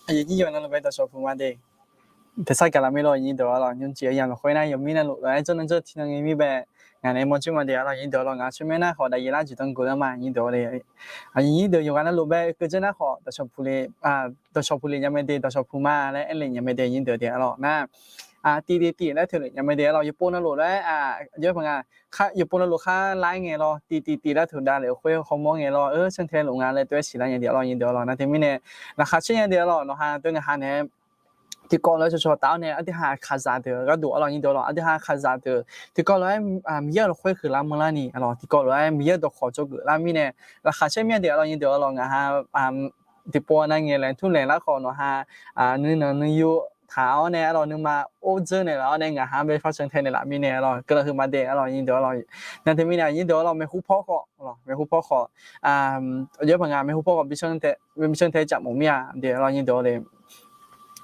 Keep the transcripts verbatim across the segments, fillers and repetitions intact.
Aqyuif nyir yawqnan luf bae dawqshawq puq ma de. Tersar gaqlaq mir lor, aqnyir deuq arlawq, nymrcif-eu yamq khoer nar yawmir navluf lof-aer jawrnan jawr tiqnan ngae mir bae, ngaq nae mawrjur ma de arlawq, aqnyir deuq arlawq, ngaq-euq tsawrmyanr nar khawf daef yaef lar jeq danr geuf lar ma, aqnyir deuq arlawq. Aqyuif nyir deuq yawqghaq navluf bae keuv janr nar khawf dawqshawq puq lef, dawqshawq puq lef nya mae de, dawqshawq puq ma laer aer lef nya mae de, aqnyir deuq de arlawq nar, tiv tiv tiv laer teulof nya mae de arlawq, yawqpov navluf laer, yawqpov navluf khar lar-aer ngae lawr, tiv tiv tiv laer teudav lef-eu khoer hawmawr ngae lawr, eur, cantae luf nga laer tov-aer siqlar nya de arlawq, aqnyir deuq arlawq. Nar teumirnae laqkhaq caer nya de arlawq, nawqha tov ngaqha nae tiqkawv lof-aer cawqcawq taf-awr nae aqdui ha aqkaqzaq deuq gharduq arlawq, aqnyir deuq arlawq, aqdui ha aqkaqzaq deuq tiqkawv lof-aer Miqyaer-euq lafkhoer huiqlar manrlar ni arlawq, tiqkawv lof-aer Miqyaer-euq dawqkawq dzawgeuf lar mirnae laqkhaq caer mir-a de arlawq, aqnyir deuq arlawq. Ngaqha tiqpov nav ngaeqlaeq turlaeq lar khawf nawqha nuinanq nuiyu taq-awr nae arlawq, nuima or dzeur naeqlaf-awr nae ngaqha bae par can tae naeqlaf mirnae arlawq, keuvlanq huiqma de arlawq, aqnyir deuq arlawq. Nar teumirnae aqnyir deuq arlawq, maeqhu pawr khawf, maeqhu pawr khawf, yawqpov ngaq maeqhu pawr khawf bi can tae jaq mawf mir-a de arlawq, aqnyir deuq arlawq.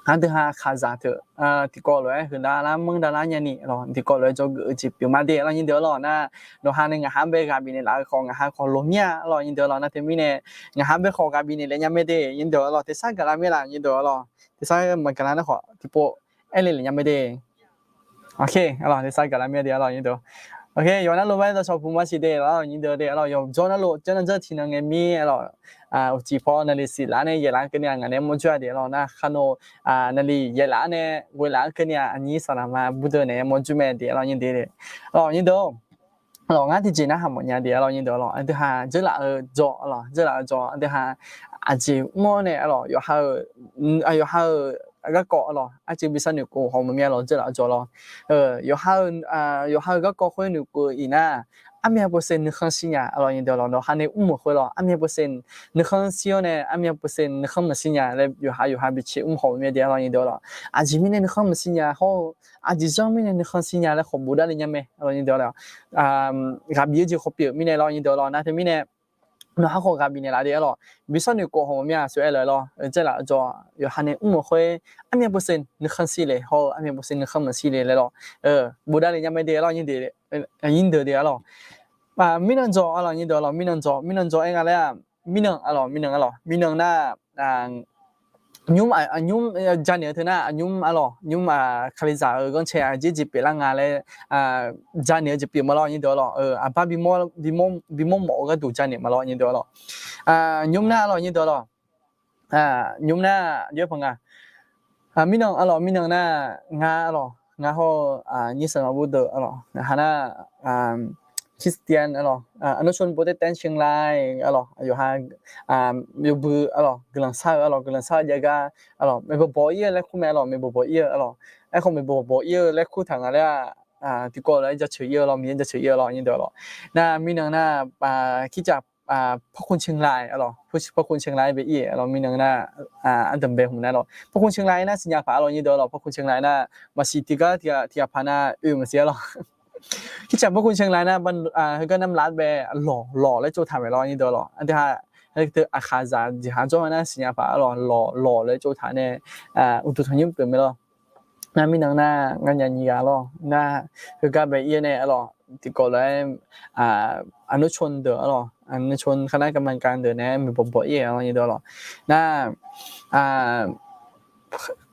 Aqdui ha aqkaqzaq deuq tiqkawv lof-aer huiqdav lar manrdav lar nyani arlawq, tiqkawv lof-aer dzawgeuf-eu jeq pyeuf ma de arlawq, aqnyir deuq arlawq. Nar nawqha nae ngaqha bae ghaq bifnaeq laf-eu khawf ngaqha khawf loq mir-a arlawq, aqnyir deuq arlawq. Nar teumirnae ngaqha bae khawf ghaq bifnaeq lef nya mae de, aqnyir deuq arlawq. Tersar gaqlar mir laf, aqnyir deuq arlawq. Tersar maqgaqlar nar khawf tiqpov aer le lef nya mae de. Tersar gaqlar mir-a de arlawq, aqnyir deuq. Yawqghaq navluf bae dawqshawq puq ma siq de arlawq, aqnyir deuq de arlawq. Yawqjawr navluf jawrnan jawr tiqnan ngae mir arlawq. Uqcif paw navluf siqlar nae yaeqlaf-anr keuvni-aq ngaq nae mawrjur-a de arlawq. Nar khaqnoq navluf yaeqlaf-anr nae ghoelaf-anr keuvni-aq aqnyir saqlaqma burdeuv nae mawrjur mae de arlawq, aqnyir deuq de. Arlawq, aqnyir deuq arlawq, ngar tiqjeq narhaq mawf nya de arlawq, aqnyir deuq arlawq. Aqdui ha dzeurlaf-eu jawr arlawq, dzeurlaf-eu jawr aqdui ha aqjeq mr-awr nae arlawq, yawqha-euq, yawqha-euq garkawv arlawq, arcuiv bi sharnoeq khof haw maqmya lawr, dzeurlaf-eu jawr lawr. Yawqha-euq, yawqha-euq garkawv khoer noeqkeuv-eu iqnar, armyav เปอร์เซ็นต์ nuikhanr shir nya arlawq, aqnyir deuq arlawq. Nawqha nae mrmeuq khoer lawr armyav เปอร์เซ็นต์ nuikhanr shir-awr nae armyav เปอร์เซ็นต์ nuikhanr maqshir nya laer yawqha yawqha bi caev mr haw maqmya de arlawq, aqnyir deuq arlawq. Aqjeq mirnae nuikhanr maqshir nya hawr-eu, aqjeq zanr mirnae nuikhanr shir nya laer khawf bofdar le nya mae arlawq, aqnyir deuq arlawq. Ghaq bif-eu jeq khawf pyeuf mirnae lawr, aqnyir deuq arlawq. Nar teumirnae nawqha khawf ghaq bifnaeq laf de arlawq. Bi sharnoeq khof haw maqmya sawr-aer lawr, dzeurlaf-eu jawr yawqha nae mrmeuq khoer armyav เปอร์เซ็นต์ nuikhanr shir le hawr-eu armyav เปอร์เซ็นต์ nuikhanr maqshir le laer lawr, bofdar le nya mae de arlawq, aqnyir deuq de arlawq. Mirnan jawr arlawq, aqnyir deuq arlawq, mirnan jawr, mirnan jawr aer nga laer-aq, mirnan arlawq, mirnan arlawq, mirnan nar nymr, nymr janaeq-eu teu nar aqnymr arlawq, nymr-aq kalizaq-euq ghanrcae aqjeq jeq pyeuflar nga laer janaeq-eu jeq pyeuf ma lawr, aqnyir deuq arlawq. Aqbar bimawr mawf-eu gharduq janaeq ma lawr, aqnyir deuq arlawq. Nymr nar arlawq, aqnyir deuq arlawq. Nymr nar aqjox-aer paq nga. Mirnan arlawq, mirnan nar ngar arlawq, ngar hawr-eu nyir sanqlanq bur deuq arlawq, ngaq ha nar Christian arlawq, อนุชนโปรเตสแตนต์เชียงราย arlawq, yawqha yawbui arlawq, guiqlanq shar-eu arlawq, guiqlanq shar-eu jagar arlawq, maeqbawq bawq ir-eu laer kur mae arlawq, maeqbawq bawq ir-eu arlawq. Aerkhawf maeqbawq bawq ir-eu laer kur taq nga laer-aq, tiqkawv lof-aer jaceuq ir-eu lawr, Miqyaer jaceuq ir-eu lawr, aqnyir deuq arlawq. Nar mirnan nar kircaf พระคุณเชียงราย arlawq, พระคุณเชียงราย bae ir-eu arlawq, mirnan nar ardanq bae hmq nar lawr, พระคุณเชียงราย nar siqnya paq arlawq, aqnyir deuq arlawq. พระคุณเชียงราย nar maqsiq tiqgar tiqghaq paq nar oe maqsiq arlawq. Kircaf พระคุณเชียงราย nar heugar nar maqlar bae lawq, lawq laer tsovtaq mae lawr, aqnyir deuq arlawq. Aqdui ha teu aqkhaqzaq jeqha jawr-eu nar siqnya paq arlawq, lawq, lawq laer tsovtaq nae uqduq tanqnymr pyeuf mae lawr. Nar mirnan nar ngar nya nyiq ghaq lawr, nar heugar bae ir-eu nae arlawq, tiqkawv lof-aer อนุชน deuq arlawq, อนุชน คณะกรรมการ deuq nae maeqbawq bawq ir-eu arlawq, aqnyir deuq arlawq. Nar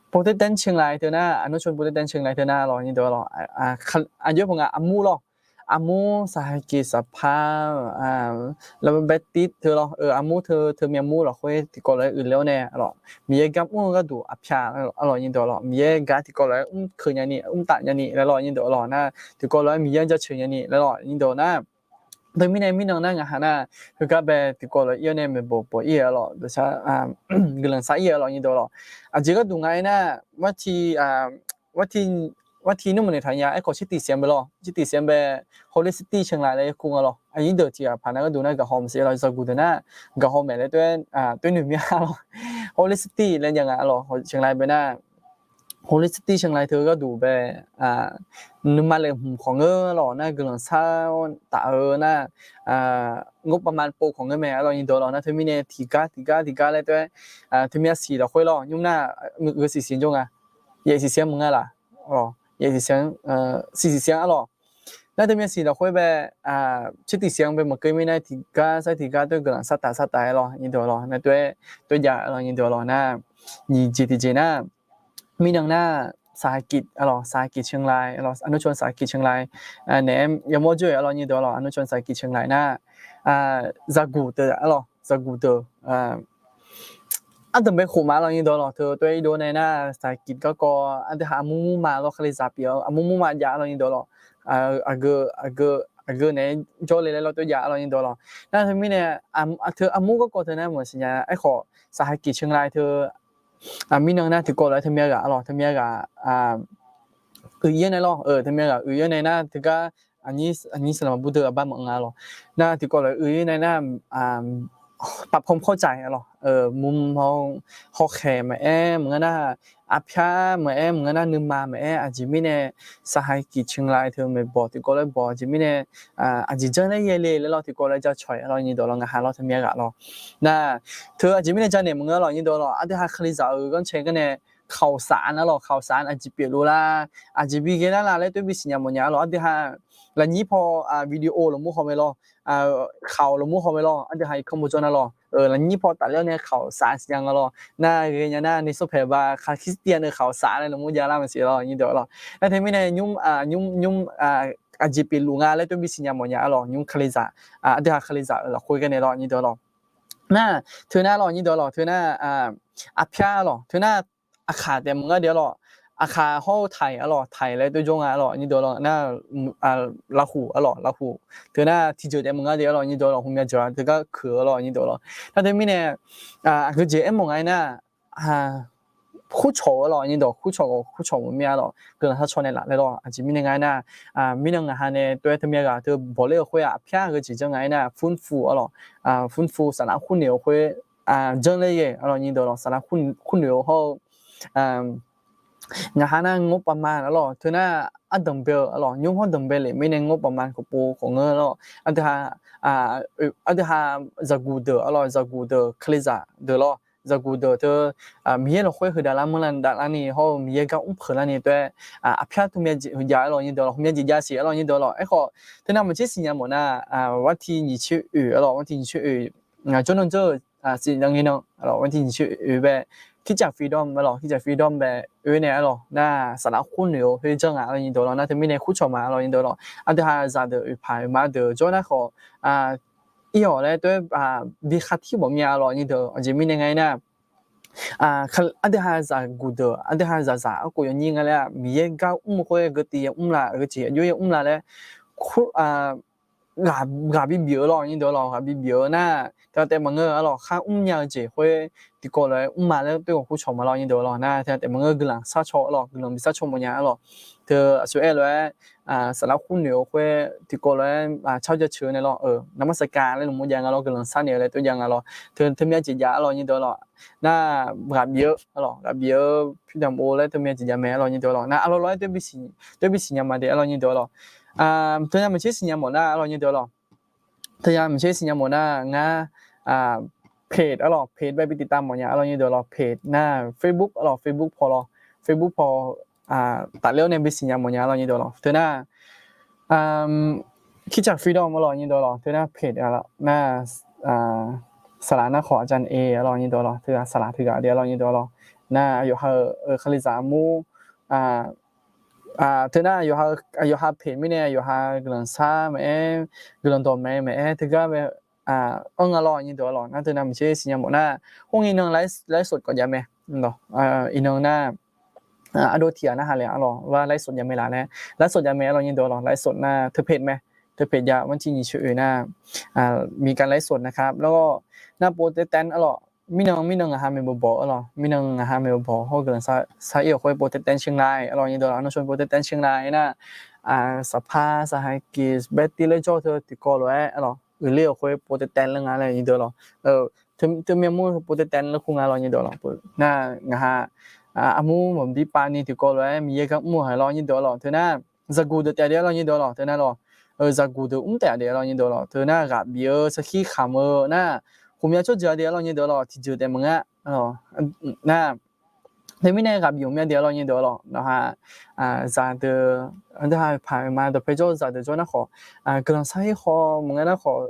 โปรเตสแตนต์เชียงราย teu nar, อนุชนโปรเตสแตนต์เชียงราย teu nar arlawq, aqnyir deuq arlawq. Aqjox-aer paq nga armur lawr, armur สหกิจสภา Baptist teu lawr, armur teu, teu myavmur lafkhoer tiqkawv lof-aer uiqler-awr nae arlawq, Miqyaer gar mr-eu gharduq aqpyaq arlawq, aqnyir deuq arlawq. Miqyaer gar tiqkawv lof-aer mr keuq nyani, mr taf nyani laer lawr, aqnyir deuq arlawq. Nar tiqkawv lof-aer Miqyaer-anr jaceuq nyani laer lawr, aqnyir deuq nar. Teumirnae mirnan nar ngaq ha nar heugar bae tiqkawv lof-aer ir-awr nae maeqbawq bawq ir-eu arlawq, guiqlanq shar ir-eu arlawq, aqnyir deuq arlawq. Aqjeq gharduq nga aernar, วันที่ นึกไม่ทัน ya aerkhawf ที่ติดเสียง bae lawr, ที่ติดเสียง bae Holy City เชียงราย laer kur nga lawr. Aqnyir deuq tiqghaq paq nar gharduq nar gaqhaw maqsiq lawr, zaqguq deuq nar gaqhaw maeq laer toer, toer noeq mir-a lawr. Holy City laer jav nga arlawq, เชียงราย bae nar Holy City เชียงราย teu gharduq bae nuima laeqhmq khawf ngeur arlawq, nar guiqlanq shar taf-eu nar งบประมาณ pov khawf ngeur mae arlawq, aqnyir deuq arlawq. Nar teumirnae tiqgar tiqgar tiqgar laer toer, teumya siq lafkhoer lawr, nymr nar geu siqsiq jawr nga, yaef siqsiq-anr maqngeur laf, yaef siqsiq-anr, siq siqsiq-anr arlawq. Nar teumyav siq lafkhoer bae, tser tiq siq-anr bae maqkeuv mirnae tiqgar sar tiqgar toer guiqlanq sar taf sar taf-aer lawr nyir deuq lawr. Nar toer, toer jav-a lawr nyir deuq lawr. Nar nyiq jeq tiqjeq nar, มีหนึ่ง nar, สหกิจ-a lawr, สหกิจเชียงราย-a lawr, อนุชนสหกิจเชียงราย naeq-aer yamawr jawr-euq-a lawr nyir deuq lawr, อนุชนสหกิจเชียงราย nar, zaqguq deuq lawr, zaqguq deuq, ardanq bae khof ma lawr nyir deuq lawr. Teu toer irdov nae nar, สหกิจ garkawv aqdui ha armur mur ma lawr, kalizaq pyeuf-eu armur mur ma jav-a lawr nyir deuq lawr. Aqgeu, aqgeu, aqgeu naeq-aer jawrle laer lawr toer jav-a lawr nyir deuq lawr. Nar teumirnae, teu armur garkawv teu nar maqsiq nya. Aerkhawf สหกิจเชียงราย teu มีหนึ่ง nar tiqkawv lof-aer teumyav ghaq-a lawr, teumyav ghaq uiqyaer nae lawr, teumyav ghaq uiqyaer nae nar teugar aqnyir saqlaq maqbur deuq aqbar maqnga lawr. Nar tiqkawv lof-aer uiqyaer nae nar, ปรับความเข้าใจ-a lawr, mq hawkhaeq maqaer maqngeur nar, arpyar maqaer maqngeur nar, nuima maqaer, aqjeq mirnae สหกิจเชียงราย teu maeqbawq tiqkawv lof-aer bawq, aqjeq mirnae aqjeq janr laer yaele laer lawr tiqkawv lof-aer jacawq-a lawr nyir deuq lawr, ngaq ha lawr teumyav ghaq lawr. Nar teu aqjeq mirnae janaeq maqngeur lawr nyir deuq lawr, aqdui ha kalizaq-euq ghanrcae gar nae ข่าวสาร-a lawr, ข่าวสาร aqjeq pyeufluf lar, aqjeq bi ghae lar la laer toer bisiq nya mawfnya-a lawr. Aqdui ha lafnyir paw video lafmur haw mae lawr, ข่าว lafmur haw mae lawr, aqdui ha irkanr bawjawr nar lawr, lafnyir paw tafler-awr nae ข่าวสาร siqnya nga lawr. Nar ghaenya nar ในสมัยปัจจุบัน Christian-eu ข่าวสาร laer lafmur jav lar maqsiq lawr nyir deuq lawr. Nar teumirnae nymr, nymr, nymr, aqjeq pyeufluf nga laer toer bisiq nya mawfnya-a lawr, nymr kalizaq, aqdui ha kalizaq-euq lafkhoer gar nae lawr nyir deuq lawr. Nar teu nar lawr nyir deuq lawr, teu nar, arpyar lawr, teu nar aqkaq taef maqngeur de-a lawr, aqkaq hawr-eu taiq-a lawr, taiq laer toer jawr nga-a lawr nyir deuq lawr. Nar, lafkhoq-a lawr, lafkhoq, teu nar tiqjeuq taef maqngeur de-a lawr nyir deuq lawr, hmqmya jeuq-a teugar keuq-a lawr nyir deuq lawr. Nar teumirnae aqgeujeq aermawf nga-aer nar, kurcawq-a lawr nyir deuq, kurcawq, kurcawq maqmir-a lawr, guiqlanq sharcaw naeqlaf laer lawr. Aqjeq mirnae nga-aer nar, มีหนึ่ง ngaq ha nae toer teumyav ghaq teu bawqler-eu khoer-aq, aqpyar aqgeujeq janr nga-aer nar, ฟื้นฟู-a lawr, ฟื้นฟู saflar khurnoeq-eu khoer janr ler-a lawr nyir deuq lawr, saflar khurnoeq-eu hawr-eu ngaq ha nar งบประมาณ-a lawr, teu nar ardanq bae-eu-a lawr, nymr hawr danq bae lef mirnae งบประมาณ khawf pov khawf ngeur lawr. Aqdui ha, aqdui ha zaqguq deuq-a lawr, zaqguq deuq kalizaq deuq lawr, zaqguq deuq teu Miqyaer lafkhoer heudaq lar manrlar davlarni hawr-eu Miqyaer gar mr peuq larni toer, aqpyar teumyav jeq jav-a lawr nyir deuq lawr, hmqmya jeq jav siq-a lawr nyir deuq lawr. Aerkhawf teu nar maqtser siqnya mawf nar, วันที่ nyiq tser oeq-a lawr, วันที่ nyiq tser oeq, jawrnan jawr-eu siqnya ngae nan-a lawr, วันที่ nyiq tser oeq bae, คริสตจักร Freedom-a lawr, คริสตจักร Freedom bae oe nae-a lawr nar, saflar khurnoeq-eu khoer janr nga-a lawr nyir deuq lawr. Nar teumirnae kurcawq ma-a lawr nyir deuq lawr. Aqdui ha zaqdeuq oeqpaq oeqma deuq jawr nar khawf, ir-awq laer toer bi khartir bawq myav-a lawr nyir deuq. Aqjeq mirnae nga-aer nar, aqdui ha zaqguq deuq, aqdui ha zaqzaq arkhof yawnyir nga laer-aq, Miqyaer gar mr-eu khoer geutiv ya mr la, geujeq aqjox ya mr la laer, ghaq bi bif-eu lawr nyir deuq lawr, ghaq bi bif-eu nar, teu taef maqngeur-a lawr, khar mrnya-eu jeq khoer tiqkawv lof-aer mr ma laer toer ghawq kurcawq ma lawr nyir deuq lawr. Nar teu taef maqngeur guiqlanq sharcaw-a lawr, guiqlanq bi sharcaw mawfnya-a lawr. Teu aqsur aer lof-aer, saflar khurnoeq-eu khoer tiqkawv lof-aer car jaceuq-eu nae lawr, นมัสการ laer lmqmawr jav nga lawr, guiqlanq sharnoeq-eu laer toer jav nga lawr. Teu teumyav jeq jav-a lawr nyir deuq lawr. Nar ghaq bif-eu-a lawr, ghaq bif-eu pyurdamq-o laer teumyav jeq jav mae-a lawr nyir deuq lawr. Nar arlawr lawr-aer toer bisiq nya ma de-a lawr nyir deuq lawr. Teu nar maqtser siqnya mawf nar-a lawr nyir deuq lawr. Teu nar maqtser siqnya mawf nar ngar, page-a lawr, page bae bi tiqtav mawfnya-a lawr nyir deuq lawr. Page nar Facebook-a lawr, Facebook paw lawr, Facebook paw tafler-awr nae bisiq nya mawfnya-a lawr nyir deuq lawr. Teu nar คริสตจักร Freedom-a lawr nyir deuq lawr. Teu nar page-a lawr nar, saqlaq nar khawf aqjaq nae-a lawr nyir deuq lawr. Teu saqlaq teughaq de-a lawr nyir deuq lawr. Nar aqyawf ha-euq kalizaq armur, teu nar aqyawf ha page mirnae aqyawf ha guiqlanq shar maqaer, guiqlanq dawq mae maqaer teugar bae anr nga lawr nyir deuq-a lawr. Nar teu nar maqtser siqnya mawf nar, khoerngae nan ไลฟ์สด khawf jav mae. Iqnan nar ardov tiq ghaq narhaq le-a lawr, ว่า ไลฟ์สด jav mae laf laer, ไลฟ์สด jav mae-a lawr nyir deuq-a lawr. ไลฟ์สด nar teu page mae, teu page jav วันที่ nyiq tser oeq nar, มีการไลฟ์สด นะครับ แล้วก็ nar pov taev taev-a lawr. Mirnan mirnan ngaq ha maeqbawq bawq-a lawr, mirnan ngaq ha maeqbawq bawq hawr guiqlanq shar-ir-euq khoer pov taev taev เชียงราย-a lawr nyir deuq lawr. Nar shawr pov taev taev เชียงราย nar, saqpar saqhaq kiq baetiv laer jawr-eu teu tiqkawv lof-aer-a lawr, uiqler-euq khoer pov taev taev laer nga laer nyir deuq lawr. Teu myavmur pov taev taev laer kur nga lawr nyir deuq lawr. Nar ngaq ha armur maqbi pav ni tiqkawv lof-aer Miqyaer gar mr-eu haiq lawr nyir deuq-a lawr. Teu nar zaqguq deuq taef de-a lawr nyir deuq-a lawr. Teu nar lawr, zaqguq deuq mr taef de-a lawr nyir deuq-a lawr. Teu nar ghaq bif-eu sarkir khamq-eu nar, ghawqmya tsawrjeuq-a de-a lawr nyir deuq-a lawr. Tiqjeuq taef maqngeur nar, Teumirnae ghaqbif ghawqmya deuq-a lawr nyir deuq-a lawr. Nawqha zaqdeuq, aqdui ha paq ma dawqpae jawr zaqdeuq jawr nar khawf, guiqlanq sar-ir haw maqngeur nar khawf,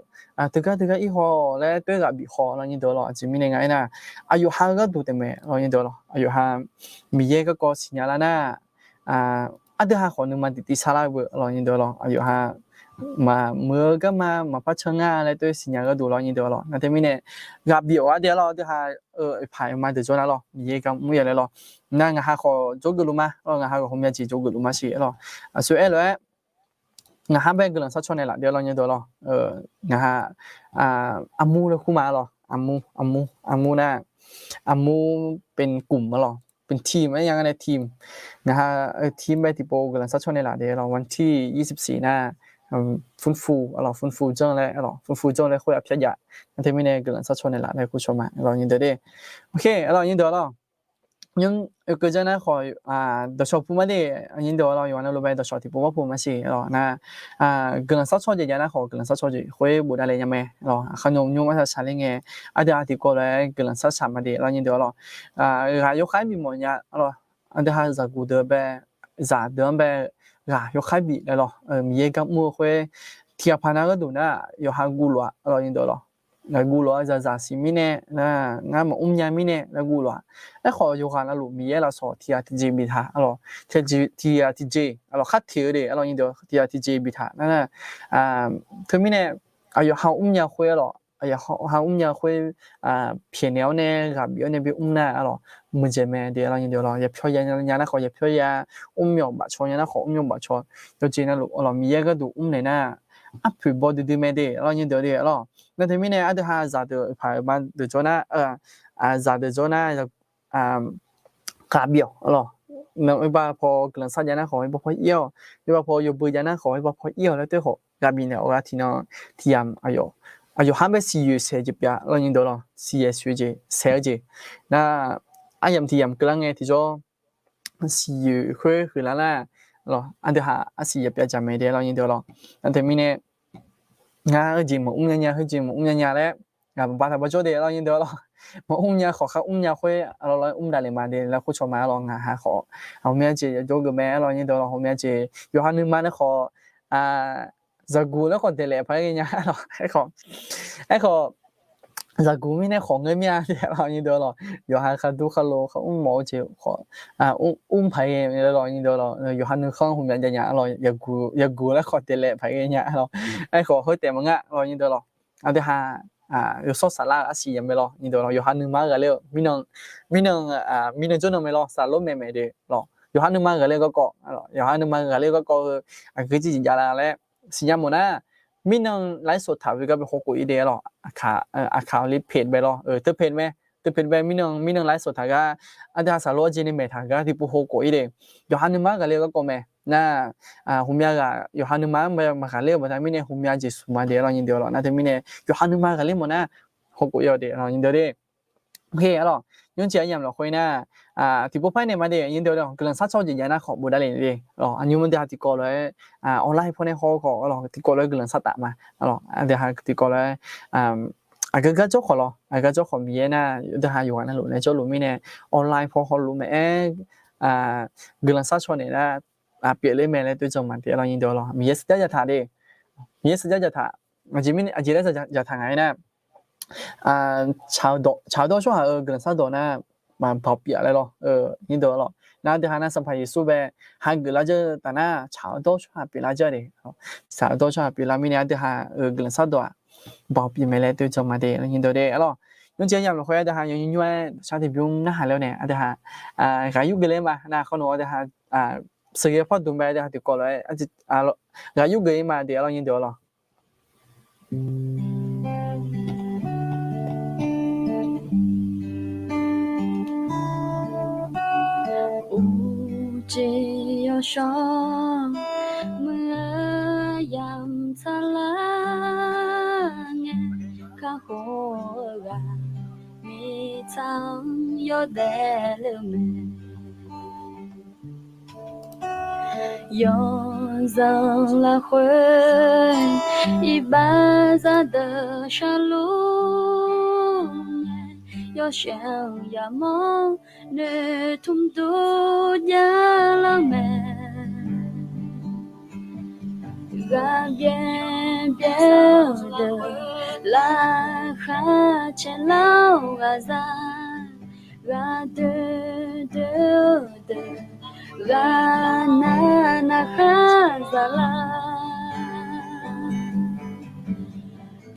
teugar teugar ir haw laer toer ghaqbif haw lawr nyir deuq-a lawr. Aqjeq mirnae nga aernar, aqyawf ha-eu gharduq taef mae lawr nyir deuq-a lawr. Aqyawf ha Miqyaer garkawv siqnya lar nar, aqdui ha khawf nuima tiqtiv sar lar-eu beu lawr nyir deuq-a lawr. Aqyawf ha maqmuiq-eu garma maqpar can nga laer toer siqnya gharduq lawr nyir deuq-a lawr. Nar teumirnae ghaqbif-awr aqdui-a lawr, aqdui ha-eu paq ma deuq jawr nar lawr, Miqyaer gar mr ya laer lawr. Nar ngaq ha khawf jawrgeuf luf ma lawr, ngaq ha khawf hawmya jeq jawrgeuf luf ma siq lawr. Aqsur aer lof-aer, ngaq ha bae guiqlanq sar caw naeqlaf deuq-a lawr nyir deuq-a lawr. Ngaq ha armur laer kur ma lawr, armur, armur, armur nar, armur เป็นกลุ่ม-a lawr, เป็นทีม-a ya nga nae ทีม. Ngaq ha-eu ทีม bae tiqpov guiqlanq sar caw naeqlaf deuq-a lawr, วันที่ยี่สิบสี่ nar, ฟื้นฟู-a lawr, ฟื้นฟู janr laer, ฟื้นฟู janr laer khoer-aq pyar jav. Nar teumirnae guiqlanq sar caw naeqlaf laer kur caw ma lawr nyir deuq de. โอเค-a lawr nyir deuq-a lawr. Nymr oekeuv janr nar khawf, dawqshawq pu mar de, nyir deuq-a lawr, yawqha navluf bae dawqshawq tiqpov mar pu ma siq lawr nar, guiqlanq sar caw jeq jav nar khawf guiqlanq sar caw jeq khoer bofdav le nya mae lawr. Aqkar nymr nymr mar sar saqler ngae, aqdui ha tiqkawv lof-aer guiqlanq sar saq ma de lawr nyir deuq-a lawr. Ghaq yawkhav bif mawf nya lawr. Aqdui ha zaqguq deuq bae, zaqdeuq-anr bae ghaq yawkhav bif laer lawr. Miqyaer gar mr-eu khoer tiqghaq paq nav gharduq nar yawqha guv lof-a lawr nyir deuq-a lawr. Ghaq guv lof-a zaqzaq siq mirnae, ngar maqmr nya mirnae laer guv lof-a. Aerkhawf yawqghaq navluf Miqyaer lafsawq tiqghaq tiqjeq biftaq-a lawr. Tiqghaq tiqjeq-a lawr, khar teq-eu de-a lawr nyir deuq, tiqghaq tiqjeq biftaq nar, teumirnae aqyawf ha mr nya khoer-a lawr, aqyawf ha mr nya khoer pyaeqnaeq-awr nae ghaqbif-awr nae bi mr nar-a lawr, muiqdzaeq mae de-a lawr nyir deuq-a lawr. Yapyawr ya nya nar khawf yapyawr ya, mrmyawf bafcaw nya nar khawf mrmyawf bafcaw, yawjeq navluf-a lawr Miqyaer gharduq mrnaeq nar, arpoeq baw duidui mae de-a lawr nyir deuq de-a lawr. Nar teumirnae aqdui ha zaqdeuq paq-eu ma deuq jawr nar, zaqdeuq jawr nar, ghaqbif-awq-a lawr. Oerbar paw guiqlanq sar jav nar khawf oerbar paw ir-awq, oerbar paw yawbui jav nar khawf oerbar paw ir-awq laer toer khawf ghaqbif naeq-awq gar tiqnan tiqyamq aqyawf, aqyawf ha bae siqyoeq saeq jeq pyeuf-a lawr nyir deuq-a lawr. Siqyoeq saeq-eu jeq, saeq-eu jeq nar, aryamq tiqyamq keuvlar ngae tiqjawr siqyoeq khoer huiqlar nar lawr, aqdui ha arsiq ya pyav jaq mae de-a lawr nyir deuq-a lawr. Nar teumirnae ngar heujeq maqmr nya nya, heujeq maqmr nya nya laer, ghaq baq taq baq jawr de-a lawr nyir deuq-a lawr. Maqmr nya khawf khar mr nya khoer-a lawr, mr davle ma de laer kur caw ma-a lawr. Ngaq ha khawf ghawqmya jeq yajawr geuf mae-a lawr nyir deuq-a lawr. Ghawqmya jeq yawqha nuima nar khawf, zaqguq laer khawf daeqlaef paq-aer ghae nya-a lawr. Aerkhawf, aerkhawf zaqguq mirnae khawf ngeur mir-a de-a lawr nyir deuq-a lawr. Yawqha khar dur khar lo khar mr mawf-eu jeq khawf, mr paq-aer ghae lawr nyir deuq-a lawr. Yawqha nuikhanr ghawqmya jav nya-a lawr, yaqguq laer khawf daeqlaef paq-aer ghae nya-a lawr. Aerkhawf khoer taef maqngeur-a lawr nyir deuq-a lawr. Aqdui ha yawshawr saflar-eu arsiq ya mae lawr nyir deuq-a lawr. Yawqha nuima-anr ghaqler-eu mirnan, mirnan, mirnan jawrnan mae lawr, saflar maeqmaeq de lawr. Yawqha nuima ghaqler-eu garkawv, yawqha nuima ghaqler-eu garkawv-eu aqgeu jir jeq javlar laer siqnya mawf nar, mirnan ไลฟ์สด taq-eu gar bae hawkhof ir de-a lawr. Aqkaq li page bae lawr, teu page mae, teu page bae mirnan, mirnan ไลฟ์สด taq gar, aqdui ha saflar-anr jeq ni maeq taq gar tiqpov hawkhof ir de. Yawqha nuima-anr ghaqler-eu garkawv mae nar, ghawqmya ghaq yawqha nuima-anr bae maqghaqler-eu baqda mirnae ghawqmya jeq smq ma de-a lawr nyir deuq-a lawr. Nar teumirnae yawqha nuima ghaqler mawf nar hawkhof ir-awq de-a lawr nyir deuq de. Oke-a lawr, nymrcif aryamq lafkhoer nar, tiqpov par naeq ma de nyir deuq-a lawr. Guiqlanq sar caw jeq jav nar khawf bofdav le de lawr. Aqnymr deuq ha tiqkawv lof-aer online paw nae haw khawf-a lawr, tiqkawv lof-aer guiqlanq sar taf ma-a lawr. Aqdui ha tiqkawv lof-aer aqgeu gar jawr khawf lawr, aqgeu gar jawr khawf Miqyaer nar aqdui ha yawqghaq navluf nae jawrluf mirnae online paw hawluf mae-aer, guiqlanq sar caw naeq nar pyeufler mae laer toer jan ma de-a lawr nyir deuq-a lawr. Miqyaer sarjax jataq de, Miqyaer sarjax jataq. Aqjeq laer sarjax jataq nga-aer nar, tsaq-eu dawr tsawrhaq-euq guiqlanq sar dawq nar, maqbaoq pyeuf laer lawr nyir deuq-a lawr. Nar aqdui ha nar Sanqpaq Yeqsur bae hageuf lar jeur taf nar tsaq-eu dawr tsawrhaq pyeuflar jeur de. Tsaq-eu dawr tsawrhaq pyeuflar mirnae aqdui ha-euq guiqlanq sar dawq-aq baoq pyeuf mae laer toer jan ma de nyir deuq de-a lawr. Nymrcif aryamq lafkhoer aqdui ha yawnymr nymr-aer dawqshar tiqbymr narhaq ler-awr nae aqdui ha ghaq yurgeuf ler ma nar khawf nawq aqdui ha sheuqghae pawrduq bae aqdui ha tiqkawv lof-aer ghaq yurgeuf ir ma de-a lawr nyir deuq-a lawr. Uqcif yawshawr muiq-eu yamq tsaqlar ngae, kakhof-eu ghaq mirtsaq-anr yawdaef le-eu mae. Yawzanq lafkhoer iqbax zaqdeuq shar luf ngae, yawshaef-anr yamawr noeqtmq dur javlar mae. Ghaqbyaer byaer-eu deuq, laqkhaq caerlar-awr ghaqzaq, ghaqdoer doer-eu deuq, ghaqnav navkhar zaqlar.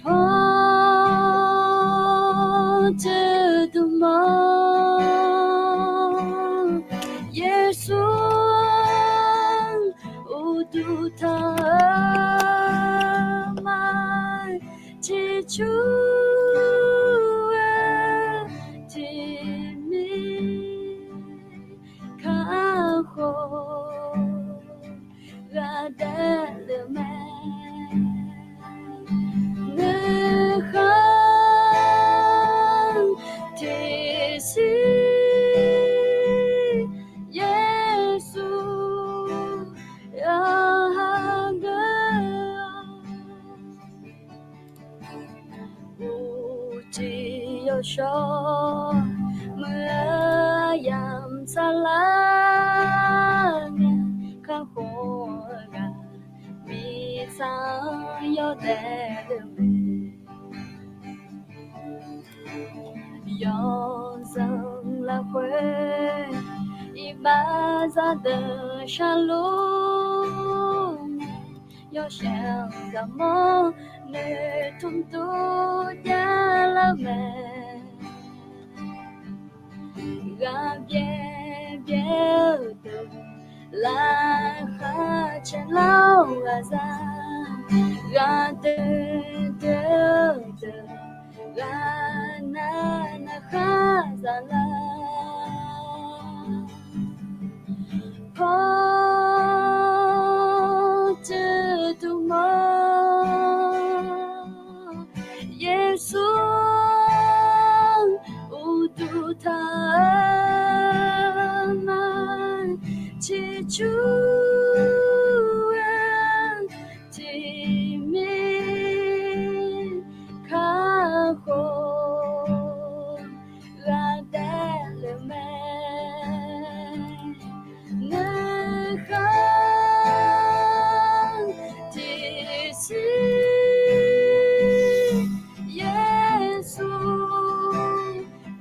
Paw teuduq mawr, Yeqsur-anr uqduq taq-eu ma, ciqcur-eu tiqmir kakhof ghaqdaef lef mae. Nuikhanr tiqsiq Yeqsur yawqha geur-awr, uqcif yawshawr muiq-eu aryamq saqlar ngae, kakhof-eu ghaq mirtsaq-anr yawdaef lef mae. Yawzanq lafkhoer iqbax zaqdeuq shar luf ngae, yawshaef-anr yamawr noeqtmq dur javlar mae. Ghaqbyaer byaer-eu deuq, laqkhaq caerlar-awr ghaqzaq, ghaqdoer doer-eu deuq, ghaqnav navkhar zaqlar. Paw teuduq mawr, Yeqsur-anr uqduq taq-eu ma, ciqcur-eu tiqmir kakhof ghaqdaef lef mae. Nuikhanr tiqsiq Yeqsur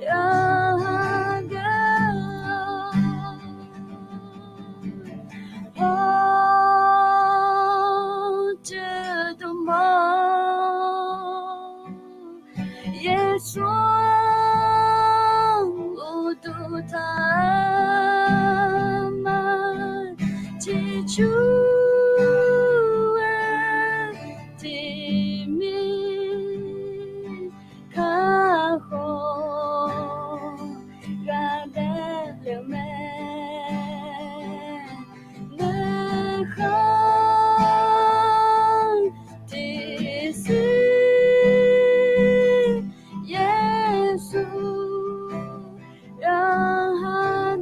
yawqha geur-awr, paw teuduq mawr, Yeqsur-anr uqduq taq-eu ma, ciqcur-eu tiqmir kakhof ghaqdaef lef mae. Nuikhanr tiqsiq Yeqsur yawqha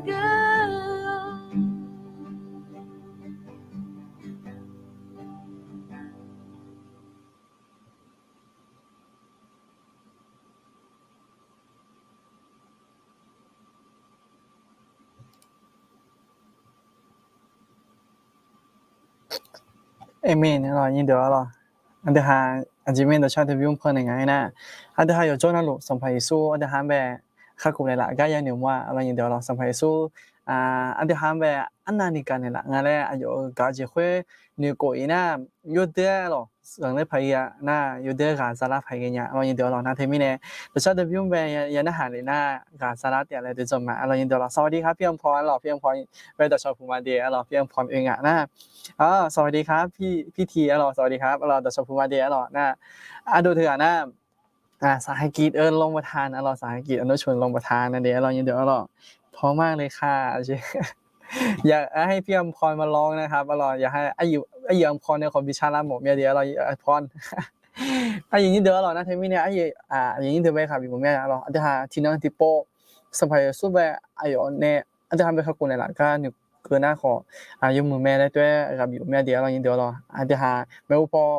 geur-awr. Aqmen. Aqdui ha aqjeq mirnae dawqshar teubi mr pan naeq nga aer nar, aqdui ha yawqjawr navluf Sanqpaq Yeqsur aqdui ha-anr bae kakhof naeqlaf gar yanoeq mawr-a. Aqlawq nyiq deuq-awr lawq, Sanqpaq Yeqsur aqdui ha-anr bae arnavni gaq naeqlaf nga laer aqyawf-euq gaq-eu jeq khoer noeqkhof-ir nar, yawdeuq-aer lawq, zanqler paq-ir-a nar, yawdeuq-aer ghaq zalar paq-ir ghae nya. Aqlawq nyiq deuq-awr lawq, nar teumirnae dawqshar teubi mr bae ya narhaq le nar, ghaq zalar taef-a laer deuq dzawq ma. Aqlawq nyiq deuq-awr lawq, สวัสดีครับ พี่อมพร aqlawq, พี่อมพร bae dawqshawq puq ma de aqlawq, พี่อมพร oe nga nar. สวัสดีครับ พี่ที aqlawq, สวัสดีครับ aqlawq, dawqshawq puq ma de aqlawq nar. Ardov teughaq nar, สหกิจ เออ ลงประธาน aqlawq, สหกิจ อนุชน ลงประธาน nar de aqlawq nyiq deuq-awr lawq. พร้อมมากเลยค่ะ อยากให้พี่อมพรมาร้องนะครับ aqlawq, อยากให้ aqyuif อมพร nae khawf bi sharlar mawf mya de aqlawq, อมพร. Aqyuif nyir deuq-awr lawq, nar teumirnae aqyuif nyir deuq bae khaq bif mawf mya aqlawq, aqdui ha tiqnan tiqpov Sanqpaq Yeqsur bae aqyawf nae aqdui ha bae kakhof naeqlaf gar noeqkeuv nar khawf, yawmuiq mae laer tov-aer ghaq bif mawf mya de aqlawq nyiq deuq-awr lawq. Aqdui ha maeqhu paw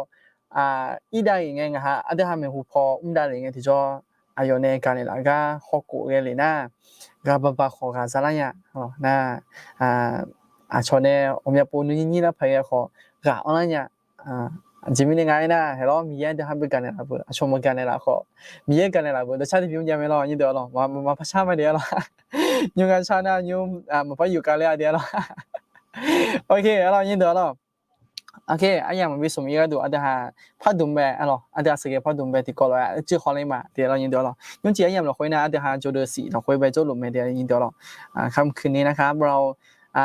irdav-iq ngae ngaq ha, aqdui ha maeqhu paw mr davlef ngae tiqjawr aqyawf nae gaqnaeq laf gar hawkhof ghae lef nar, ghaq baq baq khawf ghaq za lar nya. Nar, aqcawq nae ghawqmya pov nuinyir nyir lar paq ghae khawf ghaq anr lar nya. Aqjeq mirnae nga aernar, haeq lawr, Miqyaer aqdui ha beu gaqnaeq laf beu, aqcawq maqgaqnaeq laf khawf, Miqyaer gaqnaeq laf beu dawqcar tiqbymr jav mae lawr, nyir deuq-a lawr, maqpar shar ma de-a lawr. Nymr gar shar nar nymr maqpar yuf kale-a de-a lawr. Ok, aqlawr nyir deuq-a lawr. Ok, aryamq maqbi smq ir gharduq aqdui ha par dmq bae, aqlawr aqdui ha sheuqghae par dmq bae tiqkawv lof-aer uicuiv haw ler ma de-a lawr, nyir deuq-a lawr. Nymrcif aryamq lafkhoer nar aqdui ha jawrduq siq lafkhoer bae jawrluf mae de-a lawr, nyir deuq-a lawr. ค่ำคืนนี้นะครับ เรา อ่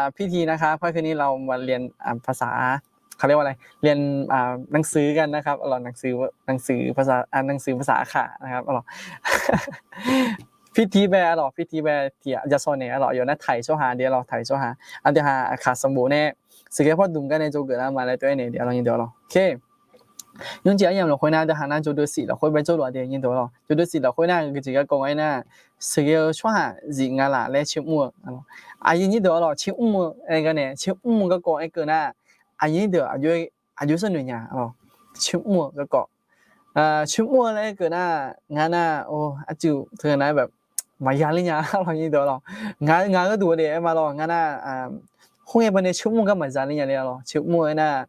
า พิธีนะครับ ค่ำคืนนี้เรามาเรียน อ่า ภาษา เขาเรียกว่าอะไร เรียน อ่า หนังสือกันนะครับ aqlawr หนังสือ ภาษา อ่า หนังสือภาษาอาข่านะครับ aqlawr พิธี bae, aqlawr พิธี bae tiq aqja sawr naeq, aqlawr aqyawf nar taiq tsawrhaq de, aqlawr taiq tsawrhaq, aqdui ha aqkaq sanqbof nae sheuqghae par dmq gar nae jawrgeuf lar ma laer tov-aer naeq de, aqlawr nyir deuq-a lawr. Ok, nymrcif aryamq lafkhoer nar aqdui ha nar jawrduq siq lafkhoer bae jawrluf-a de, nyir deuq-a lawr. Jawrduq siq lafkhoer nar geujeq garkawv nga aernar, sheuqghae-eu tsawrhaq zif nga laf laer caermr-eu, aqlawr aqnyir deuq-a lawr caermr-eu aer gar nae caermr-eu garkawv aer keuv nar, aqnyir deuq aqjox sharnoeq nya, aqlawr caermr-eu garkawv, caermr-eu laer aer keuv nar, ngar nar, arcuiv teu nar-aer bae maqya ler nya, aqlawr nyir deuq-a lawr. Ngaq-eu ngaq-eu gharduq-a de aer ma lawr, ngar nar, khoerngae baqdanae caermr-eu gar maqza ler nya le, aqlawr caermr-eu aer nar,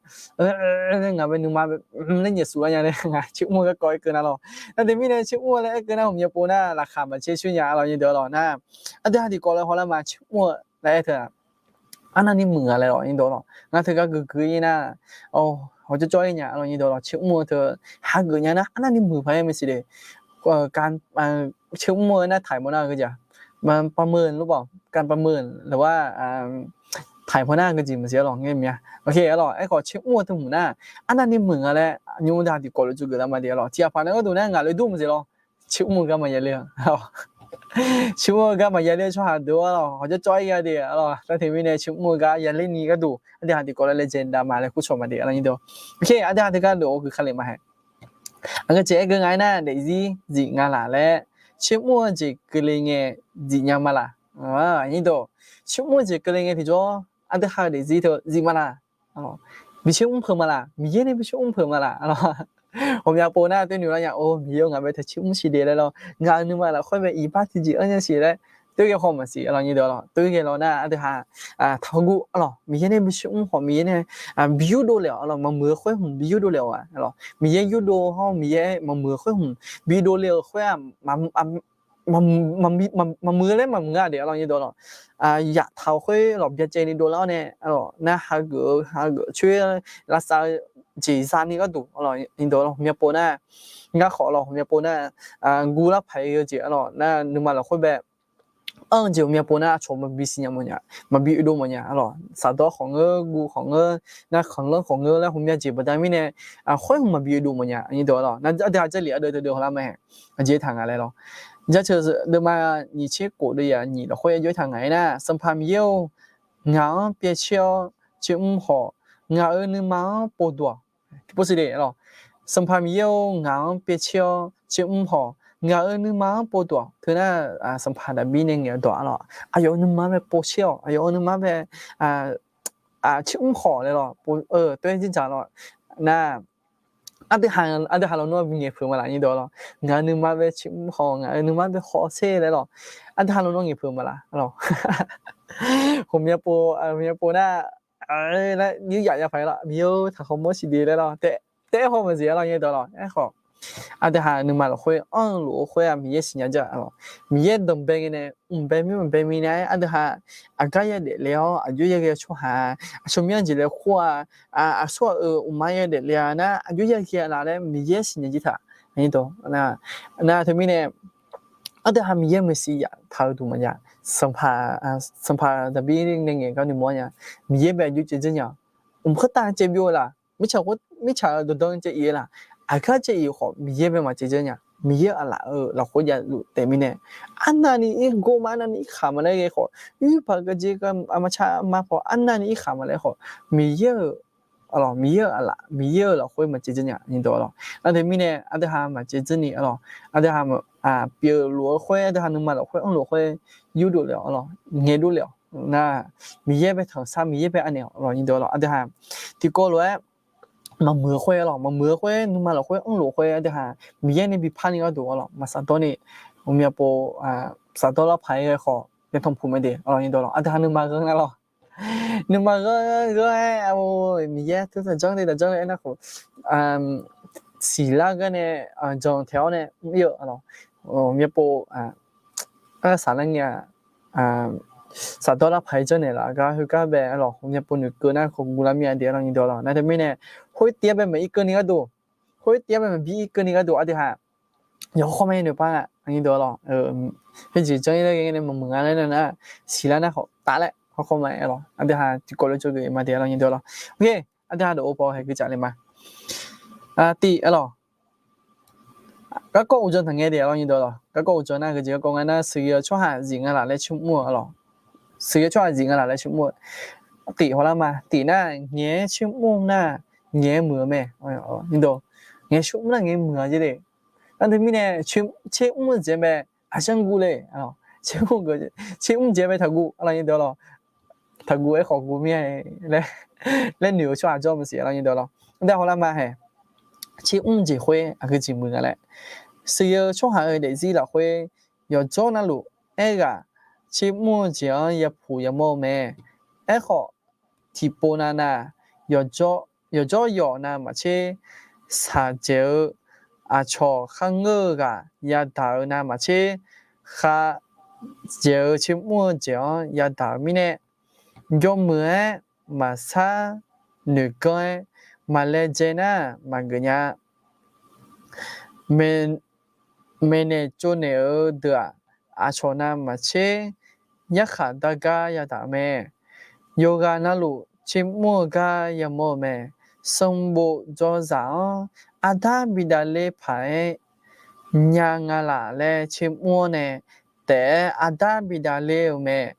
ngaq bae nuima bae laer nyaef suf lar nya le, ngaq caermr-eu garkawv aer keuv nar lawr. Nar teumirnae caermr-eu laer aer keuv nar, ghawqmya pov nar laqkhaq maqcaer coer nya, aqlawr nyir deuq-a lawr. Nar aqdui ha tiqkawv lof-aer haw lar ma, caermr-eu laer aer teu-aq, arnavni muiq nga laer lawr, nyir deuq-a lawr. Ngar teugar guiqguiq ir nar, hawqjawr jawr ir nya, aqlawr nyir deuq-a lawr. Caermr-eu teu hageuf nya nar arnavni muiq paq-aer mae siq de. Caermr-eu aer nar taiq mawr nar geujeq ประเมิน หรือเปล่า การประเมิน หรือว่า taiq mawr nar geujeq maqsiq, aqlawr ngae mya. Ok, aqlawr aerkhawf caermr-eu teu muiq nar arnavni muiq nga laer nymr aqdui ha tiqkawv lof jawrgeuf lar ma de, aqlawr tiq ghaq paq nar gharduq nar ngaq lof dur maqsiq lawr. Caermr-eu gar maqya ler-a, caermr-eu gar maqya ler-eu tsawrhaq deuq-a lawr, hawqjawr cawv ir ghae de, aqlawr nar teumirnae caermr-eu gar ya ler ni gharduq aqdui ha tiqkawv laer laejae dav ma laer kur cawq ma de, aqlawr nyir deuq. Ok, aqdui ha teugar lof-eu gui ka le ma hae. Aqgeu jeq aer geu nga aernar, daefzir zif nga laq laer caermr-eu jeq keuvle ngae zif nya ma laq, nyir deuq. Caermr-eu jeq keuvle ngae tiqjawr aqdui ha-eu daefzir teu zif ma laq, bi caermr peuq ma laq, Miqyaer nae bi caermr peuq ma laq, aqlawr ghawqmya pov nar toer noeq lar nya, or, Miqyaer-eu ngaq bae teu caermr siq de laer lawr, ngaq-euq nuima lafkhoer bae iqbax tiqjeq-anr nya siq laer toer ghae haw maqsiq, aqlawr nyir deuq-a lawr. Toer ghae lawr nar aqdui ha taqguv, aqlawr Miqyaer nae bi caermr khawf, Miqyaer nae bi yurdov le-awq, aqlawr maqmuiq-eu khoer hmq bi yurdov le-awq, aqlawr Miqyaer yurdov hawr Miqyaer maqmuiq-eu khoer hmq bi dovle-euq khoer-aq, maqmuiq laer maqmuiq nga de, aqlawr nyir deuq-a lawr. Yaftaq-euq khoer lawq byacaevni dovlar-awr nae, aqlawr nar hageuf-eu hageuf coer lavsav-eu jeq zani gharduq, aqlawr nyir deuq-a lawr, ghawqmya pov nar, ngar khawf lawr ghawqmya pov nar, guv lar paq-aer ghae-eu jeq, aqlawr nar nuima lafkhoer bae anr-eu jeq ghawqmya pov nar aqcawq maqbi siqnya mawfnya, maqbi oedov mawfnya, aqlawr saqdawr khawf ngeur, guv khawf ngeur, nar khanqlanr khawf ngeur laer ghawqmya jeq baqda mirnae, khoer hmq maqbi oedov mawfnya, nyir deuq-a lawr. Nar aqdui ha Jarlif ardeuv teudeuq hawlar ma hae, aqjeq taq nga laer lawr. Jaceuq deuvma nyiq tser khof deuv yaq nyiq lafkhoer aqjox taq nga aernar, Sanqpaq Miqyaer-or, ngaq-anr pyaev caer-awr caermr khawf, ngaq-euq nuima-anr povduq-awq. Tiqpov siq de, aqlawr Sanqpaq Miqyaer-or, ngaq-anr pyaev caer-awr caermr khawf, ngaq-euq nuima-anr povduq-awq. Teunar Sanqpaq Daqbir nae ngaeq-eu dawq, aqlawr aqyawf-euq nuima-anr bae pov caer-awq, aqyawf-euq nuima-anr bae caermr khawf laer lawr, toer dzerdzaq lawr. Nar aqdui ha, aqdui ha lawnmr-anr bi ngaeqpeuq ma laq, nyir deuq-a lawr. Ngaq-euq nuima bae caermr khawf, ngaq-euq nuima-anr bae khawf caer laer lawr, aqdui ha lawnmr-anr ngaeqpeuq ma laq, aqlawr ghawqmya pov, ghawqmya pov nar, laer nyir yaf ya paq-aer lawr, Miqyaer-or, taqkhawf mawr siq de laer lawr, taef-aer haw maqsiq, aqlawr nyir deuq-a lawr. Aerkhawf aqdui ha nuima lafkhoer anr-eu lof-eu khoer-aq, Miqyaer siqnya dzaq, aqlawr Miqyaer danqbae ngae nae mqbae mir mqbae mirnae-aer aqdui ha aqgar yadaef le-awr aqjox yaghae-eu tsawrhaq, aqcawq myanr jeq laer khor-aq, aqsur-aq-euq uqma yadaef le-a nar aqjox yaghae-a laf laer Miqyaer siqnya jir taq. Nar teumirnae aqdui ha Miqyaer maeqshi yaftaq-eu duq maqjav, Sanqpaq Daqbir nae ngaeq gar noeqmawr nya, Miqyaer bae aqjox caevdzeur nya, mq khoertav caevbyov-eu laf, mirtsaq khoer, mirtsaq-euq dawqdan caev ir-eu laf, aqgar caev ir khawf Miqyaer bae maqcaevdzeur nya, Miqyaer-euq aqlaf-euq lafkhoer javluf taef mirnae, arnavni irgor ma, arnavni irkhaq ma laer ghae khawf, uiqpaq gaqjeq aqmaqtsaq ma khawf, arnavni irkhaq ma laer khawf, Miqyaer-euq aqlawr Miqyaer-euq aqlaf, Miqyaer-euq lafkhoer maqcaevdzeur nya, nyir deuq-a lawr. Nar teumirnae aqdui ha maqcaevdzeur ni, aqlawr aqdui ha pyeuf lof-eu khoer, aqdui ha nuima lafkhoer anr lof-eu khoer yurdov le-awq, aqlawr ngaeqdov le-awq. Nar Miqyaer bae tanqsar, Miqyaer bae anaeq-awq, aqlawr nyir deuq-a lawr. Aqdui ha tiqkawv lof-aer maqmuiq-eu khoer-a lawq, maqmuiq-eu khoer, nuima lafkhoer anrluf khoer aqdui haq Miqyaer nae bi parni gharduq-a lawq, maqsafdawr ni, myavpov safdawr larpaq-aer ghae khawf, yatanq puq mae de-a lawq, nyiq dawq lawq. Aqdui haq nuima ghanr nar lawq, nuima ghanr ghanr-aer, Miqyaer teu taq janr de taq janr le aernar khawf, siqlar gar nae jan taeq-awr nae mr-ir-eu lawq, myavpov arsaq lar ngae-aq, safdawr larpaq-aer janrnaeq laf gar heugar bae-a lawq, myavpov noeqkeuv nar khawf guv lar mir-a de-a lawq, nyiq dawq lawq. Nar teumirnae khoertiv-aer bae maqir keuvni gharduq, khoertiv-aer bae maqbi ir keuvni gharduq aqdui haq yawqha khawr ma-aer noeqpar nga, nyiq dawq lawq. Khoerjeq janr-ir laer ghae ngae nae maqmuiq nga laer nar, siqlar nar khawf taf laer hawr khawr ma-aer lawq, aqdui haq tiqkawv lof tsov geuf ma de-a lawq, nyiq dawq lawq. Oke, aqdui haq dawq-eu paw haeq guiqcaf le ma. Tif-a lawq. Garkawv uqdzan taqngae de-a lawq, nyiq dawq lawq. Garkawv uqdzan nar geujeq garkawv nga nar, sheuqghae-eu tsawrhaq zif nga laf laer coer mr-eu lawq. Sheuqghae-eu tsawrhaq zif nga laf laer coer mr-eu. Tif haw lar ma, tif nar ngaeq-aer coer mr nar, ngaeq-aer muiq-eu mae. Ngaeq coer mr nar ngaeq-aer muiq-a jeq de. Nar teumirnae coer mr-eu jeq mae, aqshar guv le. Coer mr jeq bae taqguv-a lawq, nyiq dawq lawq. Taqguv-aer khawf guv mir-a laer noeq-eu tsawrhaq jawr maqsiq-a lawq, nyiq dawq lawq. Aqdui haq haw lar ma haeq, coer mr jeq khoer aqgeu jeq muiq nga laer. Sheuqghae-eu tsawrhaq-euq daefzir lafkhoer yawqjawr navluf aerghaq coer mr-eu jeq-anr yapuq yamawr-eu mae. Aerkhawf, tiqpov nav nav yawqjawr yawq navmaqtser, shaqdzaeq-eu aqcawq kharngeur-eu ghaq yadaq-eu navmaqtser, khavdzaeq-eu coer mr-eu jeq-anr yadaq-euq mirnae, jawrmuiq-aer maqsar noeqganr-aer maqlaejae nar maqgeuf nya. Maeqnaeq tsovnaeq-eu deuq-aq, aqcawq navmaqtser yarkhaq dar gar yadaq-eu mae. Yawqghaq navluf coer mr-eu gar yamawr-eu mae. Sanqbof dzawzaq-anr aqdar bi davler paq-aer nya nga laf laer coer mr-awr nae taef-aer aqdar bi davler-eu mae.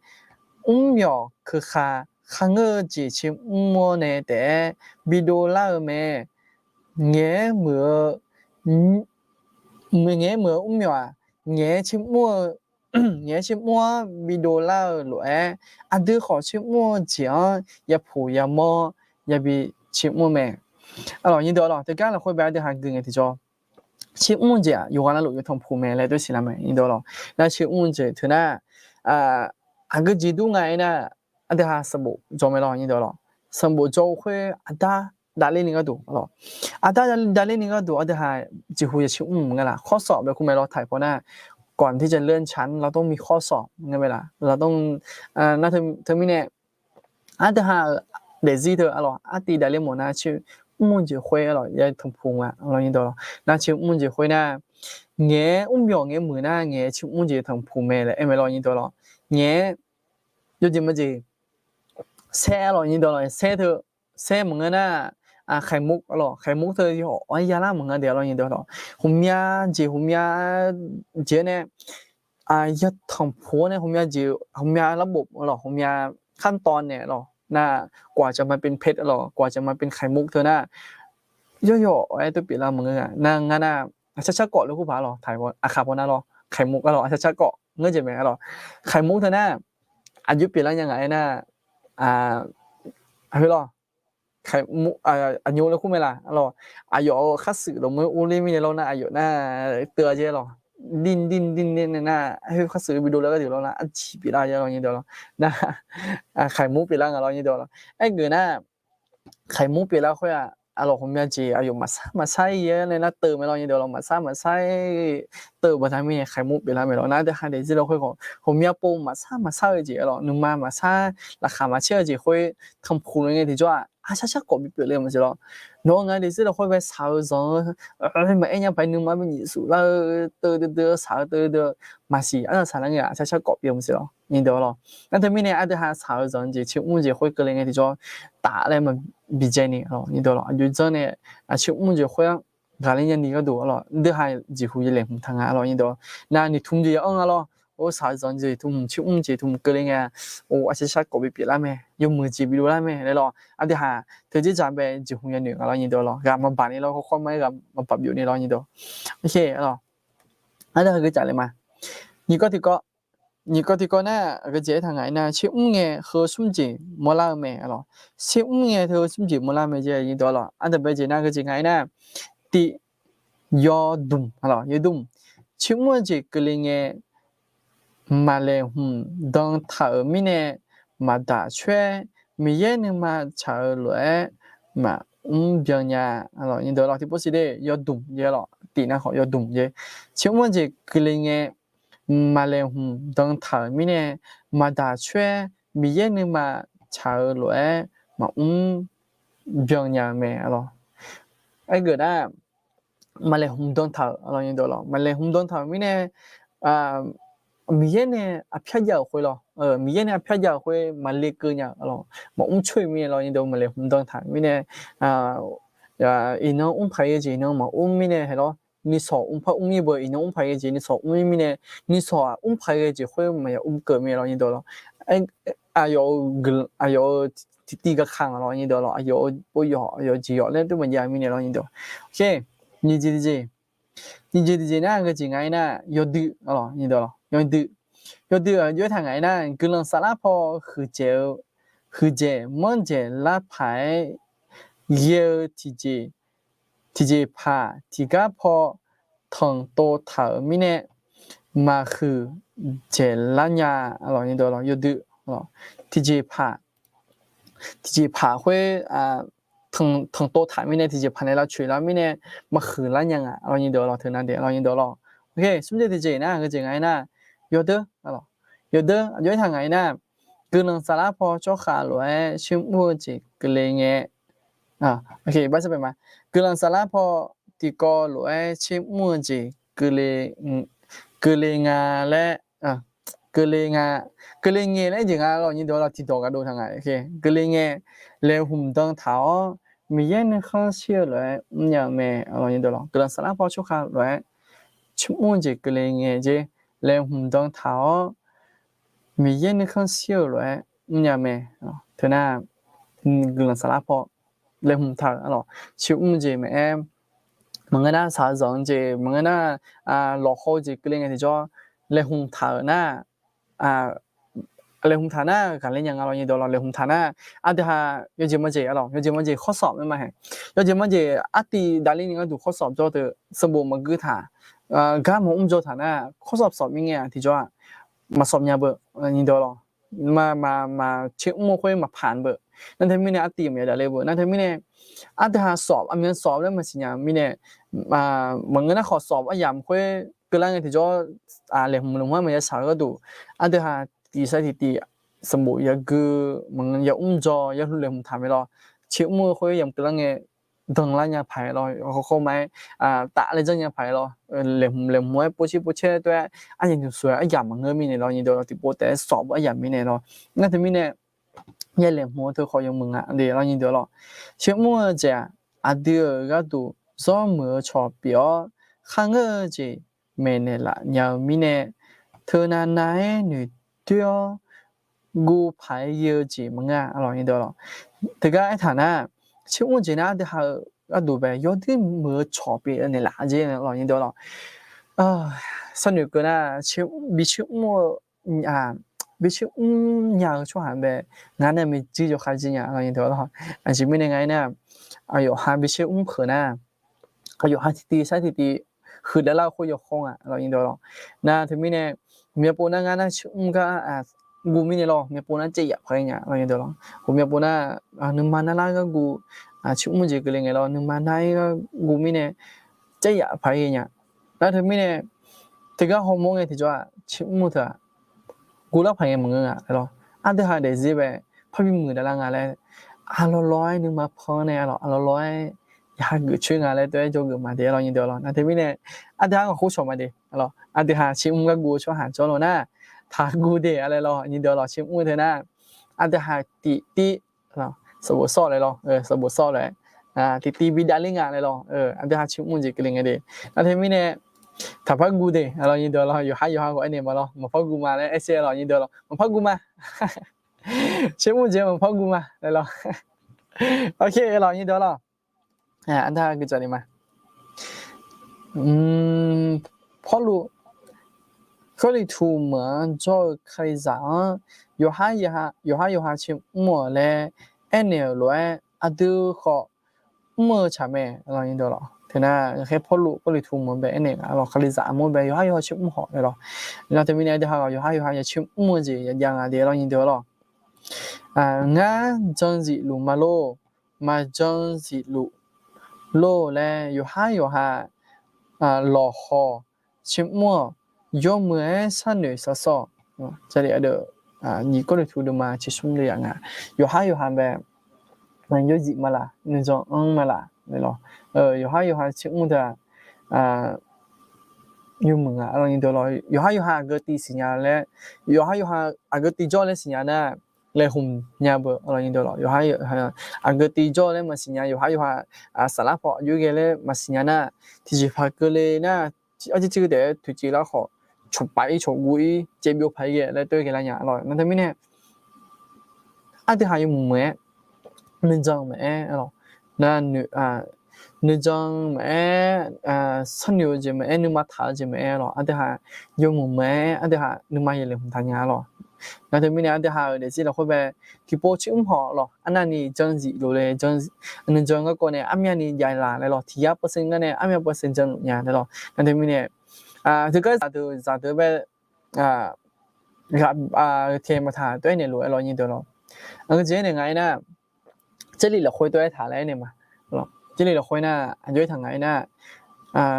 Mrmyawq keuka kharngeur-eu jeq coer mr-awr nae taef-aer bidov lar-eu mae. Ngaeq-aer muiq-eu, ngaeq-aer muiq-eu mrmyawq-aq, ngaeq-aer coer mr-eu, ngaeq-aer coer mr-anr bidov lar-eu lof-aer, aqdui khawf coer mr-eu jeq-anr yapuq yamawr yabi coer mr-eu mae. Aqlawq nyiq dawq lawq, teugar lafkhoer bae aqdui haq geuf ngae tiqjawr, coer mr-eu jeq-aq yawqghaq navluf yatanq puq mae laer tov siqlar mae, nyiq dawq lawq. Nar coer mr-eu jeq teu nar, aqgeu jeq dur nga-aer nar, aqdui haq sanqbof dzaw mae lawq, nyiq dawq lawq. Sanqbof dzaw-eu khoer aqdar davler ni gharduq lawq. Aqdar davler ni gharduq aqdui haq jeqhu yacoer mr-eu maqngeur laf, khawrsawq bae kur mae lawq, taiq paw nar, ก่อนที่จะเลื่อนชั้น เราต้องมีข้อสอบ maqngeur mae laf, เราต้อง, nar teumirnae aqdui haq-euq daefzir teu-aq lawq, artiv davler mawf nar coer mr-eu jeq khoer-a lawq yatanq puq nga lawq, nyiq dawq lawq. Nar coer mr-eu jeq khoer nar, ngaeq-aer mrmyawq ngaeq-aer muiq nar ngaeq-aer coer mr jeq tanq puq mae laer aer mae lawq, nyiq dawq lawq. Ngaeq-aer yawjeq majeq saer-a lawq, nyiq dawq lawq, saer teu, saer maqngeur nar, ไข่มุก-a lawq, ไข่มุก teu yawq-aer yalar maqngeur de-a lawq, nyiq dawq lawq. Ghawqmya jeq ghawqmya jeq-anr nae yatanq puq-awr nae ghawqmya jeq ghawqmya larbof-a lawq, ghawqmya ขั้นตอน naeq-a lawq nar, กว่าจะมาเป็นเพชร-a lawq, กว่าจะมาเป็นไข่มุก teu nar, yawr yawq-aer tov pyeuflar maqngeur-a. Nar ngar nar, aqcar car kawf laer kur paq-a lawq, aqkaq paw nar lawq, ไข่มุก-a lawq, aqcar car kawf ngeur jeq mae-a lawq. ไข่มุก teu nar, aqjox pyeuflar nya ngaq-aer nar, heu lawq, aqnyoq laer kur mae laf-a lawq. Aqyawf-euq khar shuif lafmur-aer urler mirnae lawr nar, aqyawf nar teu-a jeq lawq, din din din nae nar, heu khar shuif-eu bidov lar gharduq lawr nar, arjiq pyeuflar jeq lawq, nyiq dawq lawq. Nar, ไข่มุก pyeuflar nga lawr, nyiq dawq lawq. Aergeuf nar, ไข่มุก pyeuflar khoer-aq, aqlawq ghawqmya jeq aqyawf maqsar maqsar-ir-aer nae nar teu mae lawr, nyiq dawq lawq, maqsar maqsar-ir teu-eu baqda mirnae ไข่มุก pyeuflar mae lawr. Nar aqdui haq daefzir lafkhoer khawf ghawqmya pov maqsar maqsar-eu jeq-a lawq, nuima maqsar, laqkhaq maqcaer-eu jeq khoer tanq puq lof ngae tiqjawr-aq, aqcar car kawf bipyeuf le maqsiq lawr. Nawq-eu ngaq daefzir lafkhoer bae shaq-eu zanq-eu maqaer nya paq-aer nuima bi nyiq suf lar-eu teu deu deu-eu shaq-eu teu deu maqsiq, arsaq saqlar ngae aqcar car kawf pyeuf maqsiq lawr, nyiq dawq lawq. Nar teumirnae aqdui haq shaq-eu zanq jeq coer mr jeq khoer keuvle ngae tiqjawr taf laer maqbi dzae ni lawq, nyiq dawq lawq. Aqjox janr nae coer mr jeq khoer-anr ghaqler nyani gharduq-a lawq, dui haq jeqhu yalaeq hmq taq nga-a lawq, nyiq dawq. Nar noeqtmq jeq ya-anr-a lawr, or shaq-eu zanq jeq tmq coer mr jeq tmq keuvle ngae, or aqcar car kawf bipyeuf lar mae, yawmuiq jeq bidov lar mae laer lawq. Aqdui haq teu dzer dzaq bae jeqhu yanoeq nga lawr, nyiq dawq lawq. Ghaq maqbaq ni lawr, khawr khawr ma-aer ghaq maqbaq byov ni lawr, nyiq dawq. Oke, a lawq. Aqdui haq geucaf le ma. Nyiq kawv tiq kawv, nyiq kawv tiqkawv nar, aqgeu jeq aertaq ngaq-aer nar, tser mr ngae heu smr jeq mawrlar-eu mae, aqlawq. Tser mr ngae heu smr jeq mawrlar mae jeq, aqnyir deuq, aqlawq. Ardanqbae jeq nar aqgeu jeq ngaq-aer nar, tiq, yawdmq, aqlawq, yawdmq. Tser mr-eu jeq keuvle ngae, maqlaeqhmq dan taq-euq mirnae, maqdaq coer-aer, Miqyaer nuima tsaq-eu lof-aer maqmr byan nya, aqlawq, nyir deuq, aqlawq. Tiqpov siq de yawdmq jeq, aqlawq, tiq nar khawf yawdmq jeq. Tser mr-eu jeq keuvle ngae, maqlaeqhmq dan taq-euq mirnae, maqdaq coer-aer, Miqyaer nuima tsaq-eu lof-aer maqmr byan nya-eu mae, aqlawq. Aergeuf nar, maqlaeqhmq dan taq-euq, aqlawq, nyir deuq, aqlawq. Maqlaeqhmq dan taq-euq mirnae, Miqyaer nae aqpyar jav-euq khoer lawr, Miqyaer nae aqpyar jav-euq khoer maqle keuv nya-eu, aqlawq, maqmr coer-eu mirnae, aqlawq, nyir deuq, maqlaeqhmq dan taq-euq mirnae, iqnan mr paq ghae jeq iqnan maqmr mirnae, haeq lawr, nuisawq mr paq mr-ir beu, iqnan mr paq ghae jeq nuisawq mr-ir mirnae, nuisawq-aq mr paq ghae jeq khoer maqya mr keuv mirnae, aqlawq, nyir deuq, aqlawq. Aqyawf-euq guiqlanq, aqyawf-euq tiqtiv gaqkaq, aqlawq, nyir deuq, aqlawq. Aqyawf-euq pov yawq, aqyawf-euq jeq yawq laer dur maqjav mirnae, aqlawq, nyir deuq, aqlawq. Nyiq jeq tiqjeq, nyiq jeq tiqjeq nar, aqgeu jeq ngaq-aer nar, yawdui, aqlawq, nyir deuq, aqlawq, yawdui. Yawdui-aq, jov-aer taq ngaq-aer nar, guiqlanq saflar paw huiqdzaeq-eu, huiqdzaeq manrdzaeq lar paq-aer ghae-eu tiqjeq, tiqjeqpaq tiqgar paw tanqtov taq-euq mirnae, maqhuiq dzaeqlar nya, aqlawq, nyir deuq, aqlawq, yawdui. Tiqjeqpaq, tiqjeqpaq khoer tanqtov taq mirnae, tiqjeqpaq nae lavcoeq lar mirnae, maqhuiq lar nya nga, aqlawq, nyir deuq, aqlawq. Teu nar de, aqlawq, nyir deuq, aqlawq. Smr jeq tiqjeq nar, aqgeu jeq ngaq-aer nar, yawdui, aqlawq, yawdui, aqjox-aer taq ngaq-aer nar, guiqlanq saflar paw tsawrkhav lof-aer tsermr-eu jeq keuvle ngae, guiqlanq saflar paw tiqkawv lof-aer tsermr-eu jeq keuvle nga laer, keuvle nga, keuvle ngae laer jeq nga, aqlawq, nyir deuq, aqlawq. Tiqdawq gaqdov taq nga, keuvle ngae, laeqhmq dan taq-awr, Miqyaer nuikhanr shir-eu lof-aer mrnya-eu mae, aqlawq, nyir deuq, aqlawq. Guiqlanq saflar paw tsawrkhav lof-aer tsermr-eu jeq keuvle ngae jer, laeqhmq dan taq-awr, Miqyaer nuikhanr shir-eu lof-aer mrnya mae. Teu nar, guiqlanq saflar paw laeqhmq taq-euq, aqlawq, tsermr jeq maqaer, maqngeur nar shaqzanq jeq, maqngeur nar lawqhaw jeq keuvle ngae tiqjawr, laeqhmq taq-euq nar, laeqhmq taq nar ghaqler nya nga, aqlawq, nyir deuq, aqlawq. Laeqhmq taq nar, aqdui ha yawjeq majeq, aqlawq, yawjeq majeq khawrsawf mae ma haeq. Yawjeq majeq artiv davler ni gharduq khawrsawf jawr teu, sanqbof maqgui taq, gar maqmr jawr taq nar, khawrsawf sawf mirngae-aq tiqjawr-aq, maqsawf nya beu, nyir deuq, aqlawq. Maq, maq, maq tsermr-eu khoer maqpaq beu. Nar teu mirnae artiv maqya davler beu. Nar teu mirnae, aqdui ha sawf, aqmyan sawf laer maqsiq nya mirnae, maqngeur nar khawf sawf aryamq khoer keuvlar ngae tiqjawr, laeqhmq laeqhmq-anr maqya shaq-eu gharduq, aqdui ha tiqsav tiqtiv sanqbof yagui, maqngeur yamr jawr, yahlu laeqhmq taq mae lawr. Tsermr-eu khoer yamq keuvlar ngae, danqlar nya paq-aer lawr, khawkhaw ma-aer, taf laer janrnya paq-aer lawr, laeqhmq laeqhmq-aer povshir povcaer tov-aer, aryamq nymq shuq-aer aryamq maqngeur mirnae lawr, nyir deuq, aqlawq. Tiqpov taef-aer sawf-eu aryamq mirnae lawr. Nar teu mirnae, ya laeqhmq-eu teu khawf yawmuiq nga de, aqlawq, nyir deuq, aqlawq. Tsermr-eu jeq-aq, aqdui-euq gharduq zawr muiq-eu cawq pyeuf-awr, kharngeur-eu jeq maeqnaeq laf nya-eu mirnae, teunav nav-aer noeqdoer-awr guv paq-aer ghae-eu jeq maqngeur-a, aqlawq, nyir deuq, aqlawq. Teugar aertaq nar, tsermr jeq nar aqdui ha-euq gharduq bae yawdoer muiq-eu cawq pyeuf naeqlaf-a jeq, aqlawq, nyir deuq, aqlawq. Sharnoeq keuv nar, bi tsermr-eu, bi tsermr nya-eu tsawrhaq bae, ngar nar maeqjir yawkhav jir nya, aqlawq, nyir deuq, aqlawq. Aqjeq mirnae nga aernar, aqyawf ha bi tsermr peuq nar, aqyawf ha tiqtiv sar tiqtiv huiqdavlar-eu khoer yawkhawr nga, aqlawq, nyir deuq, aqlawq. Nar teumirnae, ghawqmya pov nar ngar nar tsermr gar guv mirnae lawr, ghawqmya pov nar caev yaf paq-aer nya, aqlawq, nyir deuq, aqlawq. Ghawqmya pov nar, nuima narlar gar guv, tsermr jeq keuvle ngae lawr, nuima nar-aer gar guv mirnae, caev yaf paq-aer ghae nya. Nar teumirnae, teugar hawmawr ngae tiqjawr-aq, tsermr teu-aq, guvlar paq ngae maqngeur nga, aqlawq. Aqdui ha daefzir bae, parbi muiqdavlar nga laer, aqlawq lawq-aer nuima pan nae, aqlawq, aqlawq lawq-aer ya hageuf coer nga laer tov-aer jawrgeuf ma de, aqlawq, nyir deuq, aqlawq. Nar teumirnae, aqdui ha ghawqkhof cawq ma de, aqlawq. Aqdui ha tsermr gar guv-eu tsawrhaq jawr lawq nar, taqguv de, aqlawq, nyir deuq, aqlawq. Tsermr teu nar, aqdui ha tiqtiv sanqbof sawr laer lawr, sanqbof sawr laer, tiqtiv bi davler nga laer lawr, aqdui ha tsermr jeq keuvle ngae de. Nar teumirnae, taqpar guv de, aqlawq, nyir deuq, aqlawq. Yawqhar yawqha ghawq aernaeq ma lawr, maqpar guv ma laer aer sher, aqlawq, nyir deuq, aqlawq. Maqpar guv ma. Tsermr jeq maqpar guv ma laer lawr. Aqlawq, nyir deuq, aqlawq. Aqdui ha guiqdzaq ni ma. Pawrluv, Gawrliqtu meuq-anr jawr-eu Kalizaq-anr yawqhar yawqha, yawqhar yawqha caer mr-awq laer aernaeq-euq lof-aer aqdui khawf mr-eu tsaq mae lawr nyiq deuq lawr. Teunar ghaqkhaer Pawrluv Gawrliqtu meuq-anr bae aernaeq nga lawr, Kalizaq armur bae yawqhar yawqha caer mr hawq-eu lawr. Nar teumirnae aqdui ha yawqhar yawqha ya caer mr-eu jeq ya jav nga de lawr nyiq deuq lawr. Ngar jan zifluf ma lor, maqjan zifluf lor laer yawqhar yawqha lawqhaw caer mr-awq, yawmuiq-aer sharnoeq sharshawr. Jarlif aqdui nyiq Gawrliqtu deuvma caer smr deuv yaf nga. Yawqhar yawqha bae, yawzif ma laf, nuijan anr ma laf lawr. Yawqhar yawqha caer mr teu-aq, yawmuiq nga lawr nyiq deuq lawr. Yawqhar yawqha aqgeu tiv siqnya laer, yawqhar yawqha aqgeu tiv jawr laer siqnya nar, laeqhmq nya beu lawr nyiq deuq lawr. Yawqhar aqgeu tiv jawr laer maqsiqnya, yawqhar yawqha saflar paw aqjox ghae laer maqsiqnya nar, tiqjeqpaq keuvle nar, arjir tir taef-aer toeqciv lar khawf, cawqpaf-ir cawqguv-ir caevbyov paq-ir ghae laer toer ghae lar nya lawr. Nar teumirnae aqdui ha yawmuiq meuq-aer, nuijan maqaer lawr, nar nuijan maqaer, sharnoeq-eu jeq maqaer, nuima taq-eu jeq maqaer lawr, aqdui ha yawmuiq meuq-aer aqdui ha nuima yaeq laeqhmq taq nya lawr. Nar teumirnae aqdui ha-euq daefzir lafkhoer bae tiqpov caer mr hawq lawr, arnavni jan zifluf le, nuijan garkawv nae armyavni jav laf laer lawr, tiq yar percent ngar nae armyav percent janluf nya laer lawr. Nar teumirnae teugar zaqdeuq zaqdeuq bae, ghaq, taeq maqtaq tov-aer naeq lof-aer lawr nyiq deuq lawr. Aqgeujeq aernaeq nga-aer nar, Jarlif lafkhoer tov-aer taq laer aernaeq ma. Jarlif lafkhoer nar aqjox-aer taq nga-aer nar,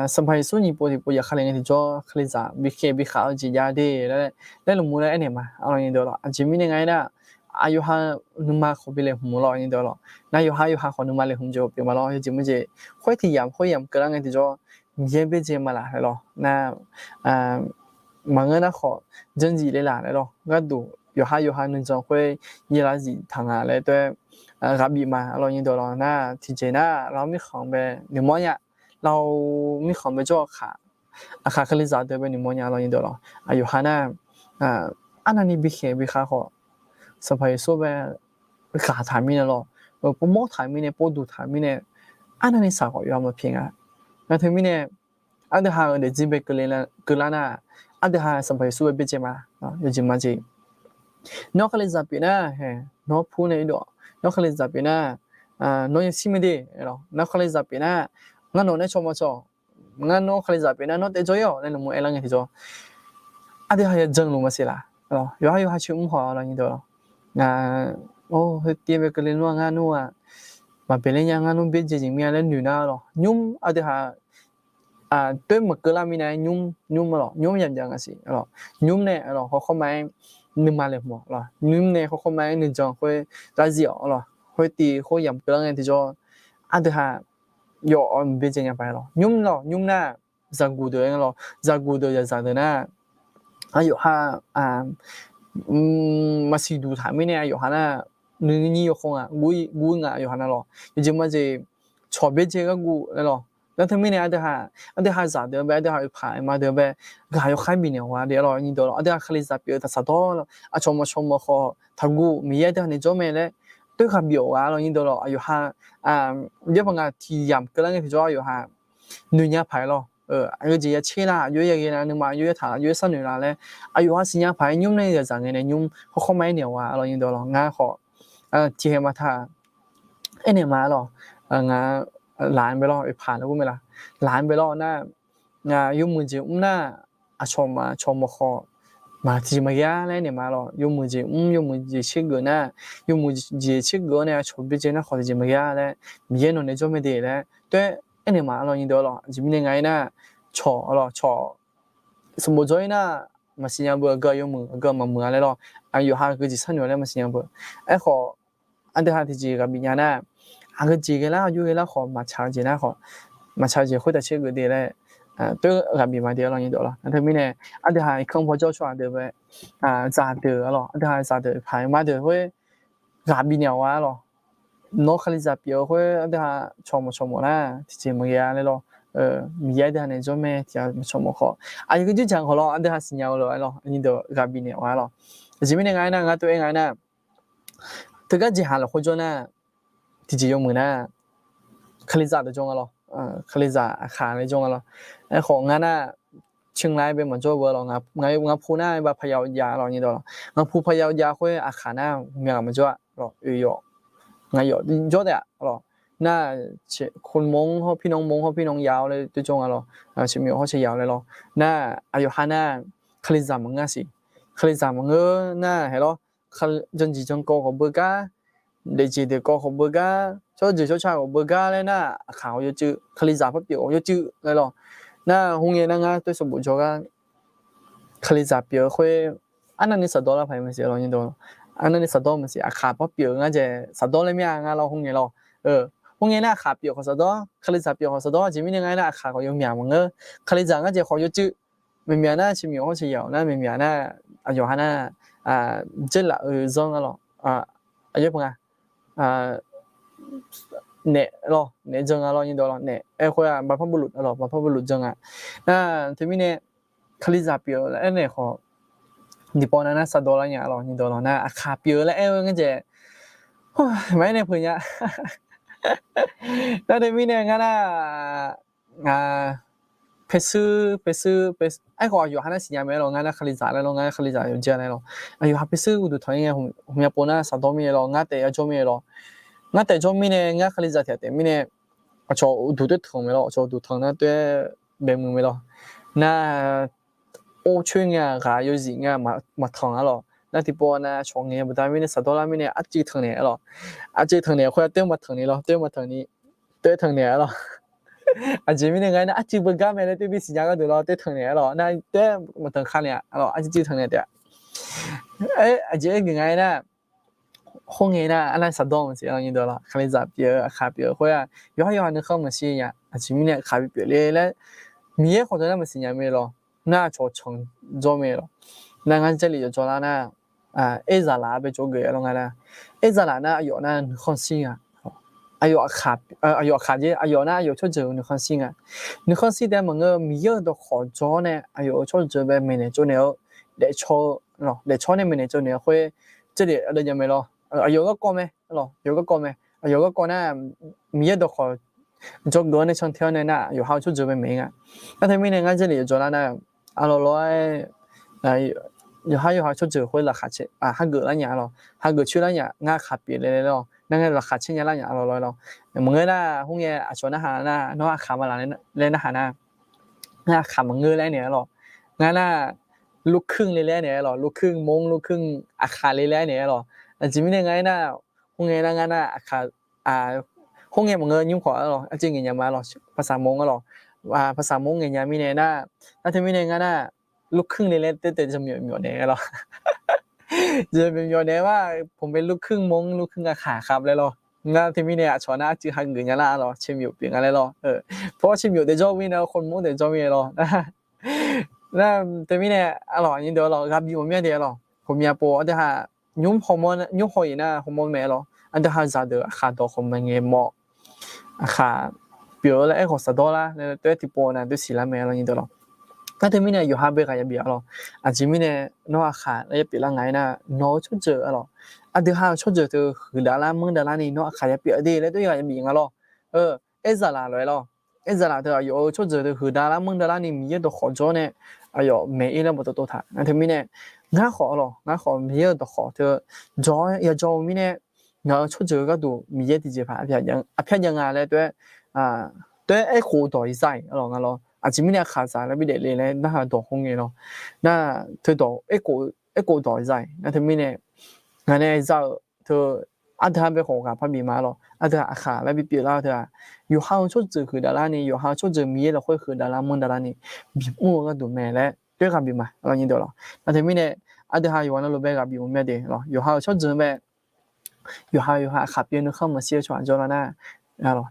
Sanqpaq Yeqsur nyiq pov tiqpov yaqkhav le ngae tiqjawr Kalizaq bikhaeq bikhav-eu jeq jav de laer, laer lmqmr laer aernaeq ma lawr nyiq deuq lawr. Aqjeq mirnae nga-aer nar, aqyawf ha nuima khawf bi laeqhmq lawr nyiq deuq lawr. Nar yawqha yawqha khawf nuima laeqhmq jeq pyeuf ma lawr. Yawjeq maqjeq khoer tiq yamq khoer yamq keuvlar ngae tiqjawr, Miqyaer byaerdzae ma laf laer lawr. Nar maqngeur nar khawf, janzif le laf laer lawr. Gharduq yawqha yawqha nuijan khoer yaeqlaf zif taq nga laer tov-aer ghaq bif ma lawr nyiq deuq lawr. Nar tiqjeq nar lar mirkhanq bae noeqmawr nya, lar-eu mirkhanq bae jawr-eu aqkaq, aqkaq Kalizaq deuq bae noeqmawr nya lawr nyiq deuq lawr. Aqyawf ha nar, arnavni bikhaeq bikhav khawf, Sanqpaq Yeqsur bae ghaq taq mirnae lawr, povmawr taq mirnae, povduq taq mirnae, arnavni saq khawf yawqha maqpyaeq nga. Nar teumirnae aqdui ha-euq daefzir bae keuvlar nar, aqdui ha Sanqpaq Yeqsur bae byaerdzae ma, yawjeq maqjeq. Nawr Kalizaq pyeuf nar, nawr pur nae irdov, nawr Kalizaq pyeuf nar, nawr yashir mae de lawr. Nawr Kalizaq pyeuf nar, ngar nawq nae cawq maqcawq, ngar nawr Kalizaq pyeuf nar nawr taef jawr-ir-awq laer lmqmr aerlar ngae tiqjawr, aqdui ha ya janluf maqsiq laf. Yawqha yawqha caer mr haw lawr nyiq deuq lawr. Ngaq, or, heu tiv bae keuvle nmr-a ngar nmr-a, maqbaeq ler nya ngar nmr byaerdzae jeq mir-a laer noeq nar lawr, nymr aqdui ha toer maqkeuv lar mirnae nymr, nymr lawr, nymr yamq jav nga siq lawr. Nymr nae lawr khawrkhawr ma-aer nuima laeqhmq lawr, nymr nae khawrkhawr ma-aer nuijan khoer larzir-awq lawr, khoer tiv khoer yamq keuvlar ngae tiqjawr, aqdui ha yawf-awr byaerdzae nya paq lawr. Nymr lawr, nymr nar zaqguq deuq-aer lawr, zaqguq deuq zaqzaq deuq nar, aqyawf ha maqsiq duq taq mirnae aqyawf ha nar, nuinyir yawkhaw nga, guv nga aqyawf ha nar lawr. Yawjeq maqjeq, cawq byaerdzae gharguv laer lawr. Nar teumirnae aqdui ha, aqdui ha zaqdeuq bae, aqdui ha oeqpaq oeqma deuq bae, ghaq yawkhav bifnaeq-awq gha de lawr nyiq deuq lawr. Aqdui ha Kalizaq pyeuf-eu taqsaq dawr lawr, aqcawq maqcawq maqkhawf taqguv, Miqyaer aqdui ha naeq jawr mae laer toer ghaq bif-awq gha lawr nyiq deuq lawr. Aqyawf ha, yaerpaq ngaq tiq yamq keuvlar ngae tiqjawr aqyawf ha noeq nya paq-aer lawr. Aqgeujeq ya tser la, aqjox-aer yaghae la, nuima aqjox-aer taq, aqjox-aer sharnoeq la laer, aqyawf ha siqnya paq-aer nymr nae zaqzaq ngae nae nymr khawrkhawr ma-aer naeq-awq gha lawr nyiq deuq lawr. Ngar khawf tiqhaeq maqtaq aernaeq ma lawr. Ngaq laq-anr bae lawr, oeqpaq laer gur mae laf, laq-anr bae lawr nar, yawmuiq jeq mr nar, aqcawq maqcawq maqkhawf, maq tiqjeq maqghae-a laer aernaeq ma lawr. Yawmuiq jeq mr, yawmuiq jeq tsergeuf nar, yawmuiq jeq tsergeuf-awr nae aqcawq byaerdzae nar khawf tiqjeq maqghae-a laer, Miqyaer nawq naeq jawr mae de laer toer aernaeq ma lawr nyiq deuq lawr. Aqjeq mirnae nga-aer nar, cawq lawr, cawq sanqbof jawr-ir nar, maqsiqnya beu, aqgeu yawmuiq, aqgeu maqmuiq-a laer lawr, aqyawf ha aqgeujeq sharnoeq-a laer maqsiqnya beu. Aerkhawf, aqdui ha tiqjeq ghaq bif nya nar, aqgeujeq ghae lar, aqjox ghae lar khawf, maqtsaq-eu jeq nar khawf, maqtsaq-eu jeq khoertav tsergeuf de laer toer ghaq bif ma de lawr nyiq deuq lawr. Nar teumirnae aqdui ha irkanr paw jawr tsawrhaq deuq bae, zaqdeuq-a lawr, aqdui ha zaqdeuq paq-aer ma deuq khoer ghaq bifnaeq-awq gha lawr. Nawr Kalizaq pyeuf-eu khoer aqdui ha cawq maqcawq mawf nar tiqjeq maqghae-a laer lawr. Miqyaer aqdui ha naeq jawr mae tiqjeq maqcawq mawf khawf, aqyawf gui jirjaq khawf lawr aqdui ha siqnya-eu lof-aer lawr nyiq deuq ghaq bifnaeq-awq gha lawr. Aqjeq mirnae nga-aer nar, ngar tov-aer nga-aer nar, teugar jeqhaq lafkhoer jawr nar, tiqjeq yawmuiq nar, Kalizaq deuq jawr nga lawr, Kalizaq aqkaq laer jawr nga lawr. Aerkhawf ngar nar, ciqlav-aer bae maqjawr-eu lawq. Ngaq pu nar-aer ba paqyav jav lawq nyi dawq lawq. Ngaq pu paqyav jav khoer aqkhaq nar ghawqmya ghaq maqjawr-a lawq. Oeq yawf ngaq yawf jawr taef-a lawq. Nar-aq, คนมงค์ hawr พี่น้องมงค์ hawr พี่น้องยาว laer toer jawr nga lawq. Shaqmyawf hawr shaqyawf laer lawq. Nar-aq, aqyawf ha nar-aq, Kalizaq maqngeur siq. Kalizaq maqngeur nar-aq haeq lawr. Janjiq jankawv khawf beugar, daefjeq daefkawv khawf beugar, tsawrjeuq tsawrca khawf beugar laer nar-aq, aqkhaq khawf yawcuiv, Kalizaq par pyeuf khawf yawcuiv laer lawq. Nar-aq, khoerngae nar ngar toer sanqbof jawrgar Kalizaq pyeuf-eu khoer, arnavni shaqdawr lar paq-aer maqsiq lawq nyi dawq. Arnavni shaqdawr maqsiq, aqkhaq par pyeuf-eu ngar jaeq shaqdawr laer mir-a ngar lawr khoerngae lawq. Khoerngae nar aqkhaq pyeuf khawf shaqdawr, Kalizaq pyeuf khawf shaqdawr, aqjeq mirnae ngar nar aqkhaq khawf yawmyaq maqngeur, Kalizaq ngar jaeq khawf yawcuiv. Maeqmyaq nar shaqmyawf hawr shaqyawf nar maeqmyaq nar, aqyawf ha nar, jarlaf-eu zanr-a lawq. Aqyawf paq nga, naef lawr, naef jan nga lawr nyi dawq lawq. Naef aer khoer-aq บรรพบุรุษ lawq, บรรพบุรุษ jan nga. Nar teumirnae Kalizaq pyeuf-eu laer aernaeq khawf, tiqpawf nav nar shaqdawr lar nya lawq nyi dawq lawq. Nar aqkhaq pyeuf-eu laer aer-eu ngar jaeq maqaer nae peuq nya. Nar teumirnae ngar nar, paershuir paershuir paershuir aerkhawf aqyawf ha nar siqnya mae lawq. Ngar nar Kalizaq laer lawr, ngar nar Kalizaq yawqjeq laer lawq. Aqyawf ha paershuir uqduq tanq-ir ngae, ghawqmya pov nar shaqdawr mirnae lawq, ngar taef yajawr mirnae lawq. Ngar taef jawr mirnae ngar Kalizaq tiq ghaq taef mirnae, aqcawq uqduq toer tanq mae lawr, aqcawq uqduq tanq nar toer bae muiq mae lawr. Nar or coer ngae-aq ghaq yawzif ngae maqtanq-a lawq. Nar tiqpov nav cawq ngae baqda mirnae shaqdawr lar mirnae arcuiv tanq naeq-a lawq. Arcuiv tanq naeq khoer-aq toer maqtanq ni lawr, toer maqtanq ni, toer tanq naeq-a lawq. Aqjeq mirnae nga-aer nar arcuiv beugar mae laer toer bi siqnya gharduq lawr, toer tanq naeq-a lawq. Nar toer maqtanq ka naeq-a lawq, arcuiv cuiv tanq naeq taef-a. Aqjeq aergaq nga-aer nar, khoerngae nar arnavni shaqdawr maqsiq lawr nyi dawq lawq. Kalizaq pyeuf-eu aqkhaq pyeuf-eu khoer-aq yawqhar yawqha nuikhanr maqshir nya. Aqjeq mirnae aqkhaq bi pyeuf le laer Miqyaer khawf teu nar maqsiq nya mae lawq. Nar aqcawq canq jawr mae lawq. Nar ngar Jarlif yawqjawr lar nar, Aerzaqlaf bae jawrgeuf-a lawr nga nar, Aerzaqlaf nar aqyawf nar nuikhanr shir nga. Aqyawf aqkhaq, aqyawf aqkhaq jer, aqyawf nar aqyawf tsawrjeuq-eu nuikhanr shir nga. Nuikhanr shir taef maqngeur-eu Miqyaer-euq dawqkhawq jawr nae aqyawf-euq tsawrjeuq bae maeqnaeq tsovnaeq-eu, daefcaw, daefcaw nae maeqnaeq tsovnaeq-eu khoer, Jarlif aqdui nya mae lawr. Aqyawf garkawv mae lawq, yawf garkawv mae. Aqyawf garkawv nar Miqyaer dawqkhawq jawrgeuf-awr nae cantae-awr nae nar yawqha-euq tsawrjeuq bae maeq-ir nga. Nar teumirnae ngar Jarlif yawqjawr lar nar, aqlawq lawr-aer yawqhar yawqha tsawrjeuq khoer laqkhaq caer, hageuf lar nya lawq, hageuf coer lar nya, ngar aqkhaq pyeuf le le lawr, nar ngar laqkhaq caer nya lar nya aqlawq lawr lawr. Maqngeur nar khoerngae aqcawq narhaq nar nawr aqkhaq maqlaq laer narhaq nar, ngar aqkhaq maqngeur laer naeq-a lawq. Ngar nar ลูกครึ่ง le laer naeq-a lawq, ลูกครึ่ง มงค์ ลูกครึ่ง aqkhaq le laer naeq-a lawq. Aqjeq mirnae nga-aer nar, khoerngae nar ngar nar aqkhaq, khoerngae maqngeur nymr khawf-a lawq, arcuiv ngaeqnya ma lawq, ภาษา มงค์-a lawq, ภาษา มงค์ ngaeqnya mirnae nar, nar teumirnae ngar nar ลูกครึ่ง le laer taef taef jaqmyawf myawf naeq-a lawq. Jaqmyawf myawf naeq-a ma, ผมเป็นลูกครึ่ง มงค์ ลูกครึ่ง aqkhaq ครับ laer lawq. Ngar teumirnae aqcawq nar arcuiv hageuf nya lar-a lawq, caermyof pyeuf nga laer lawr. Paw caermyof daef jawr-eu mirnae คนมงค์ daef jawr mirnae lawr. Nar teumirnae aqlawq nyi deuq lawq ghaq bif mawf mir-a de lawq. Ghawqmya pov aqdui haq nymr haw-ir nar hawmawr mae lawq. Aqdui haq zaqdeuq aqkhaq dawq khawf mae ngae mawf, aqkhaq pyeuf-eu laer aerkhawf shaqdawr lar laer toer tiqpov nav toer siqlar mae lawr nyi deuq lawq. Nar teumirnae yawqha bae ghaq yabif-a lawq. Aqjeq mirnae nawr aqkhaq laer yapyeuf lar nga-aer nar nawq-eu tsawrjeuq-a lawq, aqdui haq-euq tsawrjeuq teu huiqdav lar manrdav larni nawr aqkhaq yapyeuf-a de laer toer ghaq yabif nga lawr. Aerzaqlaf lof-aer lawr, Aerzaqlaf teu aqyawf-euq tsawrjeuq teu huiqdav lar manrdav larni Miqyaer dawqkhawf jawr nae aqyawf maeq-ir laer bawqtawv tov taq. Nar teumirnae ngar khawf-a lawq, ngar khawf Miqyaer-euq dawqkhawf teu jawr-aer yajawr-eu mirnae ngaq-euq tsawrjeuq gharduq Miqyaer tiqjeqpaq aqpyar jav nga laer toer, toer aerkhof dawq-iq za-iq-a lawq nga lawr. Aqjeq mirnae aqkhaqzaq laer bidaef le laer narhaq dawq khoerngae lawr. Nar teudawq aerkhof dawq-iq za-iq nar teumirnae ngaq nae za-euq teu aqdui haq bae khawf ghaq parbif ma lawq. Aqdui haq aqkhaq laer bipyeuf lar-eu teu-aq, yawqha-euq tsawrjeuq huiqdav larni, yawqha-euq tsawrjeuq Miqyaer lafkhoer huiqdav lar manrdav larni bimr-eu gharduq mae laer toer ghaq bif ma lawr nyi deuq lawq. Nar teumirnae aqdui haq yawqghaq navluf bae ghaq bif mawf mir-a de lawq. Yawqha-euq tsawrjeuq bae yawqha yawqha aqkhaq pyeuf nuikhanr maqshir-eu tsawrhaq jawr lar nar,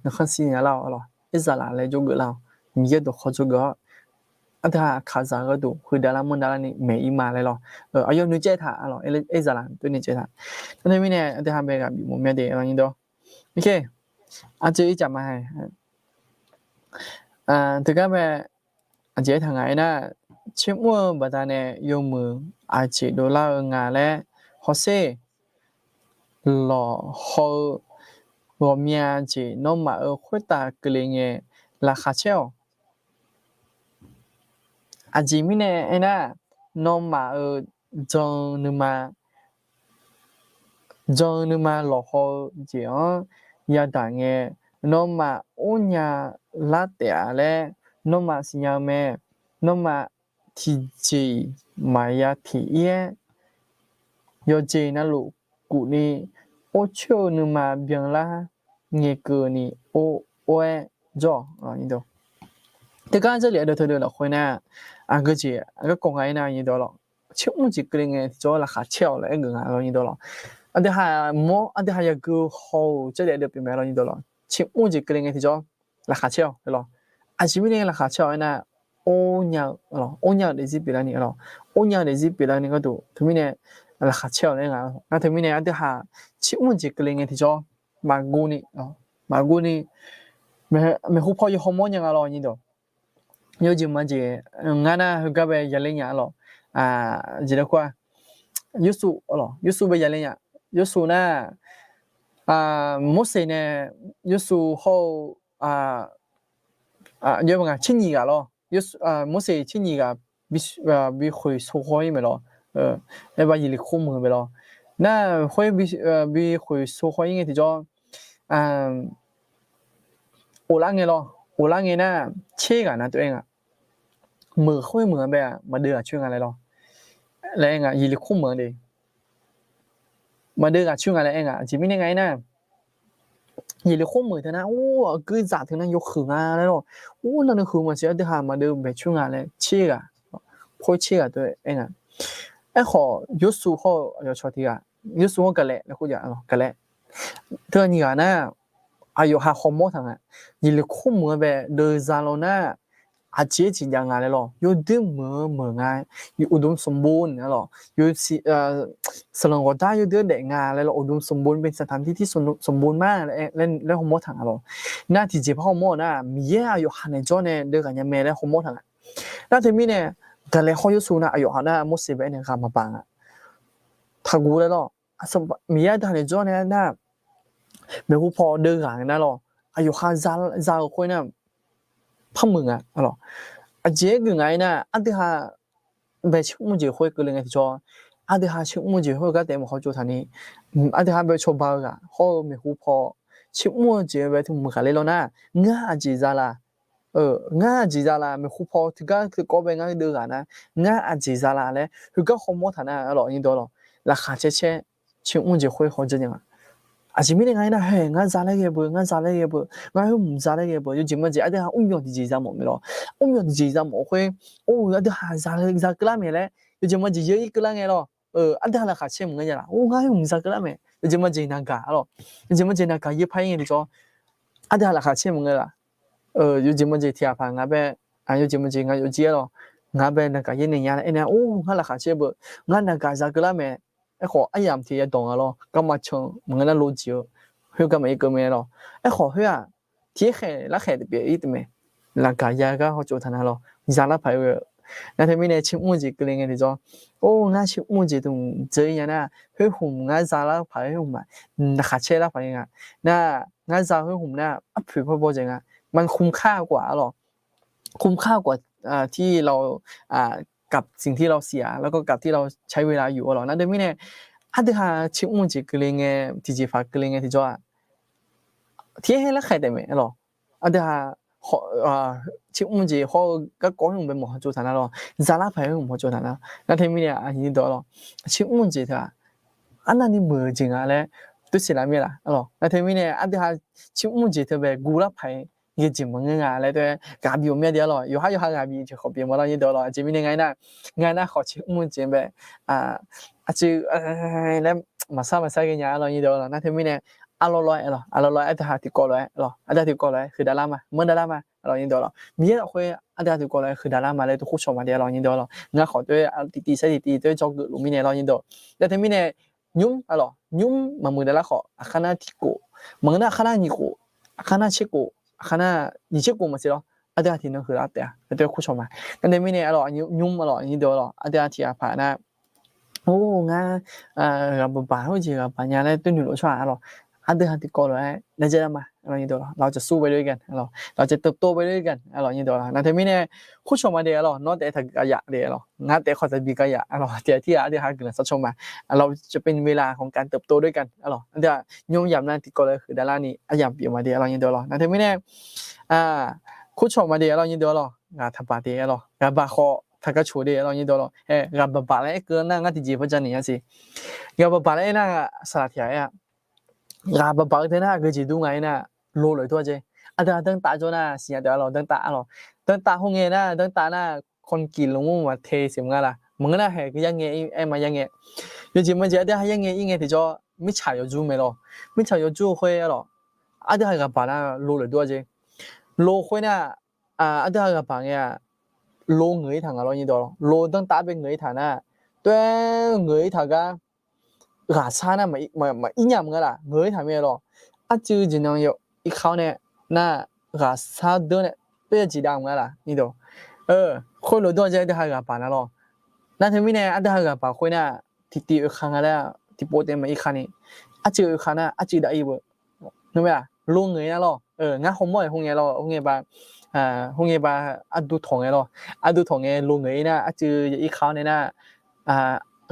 nuikhanr shir nya lar-awq lawq. Aerzaqlaf laer jawrgeuf lar-awq. Miqyaer dawqkhawf jawrgeuf-awr aqdui haq aqkhaqzaq gharduq huiqdav lar manrdav larni maeq-ir ma laer lawr. Aqyawf noeqcaev taq-a lawq, Aerzaqlaf toer noeqcaev taq. Nar teumirnae aqdui haq bae ghaq bif mawf mir-a de lawr nyi deuq. Aqjeq ircaf ma hae teugar bae aqjeq aertaq nga-aer nar, tsermr-eu baqdanae yawmuiq aqjeq dovlar-eu nga laer hawsher lawqhaw-eu ghawqmya jeq nawmaf-euq khoertav keuvle ngae laqkhaq caer-awq. Aqjeq mirnae aernar, nawmaf-euq jan-eu nuima jan-eu nuima lawqhaw-eu jeq-anr yadaq ngae, nawmaf or nya lar taef-a laer nawmaf siqnya-eu mae. Nawmaf tiqjeq-iq maqya teq-ir-aer, yawqjeq navluf gufni or coer-eu nuima byanlar ngaeqkeuvni or or-aer jawr-awq. Teugar Jarlif aqdui teudeuv lafkhoer nar, aqgeujeq garkawv nga aernar, ciqmr jeq keuvle ngae tiqjawr laqkhaq caer-awq laer aergeuf nga lawr nyir dawr lawr. Aqdui haq mawr aqdui haq yagui haw-euq Jarlif aqdui pyeuf mae lawr nyir dawr lawr. Ciqmr jeq keuvle ngae tiqjawr laqkhaq caer-awq lawr. Aqjeq mirnae laqkhaq caer-awq aernar, or nya-eu, or nya-eu daefzir pyeuflarni lawr. Or nya-eu daefzir pyeuflarni gharduq teumirnae laqkhaq caer-awq laer nga. Nar teumirnae aqdui haq ciqmr jeq keuvle ngae tiqjawr maqguvni, maqguvni maeqhu paw yawhaw mawr nya nga lawr nyir dawq. Yawjeq majeq ngar nar heugar bae yaler nya lawr. Jeq laer kur-a, Yawrsuf, Yawrsuf bae yaler nya. Yawrsuf nar, Morseq nae, Yawrsuf hawr-eu, aqjox nga tser nyiq ghaq lawr. Morseq tser nyiq ghaq bi khoeq so haw-ir mae lawr. Aerba Yeqliqkor meuq-eu bae lawr. Nar khoer bi khoeq so haw-ir ngae tiqjawr, of lar ngae lawr. Of lar ngae nar, tser ghaq nar tov-aer nga. Meuq khoer meuq-anr bae-aq maqdeuv ghaq coer nga laer lawr. Laer aer nga, Yeqliqkor meuq-anr de maqdeuv ghaq coer nga laer aer nga. Aqjeq mirnae nga aernar, Yeqliqkor meuq teu nar, or, aqguir dzaq teu nar yawhuiq nga laer lawr. Or, nar nuihuiq maqsiq aqdui haq maqdeuv bae coer nga laer tser ghaq, khoer tser ghaq tov-aer nga. Aerkhawf Yawrsuf hawr-eu aqyawf cawq tiq ghaq, Yawrsuf hawr Gaqlaeq laer kur jav, Gaqlaeq teu nyiq ghaq nar, aqyawf ha hawmawr taq nga. Yeqliqkor meuq-anr bae deuv za law nar, aqjeq-aer jeq jav nga laer lawr. Yawdoer meuq-eu meuq nga, uqdmq sanqbof-a lawr. Sanqlanq ghawqdar yawdoer daef nga laer lawr, uqdmq sanqbof bae saqtaq tirtir sanqbof ma laer hawmawr taq nga lawr. Nar tiqjeq par hawmawr-eu nar, Miqyaer aqyawf ha naeq jawr nae deuv ghaq nya mae laer hawmawr taq nga. Nar teumirnae, Gaqlaeq hawr Yawrsuf nar aqyawf ha nar Morseq bae aer nae ghaq maqbaq nga. Taqguv laer lawr. Miqyaer aqdui ha naeq jawr nae aernar, maeqhu paw deuv ghaq nga nar lawr, aqyawf ha za-eu khoer nar, par meuq nga lawr. Aqjeq-aer geuf nga aernar, aqdui ha bae ciqmr jeq khoer keuvle ngae tiqjawr, aqdui ha ciqmr jeq khoer gar taef maqhaw tsov taqni, aqdui ha bae cawba-eu ghaq hawr-eu maeqhu paw ciqmr-eu jeq bae teu meuq ghaq ler lawr nar, ngar aqjeq za la, ngar aqjeq za la, maeqhu paw teugar teukawv bae ngar deuv ghaq nar, ngar aqjeq za la laer heugar hawmawr taq nar lawr nyir dawq lawr, laqkhaq caer caer ciqmr jeq khoer hawdzeur nya nga. Aqjeq mirnae nga aernar, hae, ngar za laer ghae beu, ngar za laer ghae beu, ngar khoer hmq za laer ghae beu, yawjeq majeq aqdui ha mrmyawq tiqjeq za mawf mae lawr. Mrmyawq tiqjeq za mawf-eu khoer, or, aqdui ha za keuvlar mae laer yawjeq majeq yeur-ir keuvlar ngae lawr. Aqdui ha laqkhaq caer maqngeur nya laf. Or, ngar khoer hmq za keuvlar mae, yawjeq majeq naqgaq lawr. Yawjeq majeq naqgaq yeur par-ir ngae tiqjawr, aqdui ha laqkhaq caer maqngeur laf. Yawjeq majeq tiq ghaq paq nga bae, yawjeq majeq nga yawjir-aer lawr, nga bae naqgaq yaer naeq nya laer aernae, or, ngar laqkhaq caer beu, ngar naqgaq za keuvlar mae. Aerkhawf aryamq tiq ya dawq nga lawr, garma can maqngeur nar lov jeq-eu, khoer garma ir keuv mae lawr. Aerkhawf khoer-aq, tiq khaeq larkhaeq taef pyeuf-ir taef mae. Laqgaq ya gar hawtsov taq nar lawr, za lar paq-aer ghae. Nar teumirnae ciqmr jeq keuvle ngae tiqjawr, or, ngar ciqmr jeq teu dzeur-ir nya nar, khoer hmq ngar za lar paq-aer khoer hmq-aq, laqkhaq caer lar paq-aer nga. Nar, ngar za khoer hmq nar arpoeq paw baw dzaeq nga. มันคุ้มค่ากว่า lawr. คุ้มค่ากว่า ที่เรา กับสิ่งที่เราเสีย แล้วก็กับที่เราใช้เวลาอยู่ lawr. Nar teumirnae, aqdui ha ciqmr jeq keuvle ngae, tiqjeqpaq keuvle ngae tiqjawr-aq, tiq khaeq larkhaeq taef mae lawr. Aqdui ha ciqmr jeq hawr-eu garkawv khoer hmq bae mawq haw tsov taq nar lawr, za lar paq-aer khoer hmq haw tsov taq nar. Nar teumirnae aqnyir dawq lawr, ciqmr jeq teu-aq, arnavni muiq-eu jeq nga laer toer siqlar mir laf lawr. Nar teumirnae aqdui ha ciqmr jeq teu bae guv lar paq-aer ghae jeq maqngeur nga laer toer ghaq bif-euq mir-a de-a lawr. Yawqhar yawqha ghaq bif jeq khawf pyeuf ma lawr nyir dawq lawr. Aqjeq mirnae nga aernar, nga nar khawf ciqmr jeq bae, aqjeq laer maqsar maqsar ghae nya lawr nyir dawq lawr. Nar teumirnae, arlawr lawr-aer lawr, arlawr lawr-aer aqdui ha tiqkawv lof-aer lawr, aqdui ha tiqkawv lof-aer huiqdav lar ma, manrdav lar ma lawr nyir dawq lawr. Miqyaer lafkhoer aqdui ha tiqkawv lof-aer huiqdav lar ma laer teu khoer cawq ma de-a lawr nyir dawq lawr. Nga khawf toer tiqtiv saer tiqtiv toer dzawgeuf luf mirnae lawr nyir dawq. Nar teumirnae, nymr-a lawr, nymr maqmuiq dav lar khawf aqkar nar tiqkhof, maqngeur nar aqkar nar nyiq khof, aqkar nar tser khof, aqkar nar nyiq tser khof maqsiq lawr, aqdui ha tiqnan huiqlar taef-a laer toer khoer cawq ma. Nar teumirnae, nymr-a lawr nyir dawq lawr, aqdui ha tiqghaq paq nar, or, ngar ghaq baq baq khoer jeq ghaq baq nya laer toer noeqlof tsawrhaq-a lawr. Aqdui ha tiqkawv lof-aer laejae lar ma, เราจะสู้ไปด้วยกัน เราจะเติบโตไปด้วยกัน เราจะเติบโตไปด้วยกัน เราจะเติบโตไปด้วยกัน Nar teumirnae, คุณชอบ ma de arlawq, nawr taef taq gaqyaf de arlawq, ngar taef khawf taq bi gaqyaf arlawq, tiqghaq tirghaq aqdui ha guiqlanq sharcaw ma, เราจะเป็นเวลาของการเติบโตด้วยกัน arlawq, aqdui ha nymr yamq nar tiqkawv lof-aer huiqdav larni aryamq pyeuf ma de arlawq, เราจะเติบโตไปด้วยกัน คุณชอบ ma de arlawq, เราจะเติบโตไปด้วยกัน arlawq, ghaq taqbaq de arlawq, ghaqbaq khawf taqgaq coq de arlawq, เราจะเติบโตไปด้วยกัน arlawq, ghaqbaq baq laer aer keuv nar ngar tiqjeq par ja naeq nya siq, ghaqbaq baq laer aer nar saqlaq tiq ghaq aer-a, ghaq baq baq-eu teu nar aqgeu jeq dur nga-ir nar, lo lof dur-a jeq. Aqdui ha danrtav jawr nar siqnya deuq arlawq, danrtav arlawq, danrtav khoerngae nar, danrtav nar คอนกรีต lmqmr maqte siq maqnga laq, maqngeur nar haeq geu yarngae ir, aer ma yarngae. Yawjeq maqjeq aqdui ha yarngae ir ngae tiqjawr mirtsaq yawjur mae lawq. Mirtsaq yawjur-eu khoer arlawq, aqdui ha ghaq baq nar lo lof dur-a jeq. Lo khoer nar, aqdui ha ghaq baq ngae-aq, lo ngeuq ir taq nga lawr nyir dawq lawr, lo danrtav bae ngeuq ir taq nar, toer ngeuq ir taq gar ghaqsar nar maqir nya maqnga laq, ngeuq ir taq mir-aer lawr. Arcuiv jeq nan yawf ir kar-awr nae nar, ghaqsar deur nae toer ya jeq dav maqnga laq nyir dawq. Khoerlof dur-a jeq aqdui ha ghaq baq nar lawr. Nar teumirnae aqdui ha ghaq baq khoer nar, tiqtiv oekar nga laer tiqpov taef maqir kar ni, arcuiv oekar nar arcuiv dav ir beu. Nmr-aq, lo ngeuq ir nar lawr. Ngar hawmawr-aer khoerngae lawr, khoerngae ba, khoerngae ba, ardu tawq ngae lawr. Ardu tawq ngae lo ngeuq ir nar arcuiv ya ir kar-awr nae nar,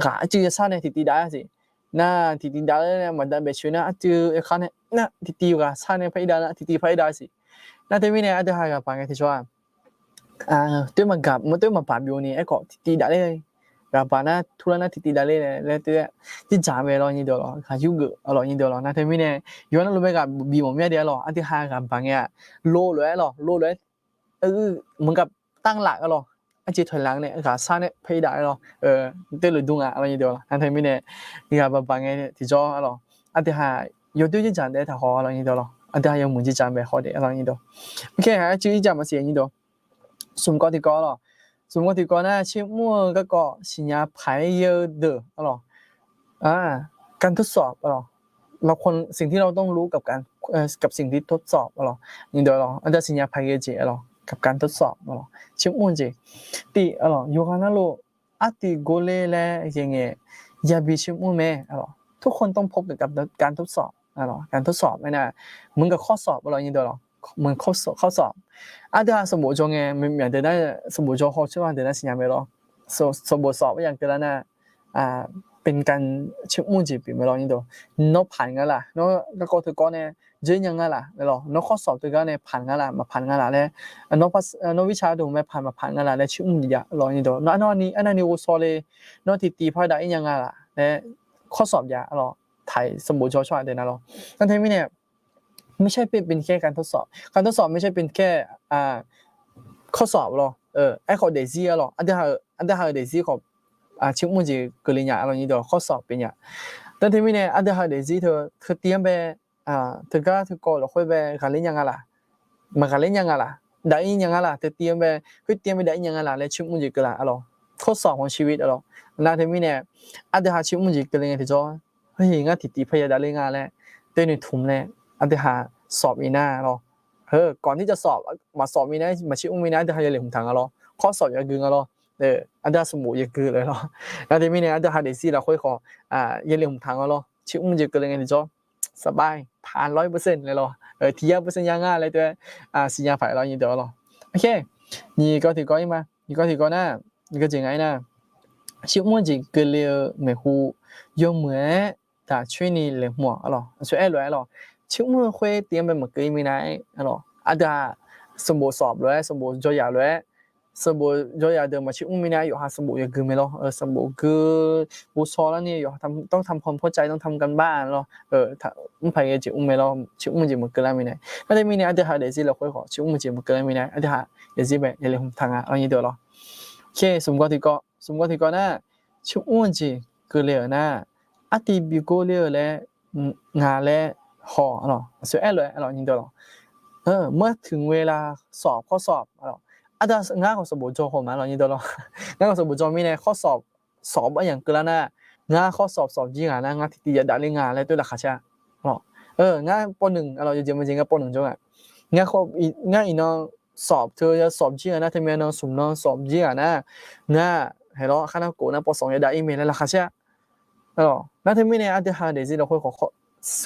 ghaq arcuiv yashar nae tiqtiv dav-aer siq. Nar tiqtiv dav-aer nae maqdav baef coer nar arcuiv oekar nae nar tiqtiv ghaqsar nae par ir dav nar tiqtiv par ir dav siq. Nar teumirnae aqdui ha ghaq baq ngae tiqjawr-aq, toer maqgaq maqtoer maqbaq byov ni aerkhawf tiqtiv dav ler, ghaq baq nar turlar nar tiqtiv dav ler laer toer-aer jirdzaq mae lawr nyir dawq lawr, ghaq yurgeuf arlawq nyir dawq lawr. Nar teumirnae yawqha navluf bae ghaq bif mawf mir-a de arlawq, aqdui ha ghaq baq ngae-aq, lo lof-aer lawr, lo lof-aer maqgaq tanrlaf arlawq, arcuiv tawqlaf nae ghaqsar nae par ir dav-aer lawr, toer lof dur nga arlawq nyir dawq lawr. Nar teumirnae ghaq baq baq ngae tiqjawr arlawq, aqdui ha yawdoer jirdzaq daef-aer taqhaw arlawq nyir dawq lawr, aqdui ha yawmuiq jirdzaq bae haw daef arlawq nyir dawq. Ok, arcuiv jirdzaq maqsiq nyir dawq. Smq kawv tiqkawv arlawq. Smq kawv tiqkawv nar, ชื่อม่วน garkawv siqnya paq-aer yeu-eu deuq arlawq, การทดสอบ arlawq, สิ่งที่เราต้องรู้กับการ กับสิ่งที่ทดสอบ arlawq, aqdui siqnya paq-aer yeu jeq arlawq, กับการทดสอบ arlawq, ชื่อม่วน jeq. Tiv arlawq, yawqghaq navluf artiv gor ler laer ghae ngae yabi ชื่อม่วน mae arlawq, ทุกคนต้องพบกับการทดสอบ arlawq, การทดสอบ aernar, เหมือนกับข้อสอบ arlawq nyir dawq lawr, เหมือนข้อสอบ ข้อสอบ. Aqdui ha sanqbof jawr ngae, myaq deuq nar sanqbof jawr haw tsawrhaq deuq nar siqnya mae lawr. Sanqbof sawf-aer yamq keuvlar nar, เป็นการชื่อม่วน jeq pyeuf mae lawr nyir dawq. Nawr paq nga laq, nawr garkawv teukawv nae dzoer nya nga laq lawr, nawr ข้อสอบ teugar nae paq nga laq maqpaq nga laq laer, nawr วิชา deuq mae paq maqpaq nga laq laer ชื่อม่วน jeq jav lawr nyir dawq. Nawr arnavni arnavni ghovshaw le, nawr tiqtiv par dav ir nya nga laq laer ข้อสอบ jav lawr. Taq-iq sanqbof jawr tsawrhaq deuq nar lawr. Nar teumirnae, ไม่ใช่เป็นแค่การทดสอบ การทดสอบ ไม่ใช่เป็นแค่ ข้อสอบ lawr. Aerkhawf daefzir arlawq, aqdui ha-euq daefzir khawf ชื่อม่วน jeq keuvle nya arlawq nyir dawq, ข้อสอบ pyeuf nya. Nar teumirnae aqdui ha-euq daefzir teu teutiv-anr bae, teugar teukawv lafkhoer bae ghaqler nya nga laq, maqghaqler nya nga laq, dav ir nya nga laq, teutiv-anr bae, khoertiv-anr bae dav ir nya nga laq laer ชื่อม่วน jeq keuvlar arlawq, ข้อสอบ ของชีวิต arlawq. Nar teumirnae aqdui ha ชื่อม่วน jeq keuvle ngae tiqjawr, heu ngar tiqtiv par ya dav ler nga laer toer noeqtmq nae, aqdui ha sawf-ir nar lawr, heu ก่อนที่จะสอบ maqsawf mir nar, maqshir mr mir nar aqdui ha yawleq hmq taq nga lawr, ข้อสอบ yagui nga lawr. Aqdui ha sanqbof yagui lawr. Nar teumirnae aqdui ha daefzir lafkhoer khawf yawleq hmq taq nga lawr, ชื่อม่วน jeq keuvle ngae tiqjawr, สบาย ผ่านร้อยเปอร์เซ็นต์ laer lawr, tiq yar percent ya nga laer toer-aer siqnya paq lawr nyir dawq lawr. Ok, nyiq kawv tiqkawv ir ma, nyiq kawv tiqkawv nar, nyiq kawv jeq nga ir nar, ชื่อม่วน jeq keuvle-eu maeqhu yawmuiq-aer daq coer ni laeqhmq-awq arlawq, aqsur aer lof-aer lawq, ชื่อม่วน khoer tiv-anr bae maqkeuv ir mirnae arlawq, aqdui ha sanqbof sawf lof-aer, sanqbof jawryaq lof-aer, sanqbof jawryaq deuq maqshir mr mirnae yawqha sanqbof yagui mae lawr, sanqbof gui ghovshaw larni yawqha ต้องทำความเข้าใจ ต้องทำการบ้าน lawr, mrpaq ghae jeq mr mae lawr, ชื่อม่วน jeq maqkeuv lar mirnae. Nar teumirnae aqdui ha daefzir lafkhoer khawf ชื่อม่วน jeq maqkeuv lar mirnae, aqdui ha daefzir bae yawleq hmq taq nga lawr nyir dawq lawr. Ok, smq kawv tiqkawv, smq kawv tiqkawv nar, ชื่อม่วน jeq keuvle-euq nar, artiv bi gor ler-eu laer nga laer haw arlawq, aqsur aer lof-aer arlawq nyir dawq lawq, เมื่อถึงเวลาสอบข้อสอบ arlawq, aqdui ha ngar khawf sanqbof jawr haw ma lawr nyir dawq lawr, ngar khawf sanqbof jawr mirnae ข้อสอบ sawf-awr bar yamq keuvlar nar, ngar ข้อสอบ sawf jir ghaq nar ngar tiqtiv ya dav ler nga laer toer laqkhaq shar. Ngar pawv nmq arlawq, yawjeq maqjeq ngar pawv nmq jawr nga. Ngar iqnan sawf teu ya sawf jir ghaq nar, teumya nan smq nan sawf jir ghaq nar, ngar haeq lawr khar nar khof nar pawv sawf ya dav ir mae laer laqkhaq shar. Nar teumirnae aqdui ha daefzir lafkhoer khawf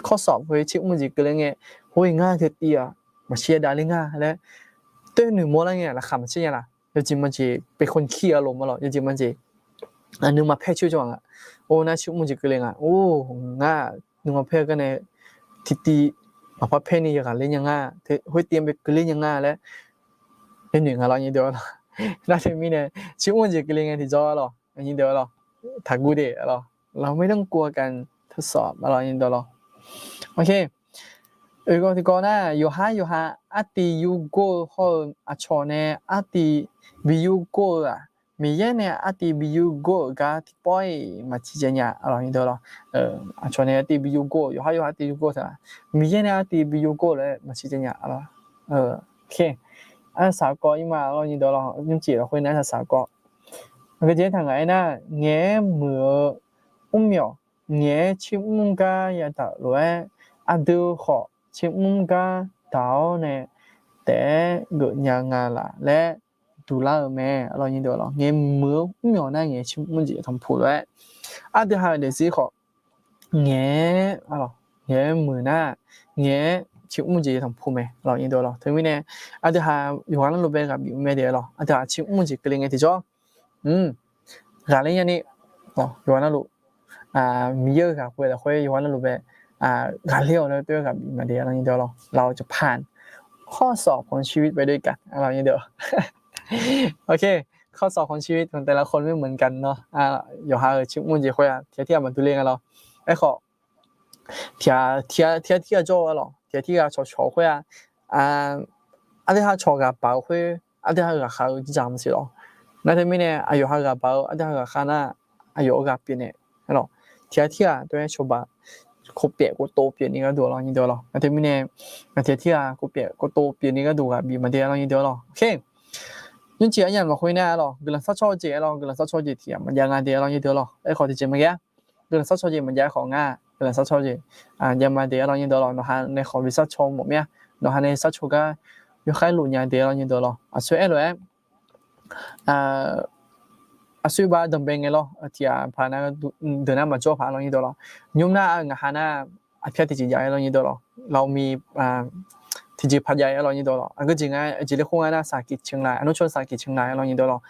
ข้อสอบ khoer ชื่อ mr jeq keuvle ngae, hawr-ir ngar teu tiv-aq, maqshir dav ler nga laer, toer noeqmawr lar ngae laqkhaq maqcaer nya laq. Yawjeq majeq เป็นคนขี้อารมณ์ arlawq, yawjeq majeq nuima paer coer jawr-aq nga. Or nar ชื่อ mr jeq keuvle nga. Or, ngar nuima paer-eu gar nae tiqtiv maqpar paer ni yawghaq ler nya nga, khoer tiv-anr bae keuvler nya nga laer, yaernoeq nga lawr nyir deuq-awr lawr. Nar teumirnae ชื่อ mr jeq keuvle ngae tiqjawr-awr lawr, nyir deuq-awr lawr, taqguv de-awr lawr, เราไม่ต้องกลัวการทดสอบ arlawr nyir deuq-awr lawr. Oe, tiqkawv nar, yawqhar yawqha artiv yurgor-eu hawr-eu aqcawq nae artiv bi yurgor-eu-aq, Miqyaer nae artiv bi yurgor-euq gar tiqpawf-iq maqciq jaev nya, arlawr nyir deuq-awr lawr. Aqcawq nae artiv bi yurgor-eu, yawqhar yawqha artiv yurgor-eu taq-aq, Miqyaer nae artiv bi yurgor-eu laer maqciq jaev nya, arlawr. Arsaq saqkawv ir ma, arlawr nyir deuq-awr lawr, nymrcif lafkhoer nar arsaq saqkawv. Aqgeu jeq-aer taq ngaq-aer nar, ngaeq-aer muiq-eu mrmyawf, ngaeq-aer ชื่อ mr gar yadaq lof-aer, aqdui khawf ชื่อ mr gar daq-awr nae taef-aer geufnya nga laf laer duqlar-eu mae, arlawr nyir deuq-awr lawr. Ngaeq muiq-eu mrmyawf nar ngaeq ชื่อ mr jeq tanqpuq lof-aer, aqdui ha-euq daefzir khawf ngaeq-aer, arlawr, ngaeq-aer muiq nar, ngaeq-aer ชื่อ mr jeq tanqpuq mae, arlawr nyir deuq-awr lawr. Teumirnae aqdui ha yawqghaq navluf bae ghaq bif mae de-awr lawr, aqdui ha ชื่อ mr jeq keuvle ngae tiqjawr ghaqler nyani, yawqghaq navluf, Miqyaer-eu ghaq khoer lafkhoer yawqghaq navluf bae ghaqler-awq laer toer ghaq bif ma de, arlawr nyir deuq-awr lawr. เราจะผ่านข้อสอบของชีวิตไปด้วยกัน arlawr nyir deuq-awr. ข้อสอบของชีวิตของแต่ละคนไม่เหมือนกันเนาะ yawqha-euq ชื่อ mr jeq khoer-aq tiq ghaq tirghaq maqdur le nga lawr. Aerkhawf, tiq ghaq tirghaq jawr-eu arlawr, tiq ghaq tirghaq cawqcawq khoer-aq, aqdui ha cawq ghaq baq-eu khoer, aqdui ha ghaqkhav-eu dzaq maqsiq lawr. Nar teumirnae aqyawf ha ghaq baq-eu, aqdui ha ghaqkhav nar, aqyawf-eu ghaq pyeuf nae, arlawr, tiq ghaq tirghaq dov-aer cawba, khofpyaef khoftof pyeuf ni gharduq, arlawr nyir deuq-awr lawr. Nar teumirnae, tiq ghaq tirghaq khofpyaef khoftof pyeuf ni gharduq ghaq bif ma de, arlawr nyir deuq-awr lawr. Nymrcif arnyaf lafkhoer nar, arlawr, guiqlanq sarcawr jeq, arlawr, guiqlanq sarcawr jeq tiq ghaq maqjav nga de, arlawr nyir deuq-awr lawr. Aerkhawf tiqjeq maqjav, guiqlanq sarcawr jeq maqjav khawf ngar guiqlanq sarcawr jeq jav ma de, arlawr nyir deuq-awr lawr. Nawqha nae khawf bi sarcawr mawf mir-a, nawqha nae sarcawr gar yawkhav aer luf nya de, arlawr nyir deuq-awr lawr. Aqsur aer lof-aer, aqsur bar danqbae ngae lawr, tiq ghaq paq nar, deuq nar maqjawr paq, arlawr nyir deuq-awr lawr. Nymr nar ngaqha nar aqpyar tiqjeq jav-aer, arlawr nyir deuq-awr lawr. Lawmi tiqjeq paq jav-aer, arlawr nyir deuq-awr lawr. Aqgeu jeq nga, jeq le khoer nga nar สหกิจเชียงราย, อนุชน สหกิจเชียงราย, arlawr nyir deuq-awr lawr.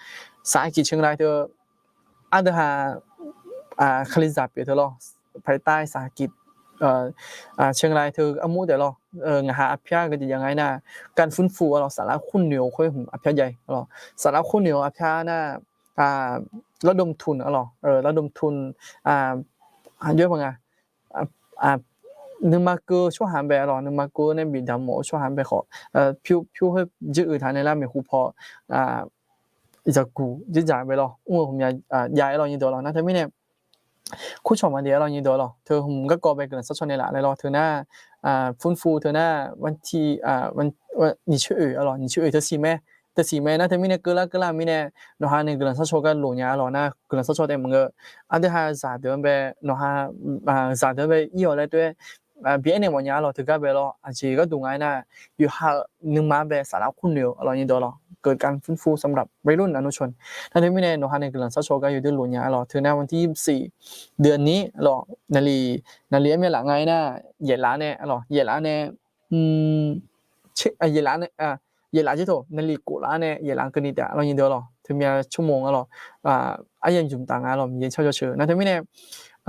สหกิจเชียงราย teu aqdui ha Kalizaq pyeuf teu lawr, ภายใต้ สหกิจเชียงราย teu armur taef lawr. Ngaqha aqpyar geujeq jav nga-aer nar, การฟื้นฟู arlawr, สาระคู่เหนี่ยว khoer hmq aqpyar jav-aer, arlawr, สาระคู่เหนี่ยว aqpyar nar, ระดมทุน arlawr, ระดมทุน aqjox nga, nuima keuv-eu tsawrhaq-anr bae, arlawr, nuima keuv nae bidaq mawf-eu tsawrhaq-anr bae khawf, pyur pyur khoer jir uiq taq nae lar maeqhu paw zaqguq jir dzaq bae lawr, mr-eu ghawqmya jav-aer, arlawr nyir deuq-awr lawr. Nar teumirnae, kurcawq maqdaef, arlawr nyir deuq-awr lawr. Teu hmq garkawv bae guiqlanq sarcawr naeqlaf laer lawr. Teu nar, ฟื้นฟู teu nar, วันที่ nyiq coer oeq, arlawr, nyiq coer oeq teu siq mae, teu siq mae. Nar teumirnae keuvlar keuvlar mirnae, nawqha nae guiqlanq sarcawr gar lof nya, arlawr, nar guiqlanq sarcawr taef maqngeur. Aqdui ha zaqdeuq-anr bae, nawqha zaqdeuq-anr bae ir-awq laer toer bi aernaeq mawf nya, arlawr, teugar bae lawr. Aqjeq gharduq nga-aer nar, yawqha-euq nuima-anr bae สาระคู่เหนี่ยว arlawr nyir deuq-awr lawr, เกิดการฟื้นฟู สำหรับวัยรุ่น อนุชน. Nar teumirnae nawqha nae guiqlanq sarcawr gar yawdoer lof nya, arlawr. Teu nar วันที่ยี่สิบสี่ เดือนนี้ arlawr, naqliq, naqliq armyav laf nga-aer nar, yaeflaf nae, arlawr, yaeflaf nae, yaeflaf nae, yaeflaf jir taq naqliq koflaf nae yaeflaf keuvni taef, arlawr nyir deuq-awr lawr. Teumya ชั่วโมง arlawr, aryamq jmq taf nga, arlawr, Miqyaer tsawrjawr sheuq. Nar teumirnae,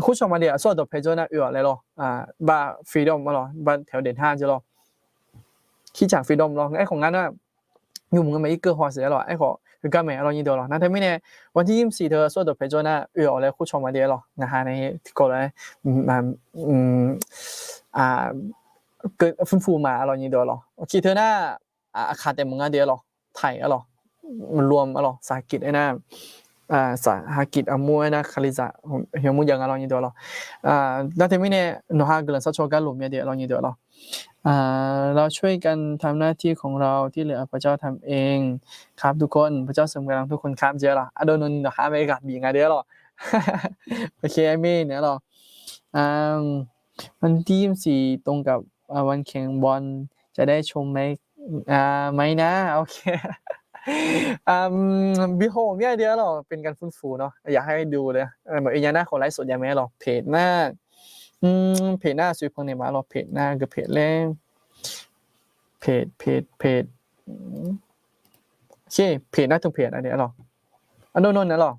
kurcawq maqdaef aqsur aqdawq paejaw nar oe-awq laer lawr, bar freedom, arlawr, bar taeq-awr daef nar jir lawr. Kirtsaq freedom lawr, aerkhawf ngar nar, nymq nga mae irkeuv haw siq, arlawr, aerkhawf heugar mae, arlawr nyir deuq-awr lawr. Nar teumirnae, วันที่ยี่สิบสี่ teu aqsur aqdawq paejaw nar oe-awq laer kurcawq maqdaef, arlawr, ngaqha nae tiqkawv lof-aer ฟื้นฟู ma, arlawr nyir deuq-awr lawr. Oke, teu nar, aqkaq taef maqnga de, arlawr, taiq, arlawr, รวม arlawr, สหกิจ aer nar, สหกิจ armur aer nar, Kalizaq hmq armur jav nga, arlawr nyir deuq-awr lawr. Nar teumirnae, nawqha guiqlanq sarcawr gar lof mya de, arlawr nyir deuq-awr lawr. เราช่วยกันทำหน้าที่ของเรา ที่เหลือพระเจ้าทำเองครับทุกคน พระเจ้าทรงกำลังทุกคนครับ jeq, arlawr, ardov nawq ni nawqha bae ghaq bif nga de, arlawr. Oke, aqmeq, arlawr. วันที่ยี่สิบสี่ ตรงกับวันแข่งบอล จะได้ชมไหม ไม่นะ โอเค bi haw mya de, arlawr, เป็นการฟื้นฟูเนาะ อยากให้ดูเลย maqoe nya nar khawf ไลฟ์สด jav mae, arlawr, เพจ nar, เพจ nar สุยพงษ์ naeq ma arlawq, เพจ nar gui เพจ laer, เพจ เพจ เพจ โอเค เพจ nar teu เพจ aqlawq, arlawq,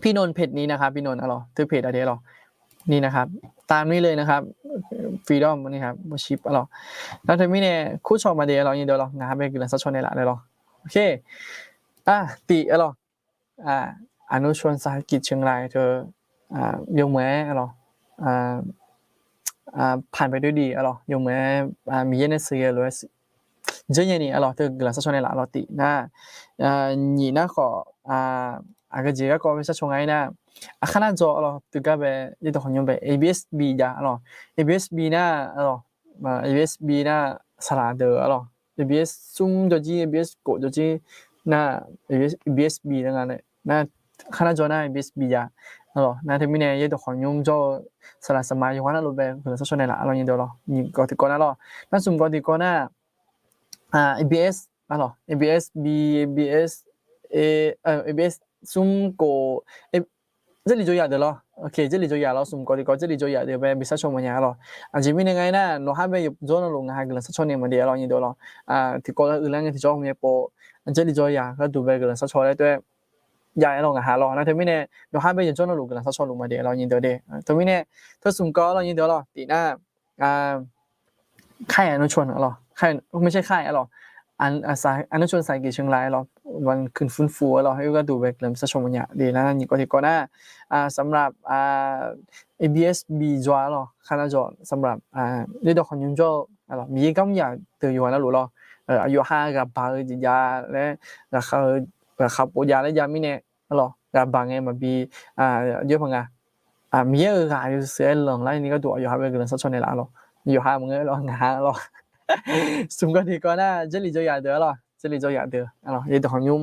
พี่นนท์ เพจ นี้นะครับ พี่นนท์ arlawq, teu เพจ aqlawq, นี่นะครับ ตามนี้เลยนะครับ Freedom นี่ครับ Worship arlawq. Nar teumirnae kurcawq maqdaef arlawq, nyir deuq arlawq, ngaq ha bae guiqlanq sharcaw naeqlaf naeq lawq. Oke, tiv arlawq, อนุชวน สหกิจเชียงราย teu, yawmuiq-aer arlawq, ผ่านไปด้วยดี arlawq, yawmuiq-aer Miqyaer nae sheuqghae lof-aer dzeur nya ni arlawq, teu guiqlanq sharcaw naeqlaf arlawq tiv nar, nyiq nar khawf, aqgeujeq garkawv bae sharcaw nga-ir nar, aqkar nar dzaw arlawq, teugar bae yaerdawq khawqnymr bae A B S B jav arlawq, A B S B nar arlawq, A B S B nar saqlaq deuq arlawq, A B S smr jawrjir, A B S khof jawrjir nar, A B S B nar nga nae, nar, aqkar nar dzaw nar A B S B jav arlawq. Nar teumirnae yaerdawq khawqnymr jawr-eu saqlaq saqma yawqghaq navluf bae guiqlanq sharcaw naeqlaf arlawq, nyir deuq arlawq, nyiq kawv tiqkawv nar, nar smq kawv tiqkawv nar, A B S arlawq, A B S B, A B S A, A B S smr khof, jarlif jawr yaf deuq lawr, jarlif jawr yaf lawr, smq kawv tiqkawv jarlif jawr yaf deuq bae bi sharcaw mawfnya arlawq. Aqjeq mirnae nga-ir nar, nawqha bae yawqjawr navluf ngaq ha guiqlanq sharcaw naeq maqdaef arlawq, nyir deuq arlawq. Tiqkawv uiqlar ngae tiqjawr hmq yae pov, jarlif jawr yaf gharduq bae guiqlanq sharcaw laer tov-aer jav-aer lawr ngaq ha lawr. Nar teumirnae nawqha bae yawqjawr navluf guiqlanq sharcaw luf maqdaef arlawq, nyir deuq de. Teumirnae teu smq kawv arlawq, nyir deuq arlawq tiv nar ค่ายอนุชวน arlawq, ไม่ใช่ค่าย arlawq, อนุชวน สหกิจเชียงราย arlawq, วันคืนฟื้นฟู arlawq, heugar gharduq bae guiqlanq sharcaw mawfnya de nar, nyiq kawv tiqkawv nar, สำหรับ A B S B jaw arlawq, aqkar nar dzaw สำหรับ yaerdawq khawqnymr jawr-eu Miqyaer garmr yaf deuq yawqghaq navluf lawr, aqyawf ha ghaq baq-eu jeq jav laer, ghaqkhav pov jav laer jav mirnae arlawq, ghaq baq ngae maqbi jawr paq nga. Miqyaer-euq ghaq yawshuif aer lanqlar ni gharduq aqyawf ha bae guiqlanq sharcaw naeqlaf arlawq, yawqha maqngeur lawr ngaq ha lawr. Smq kawv tiqkawv nar jarlif jawr yaf deuq arlawq, jarlif jawr yaf deuq arlawq, yaerdawq khawqnymr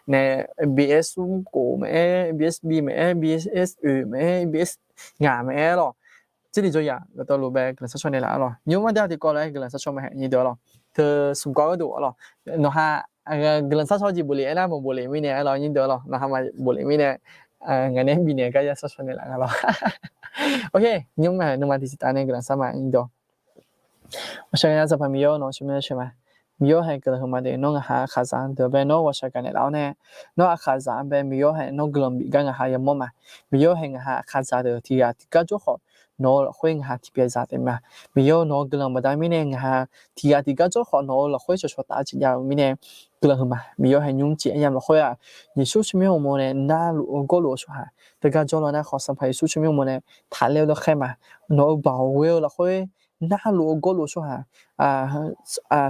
nae A B S smr khof maqaer, A B S B maqaer, A B S oeq maqaer, A B S ngaq maqaer arlawq, jarlif jawr yaf dawqtawvluf bae guiqlanq sharcaw naeqlaf arlawq. Nymr mar dar tiqkawv lof-aer guiqlanq sharcaw maqhaeq, nyir deuq arlawq. Teu smq kawv gharduq arlawq, nawqha guiqlanq sharcaw jeq bof lef aernar maqbof lef mirnae arlawq, nyir deuq arlawq, nawqha maqbof lef mirnae, ngaq nae bifnaeq gar ya sharcaw naeqlaf nga lawr. Oke, nymr ma nuima tiqsiq taf nae guiqlanq shar ma, nyir deuq. Ghawqshaq gaqnaeq-a Sanqpaq Miqyaer-awr, nawq-eu tsawrmyanr sheuq ma. Miqyaer haeq guiqlanq huiqma deuq nawr ngaq ha aqkaqzaq-anr deuq bae nawr ghawqshaq gaqnaeq laf-awr nae, nawr aqkaqzaq-anr bae Miqyaer haeq nawr guiqlanq bif gar ngaq ha yamawr ma. Miqyaer haeq ngaq ha aqkaqzaq deuq tiqghaq tiqgar jawr khawf, nawq-eu lafkhoer ngaq ha tiqpyaeq zaq taef ma. Miqyaer nawq-eu guiqlanq baqda mirnae ngaq ha tiqghaq tiqgar jawr khawf nawq-eu lafkhoer shawqshawq taf-eu jeq jav-eu mirnae guiqlanq huiqma. Miqyaer haeq nymr jeq aryamq lafkhoer-aq, Yeqsur tsawrmyanr uqmov nae narluf-eu gawrluf-eu tsawrhaq teugar jawrlaw nar khawf, Sanqpaq Yeqsur tsawrmyanr uqmov nae taqler-eu dawrkhaer ma. Nawq-eu baoq ghoe-eu lafkhoer narluf-eu gawrluf-eu tsawrhaq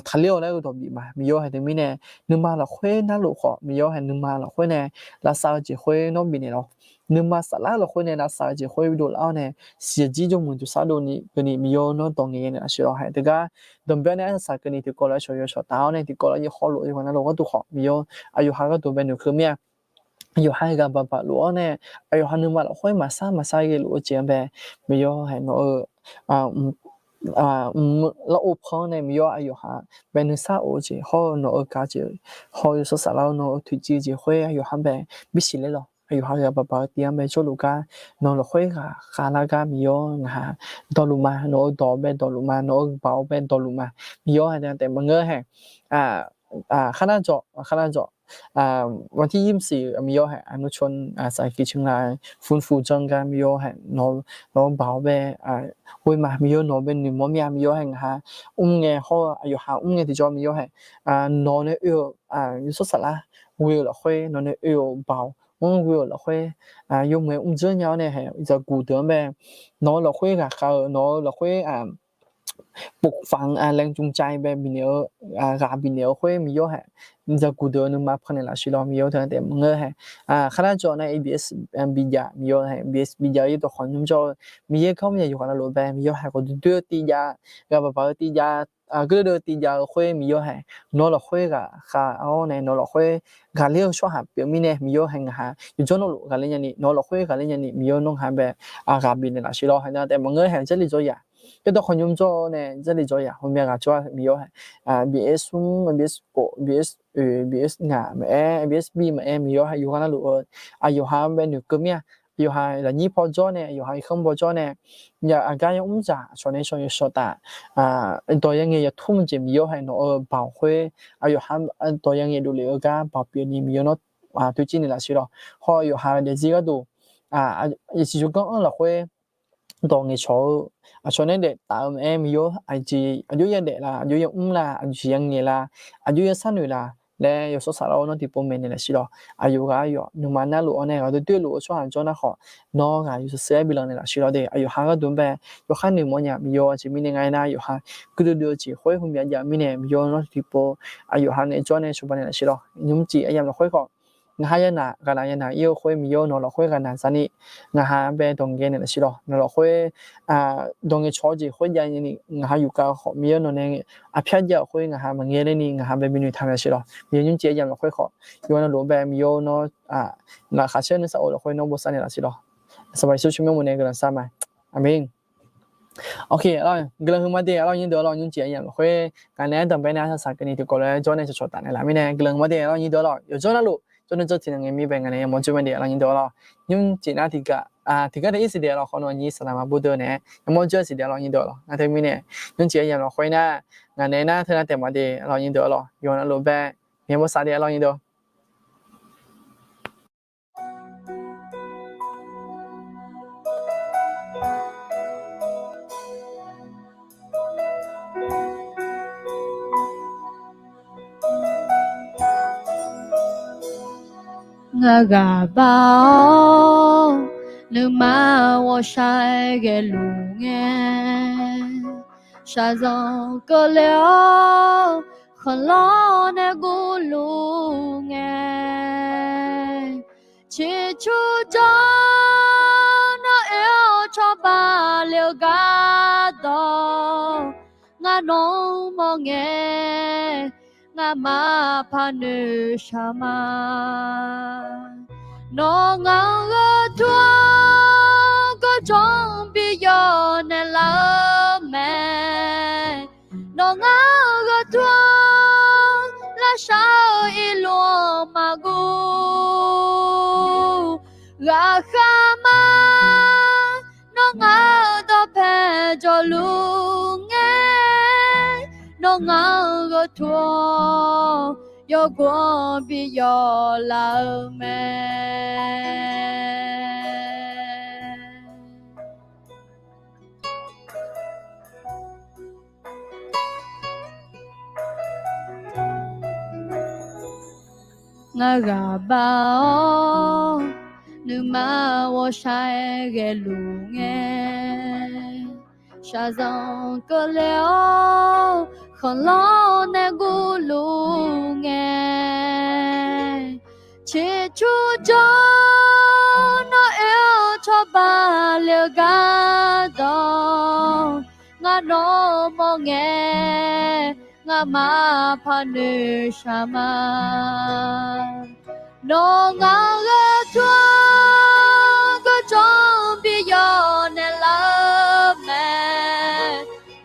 taqler-awq laer-eu dawq bif ma. Miqyaer haeq teumirnae nuima lafkhoer narluf khawf, Miqyaer haeq nuima lafkhoer nae lavsav-eu jeq khoer nawr bifnaeq lawq. Nuima saflar lafkhoer nae lavsav-eu jeq khoer dovlar-awr nae, siqjir jawrmuiq duqsar dovni keuvni Miqyaer nawr dawq ngaeq yaenaeq laf sheuq lawq haeq teugar, danqbae nae arsaq keuvni tiqkawv lof-aer shawq yawshawq taf-awr nae tiqkawv lof-aer yaeqhawr lof-eu yawqghaq navluf gharduq khawf, Miqyaer aqyawf ha gharduq bae noeqkeuv mir-a. Aqyawf ha-eu ghaq baq baq luf-awr nae, aqyawf ha nuima lafkhoer maqsar maqsar ghae luf-eu jeq-anr bae, Miqyaer haeq nawq-eu mq lar-or pan-anr nae Miqyaer aqyawf ha bae nuisar of-eu jeq hawr-eu nawq-eu gaq jeq hawr-eu yawshawr saflar-eu nawq-eu toeqciv jeq khoer aqyawf ha bae bisiq ler lawq. Aqyawf ha ghaq baq baq-eu tiv-anr bae jawrluf gar, nawq lafkhoer ghaq khavlar gar Miqyaer ngaq ha dawqluf ma. Nawq-eu dawq bae dawqluf ma. Nawq-eu baoq bae dawqluf ma. Miqyaer haeq taef maqngeur haeq, kharnar dzawq, kharnar dzawq, วันที่ยี่สิบสี่ Miqyaer haeq อนุชวน สหกิจเชียงราย ฟื้นฟู janr gar Miqyaer haeq nawq-eu baoq bae ghoe ma. Miqyaer nawq bae noeqmawr mir-a. Miqyaer haeq ngaq ha mr ngae hawr-eu aqyawf ha mr ngae tiqjawr Miqyaer haeq nawq nae oe-eu yawshawr saflar ghoe-eu lafkhoer, nawq nae oe-eu baoq-anr ghoe-eu lafkhoer, yawmuiq-aer mrdzeur nya-awr nae haeq zaqguq deuq-anr bae nawq-eu lafkhoer ghaqkhav-eu, nawq-eu lafkhoer ปลูกฝังแรงจูงใจ bae bifnaeq-eu, ghaq bifnaeq-eu khoer Miqyaer haeq zaqguq deuq-eu nuima pannaeq laf sheuq lawq. Miqyaer teu-anr taef maqngeur haeq, kharnar dzawq nar ABS bijav Miqyaer haeq, ABS bijav-eu yaerdawq khawf nymr jawr-eu Miqyaer garmr ya yawqghaq navluf bae Miqyaer haeq khawf duidui-eu tiqjav, ghaq baq baq-eu tiqjav, geuleudeuv tiqjav-eu khoer Miqyaer haeq nawq-eu lafkhoer ghaqkhav-awr nae nawq-eu lafkhoer ghaqler-eu tsawrhaq pyeuf mirnae Miqyaer haeq ngaq ha yawqjawr navluf ghaqler nyani, nawq-eu lafkhoer ghaqler nyani Miqyaer nawr ngaq ha bae ghaq bifnaeq laf sheuq lawq. Haeq nar taef maqngeur haeq jarlif dzawr yaq, yaerdawq khawf nymr jawr-eu nae jarlif dzawr yaq hawmya ghaq tsawrhaq Miqyaer haeq ABS smr, ABS khof, ABS oe, ABS ngaq maqaer, ABS bi maqaer Miqyaer haeq yawqghaq navluf-eu aqyawf ha-anr bae noeqkeuv mir-a. yawqha lafnyir paw jawr nae, yawqha irkanr paw jawr nae, aqgar yamr dzaq aqcawq nae shawq yawshawq taf, dawq yangaeq yawqtmr jeq Miqyaer haeq nawq-eu baoq khoer, aqyawf ha dawq yangaeq dovlef-eu gar baoq pyeuf ni Miqyaer nawr toeqciv naeq laf siq lawq. Haw yawqha daefzir gharduq, yasiq zurganr anr lafkhoer dawq ngaeqcawq-eu, aqcawq nae daeftaf-eu mae-aer Miqyaer aqjeq aqjox yadaef la, aqjox yamr la, aqjeq yangaeq la, aqjox yasar noeq la laer yawshawr saflar-awr nawr tiqpov maeqnaeq laf siq lawq. Aqyawf ghaq aqyawf nuima narluf-awr nae ghaq doer doerluf-eu tsawrhaq jawr nar khawf, nawr ghaq yawshawr saflar-aer bilanq naeq laf siq lawq de. Aqyawf ha gharduq bae yawkhav noeqmawf nya Miqyaer aqjeq mirnae nga aernar, yawqha guiqdui dui-eu jeq khoer hmq myav jav-eu mirnae Miqyaer nawr tiqpov aqyawf ha ngaejawr nae cawba naeq laf siq lawq. Nymrcif aryamq lafkhoer khawf, ngaq ha yanaq ghaqnaq yanaq ir-eu khoer Miqyaer nawq lafkhoer ghaqnaq zani, ngaq ha bae dawq ngaeq naeq laf siq lawq. Nawq lafkhoer dawq ngaeqcawq-eu jeq khoer jav ni ngaq ha yufkav khawf Miqyaer nawq nae aqpyar jav-euq khoer ngaq ha maqngae ler ni ngaq ha bae binoeq taq naeq laf siq lawq. Miqyaer nymrcif aryamq lafkhoer khawf, yawqha navluf bae Miqyaer nawr, ngaqkhaq saer nuisar of lafkhoer nawr bosav naeq laf siq lawq. Sanqpaq Yeqsur tsawrmyanr mawf nae guiqlanq shar ma. Aqmeq. Ok, guiqlanq huiqma de arlawr nyir deuq arlawr nymrcif aryamq lafkhoer ngaq nae aer danqbae nae arsaq saqkeuv ni tiqkawv lof-aer jawr nae cawqcawq taf naeq laf mirnae guiqlanq huiqma de arlawr nyir deuq arlawr yawqjawr navluf jawrnan jawr tiqnan ngae mir bae ngaq nae yamawr jawr ma de arlawr nyir deuq arlawr. Nymrcif nar tiqgaq, tiqgar daef ir siq de arlawr khawf nawr nyir saqlaq maqbur deuq nae yamawr jawr siq de arlawr nyir deuq arlawr. Ngar teu mirnae nymrcif aryamq lafkhoer nar, ngaq nae nar teu nar taef ma de arlawr nyir deuq arlawr yawqha navluf bae, myav bosav de arlawr nyir deuq. Ngar ghaq bar-awr nuima ghawqshaq ghaeluf ngae, shaqzanq keuvle-awr khanqlanr nae guvluf ngae, ciqcur jawr nawr oe-awr cawba le-eu gardawq, ngar nawq-anr mawr ngae, ngamaf paq noeqshaq ma. Nawr ngaq-anr gheu tur-awr gawrjawq bi yawf naeqlaf-eu mae. Nawr ngaq-anr gheu tur-awr lavshar-eu irluf-anr maqguv. Ghaqkhav ma, nawr ngaq-euq dawqpae jawrluf ngae, nawr ngaq-anr gheu tur-awr yawgov-anr bi yawf laf-eu mae. Ngar ghaq bar-awr nuima ghawqshaq ghaeluf ngae, shaqzanq keuvle-awr khanqlanr nae guvluf ngae, ciqcur jawr nawr oe-awr cawba le-eu gardawq, ngar nawq-anr mawr ngae, ngamaf paq noeqshaq ma. Nawr ngaq-anr gheu tur-awr gawrjawq bi yawf naeqlaf-eu mae.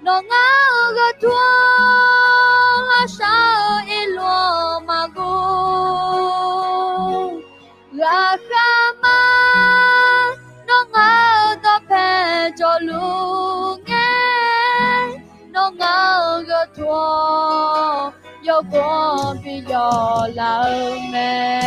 Nawr ngaq-anr gheu tur-awr lavshar-eu irluf-anr maqguv. Ghaqkhav ma, nawr ngaq-euq dawqpae jawrluf ngae, nawr ngaq-anr gheu tur-awr yawgov-anr bi yawf laf-eu mae.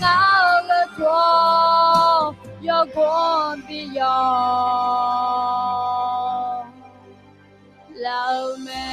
Ngar-euq gheu tov-awr, yawgor bi yawq laf-eu mae.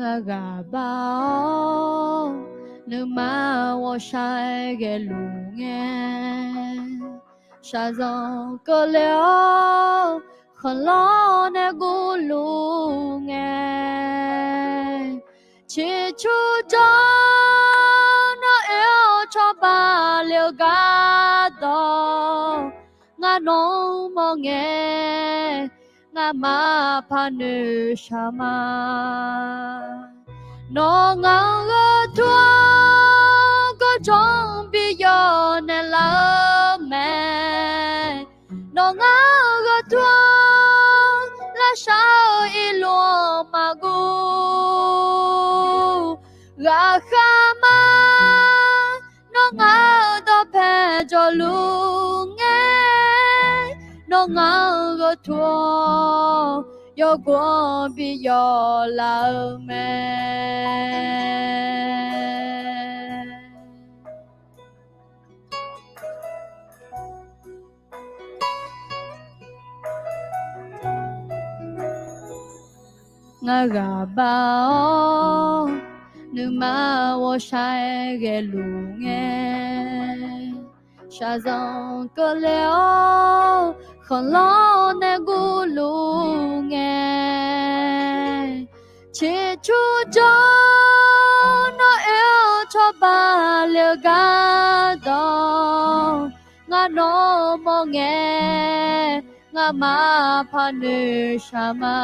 Ngar ghaq bar-awr, nuima ghawqshaq ghaeluf ngae, shaqzanq keuvle-awr, khanqlanr nae guvluf ngae, ciqcur jawr, nawr oe-awr cawba le-eu gardawq, ngar nawq-anr mawr ngae, ngamaf paq noeqshaq ma. Nawr ngaq-euq gheu tov-awr, gawrjawr bi yawq naeqlaf-eu mae. Nawr ngaq-euq gheu tov-awr, lavshar-eu irluf-anr maqguv. Ghaqkhav ma, nawr ngaq-euq dawqpae jawrluf ngae, nawr ngaq-euq gheu tov-awr, yawgor bi yawq laf-eu mae. Ngar ghaq bar-awr, nuima ghawqshaq ghaeluf ngae, shaqzanq keuvle-awr, khanqlanr nae guvluf ngae, ciqcur jawr, nawr oe-awr cawba le-eu gardawq, ngar nawq-anr mawr ngae, ngamaf paq noeqshaq ma.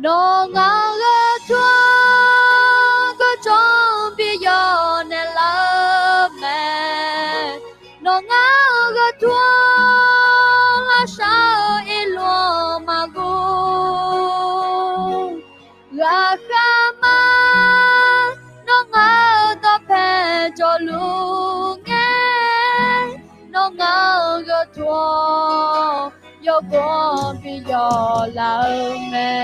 Nawr ngaq-euq gheu tov-awr, gawrjawr bi yawq naeqlaf-eu mae. Nawr ngaq-euq gheu tov-awr, lavshar-eu irluf-anr maqguv. Ghaqkhav ma, nawr ngaq-euq dawqpae jawrluf ngae, nawr ngaq-euq gheu tov-awr, yawgor bi yawq laf-eu mae.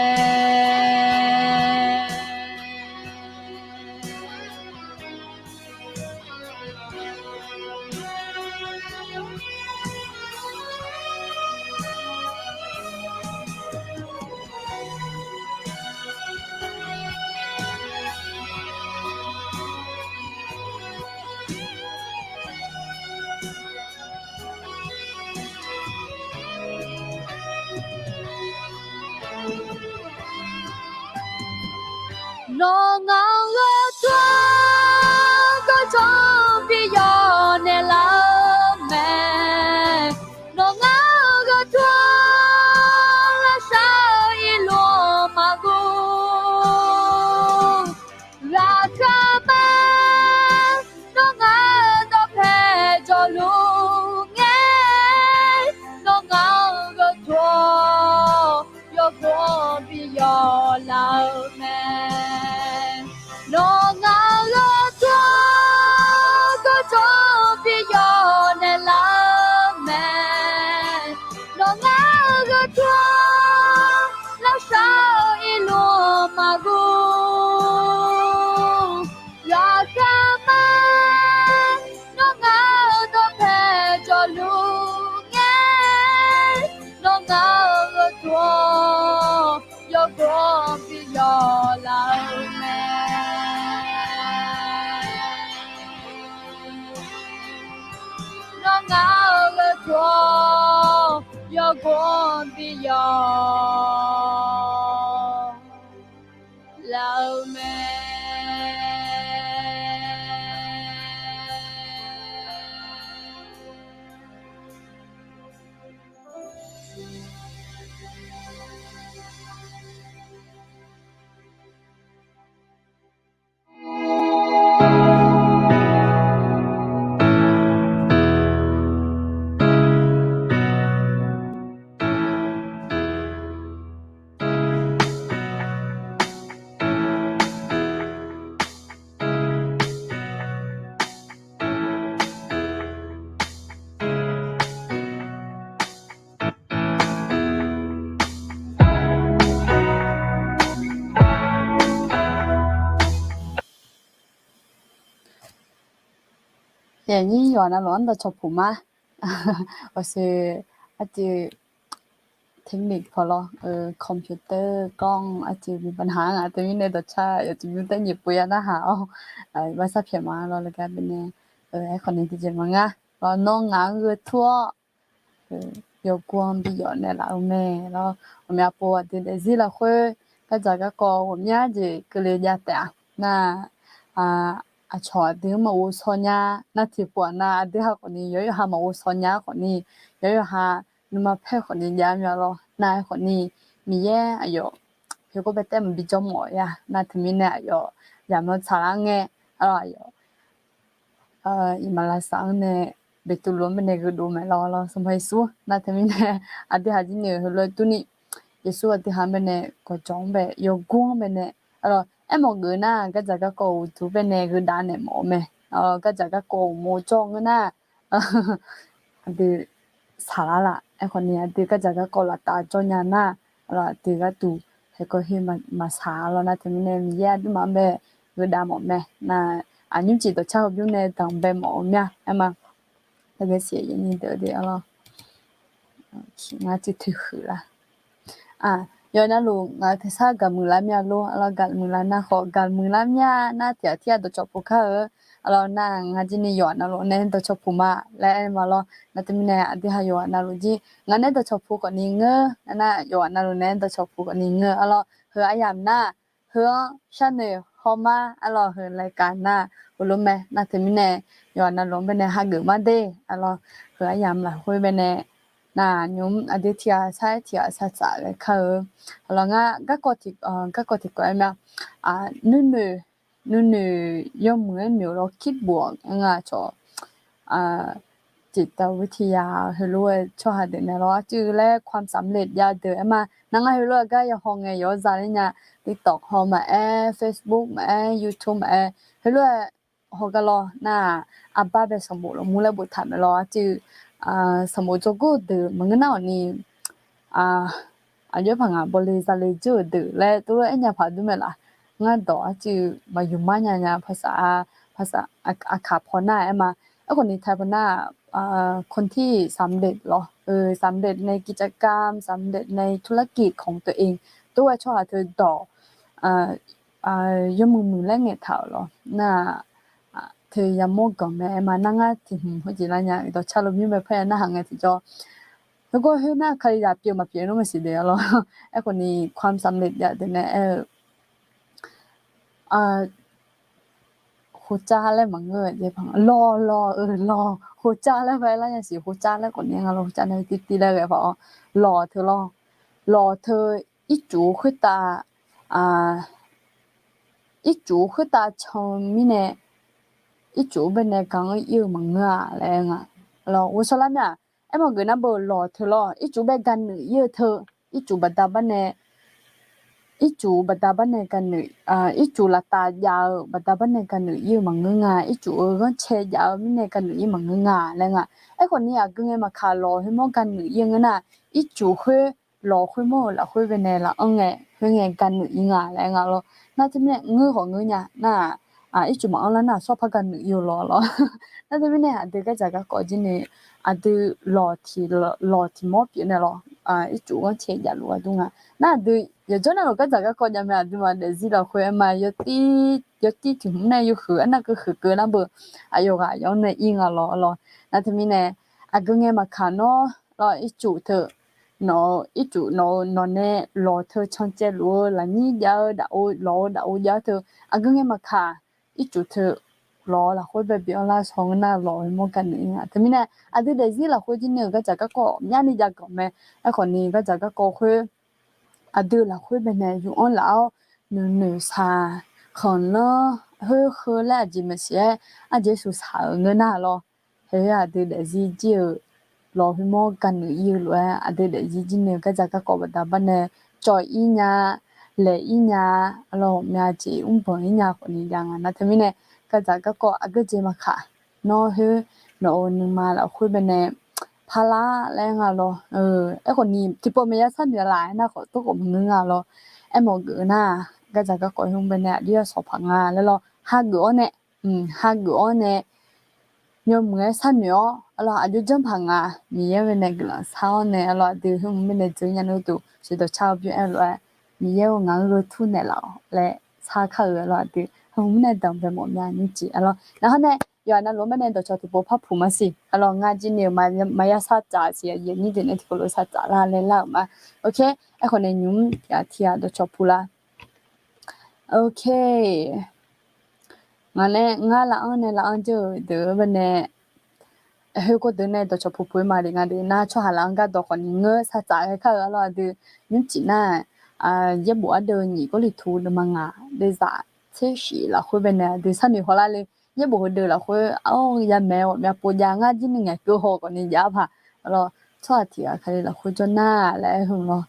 Ngaq-euq gheutawq yawgor bi yawq laf-eu mae. Aqnyir yawqha navluf-anr dawqcawq puq ma. Aqshoe, arciv เทคนิค pawlawr, computer กล้อง arciv bi ปัญหา nga teumirnae dawqcar yawqjeq bymr taer nyiq pov ya narhaq-awr, barsar pyaeq ma lawr laer gar byaenae, aerkhawf ni tiqjeq maqngeur lawr, nawr ngaq-anr gheu tur-awr, yawgor-anr bi yawf naeqlaf-eu mae lawr. Ghawqmya pov aqdui daefzir lafkhoer gardzaq garkawv ghawqmya jeq keuvle jav taef-a. Nar, aqcawq aqdui-anr maqghov shaw nya. Nar tiqpov-aq nar aqdui ha khawf ni yawqyawqha maqghov shaw nya khawf ni, yawqyawqha nuima paer khawf ni jav mya lawr. Nar aerkhawf ni Miqyaer aqyawf heugawr bae taef maqbi jawr mawf-a. Nar teumirnae aqyawf yamawr tsaqlar ngae, aqyawf iqmalavshav-anr nae Beqtuvluv-anr baenae gheudov mae lawr lawr. Sanqpaq Yeqsur nar teumirnae aqdui haq jir noeq heulof-aer durni, Yeqsur aqdui haq-anr baenae gawqjawq-anr bae yawgor-anr baenae, aqlawr aermawf geuf nar gardzaq garkawv uqduq baenae gheudav naeq mawf-eu mae. Gardzaq garkawv uqmov jawr ngeur nar aqdui saqlar laf. Aerkhawf ni aqdui gardzaq garkawv laftav jawr nya nar, aqlawr aqdui gharduq haeqkawv her maqsaq lawr. Nar teumirnae Miqyaer aqduimaf-anr bae gheudav mawf mae. Nar aqnymr jeq dawqcar heubymr nae danqbae mawf-eu mya aer ma. Aqgeu siq ni deuq de lawr. Ngar tui tui huiq lar. Yawqha navluf ngaq-euq tersar gaqmuiq lar mya lor. Aqlawr gaqmuiq lar nar khawf, gaqmuiq lar mya nar tiq ghaq tir-aq dawqcawq puq kar-eu. Aqlawr nar ngar jir ni yawqha navluf nae dawqcawq puq ma laer aer ma lawr. Nar teumirnae aqdui ha yawqha navluf jir ngar nae dawqcawq puq khawf ni ngeur. Ngar nar yawqha navluf nae dawqcawq puq khawf ni ngeur. Aqlawr heu aryamq nar heu-anr sharnoeq hawma, aqlawr heu รายการ nar heulof mae. Nar teumirnae yawqha navluf-anr baenae hageuf mar de. Aqlawr heu aryamq lafkhoer baenae nar nymr aqdui tiq ghaq sar-aer tiq ghaq sar tsaf ghae kar-eu. Aqlawr ngar garkawv tiq, garkawv tiqkawv aer mya, nuinoeq, nuinoeq yawmuiq-aer noeq lawr คิดบวก aer nga cawq จิตวิทยา heulof-aer tsawrhaq deuq naeq lawr arcuiv laer ความสำเร็จ jav deuq aer ma. Nar ngar heulof-aer gar yahaw ngae yawr za ler nya. TikTok haw maqaer, Facebook maqaer, YouTube maqaer, heulof-aer haw gar lawr nar-aq, arbar bae sanqbof lawqmur laer boftaq mae lawr arcuiv sanqbof jawrgor-eu deuq maqngeur nar-awq ni, aqjox paq ngaq bawle zale dzeur-euq deuq laer tov lof-aer nya paq dur mae laf. Ngar dawq arcuiv maqyuq mar nya nya ภาษา, ภาษา aqkaq paw nar-aer ma. Aerkhawf ni ไทย paw nar-aq, คนที่สำเร็จ lawr, สำเร็จในกิจการ สำเร็จในธุรกิจของตัวเอง tov-aer tsawrhaq teu dawq yawmuiq muiq laer ngaeqtaq-euq lawr nar-aq, teu yamawr ganq mae aer ma. Nar ngar tiq hmq heujeq lar nya dawqcar lawqmur bae par ya narhaq ngae tiqjawr, heugawr khoer nar Kalizaq pyeuf maqpyeuf nar maqsiq de-a lawr. Aerkhawf ni ความสำเร็จ jav deuq nae aer-eu หัวใจ laer maqngeur-eu jeq paq lawq lawq-eu lawq หัวใจ laer paq-aer lar nya siq หัวใจ laer khawf ni nga lawr หัวใจ nae tirtiv laer ghae paq-awr lawq teu lawr, lawq teu ircuf khoertav, ircuf khoertav can mirnae ircuf baenae ga-anr ir-eu maqngeur-a laer nga. Lawq ghovshaw lar mya-aq, aermawf geuf nar beu lawq teu lawr ircuf bae ga nuif ir-eu teu, ircuf baqda bar nae ircuf baqda bar nae ga nuif, ircuf laftav jav-eu baqda bar nae ga nuif ir-eu maqngeur nga. Ircuf-eu ghanrcae jav-eu mirnae ga nuif ir maqngeur nga laer nga. Aerkhawf ni aqgeu ngae maqkaq lawq khoermawr ga nuif ir-eu ngeur nar, ircuf khoer lawq khoermawr-euq lafkhoer baenae laf-anr ngae khoerngae ga nuif ir nga laer nga lawr. Nar teumirnae ngeur khawf ngeur nya nar-aq, ircuf maqanr lar nar-aq sawr par ga nuif ir-eu lawr lawr. Nar teumirnae aqdui gardzaq garkawv jir ni aqdui lawq tiq mawr pyeuf nae lawr, ircuf ghanrcae jav luf-a dur nga. Nar aqdui yawqjawr nar lawq gardzaq garkawv jav mae aqduimaf daefzir lafkhoer aer ma, yawtir tiq hmq nae yawhuiq arnav keuv huiq keuv nar beu aqyawf ghaq aqyawf-anr nae ir nga lawr lawr. Nar teumirnae aqgeu ngae maqkaq nawr lawr, ircuf teu, nawq-eu ircuf nawq-eu nawqnae lawq teu cancaevluf-eu lafnyir jav-eu daf-eu lawq-eu daf-eu jav teu, aqgeu ngae maqkaq, ircuf teu lawq-eu lafkhoer bae bi anrlar shaw ngeur nar lawq-eu hemawr gaqnoeq ir nga. Teumirnae aqdui daefzir lafkhoer jir ni-euq gardzaq garkawv myavni jav ganq mae. Aerkhawf ni gardzaq garkawv khoer aqdui lafkhoer baenae yur-anr laf-awr, noeqnoeq shaq, khanqlanr, khoerkheu laer aqjeq maqsiq-aer arjeq shuq shaq-euq ngeur nar lawr, khoer aqdui daefzir jir-euq lawq hemawr gaqnoeq ir-eu lof-aer aqdui daefzir jir ni-euq gardzaq garkawv baqda barnae cawv ir nya, laeq ir nya, arlawr ghawqmya jeq mrbanq ir nya khawf ni jav nga nar. Teumirnae gardzaq garkawv aqgeu jeq maqkaq, nawr khoer nawq-euq nuima lafkhoer baenae parlar laer nga lawr. Aerkhawf ni tiqpawf maqya sharnoeq laf-aer nar khawf tawrkhawf maqngeur nga lawr. Aermawf geuf nar, gardzaq garkawv hmq baenae aqjox yashawq paq nga laer lawr, hageuf-awr nae, hageuf-awr nae, yawmuiq-aer sharnoeq-awr, arlawr aqjox janr paq nga, Miqyaer baenae guiqlanq shar-awr nae, arlawr aqdui hmq baenae dzeur nya nar duq sheuqdawq car-eu bymr-aer lof-aer, Miqyaer-or ngaq-anr gheu tur naeqlaf-awq laer shar kar-euq, arlawr aqdui hmq mirnae danqbae mawf mya nymrcif, arlawr naqhar nae yawqha navluf-anr baenae dawqcawq tiqpov par puq ma siq, arlawr ngar jir ni-euq maqya shartsaf siq, aqyuif aqnyir deuq nae tiqkawv lof shartsaf lar laer lar-euq ma. Ok, aerkhawf nae nymq-mr tiq ghaq tiq ghaq dawqcawq puq lar. Ok. Ngaq nae ngar laf-anr nae laf-anr jawr-euq deuq-eu baenae, khoerkawv deuq nae dawqcawq puq puq-eu ma deuq nga deuq nar, tsawrhaq laf-anr gardawq khawf ni ngeur shartsaf ghae kar-eu, arlawr aqdui nymrcif nar, yaerbof ardeuv nyiq Gawrliqtu deuvma ngaq deuvzaq tser shif lafkhoer baenae aqdui sharnoeq hawlar le. Yaerbof heudeuq lafkhoer, arlawr yamaeq ghawqmya pov jav ngar jir ni ngaeqkeuv haw khawf ni jav-ar paq, arlawr tsawrhaq tiq ghaq Kali lafkhoer jawr nar laer aer-eu lawr.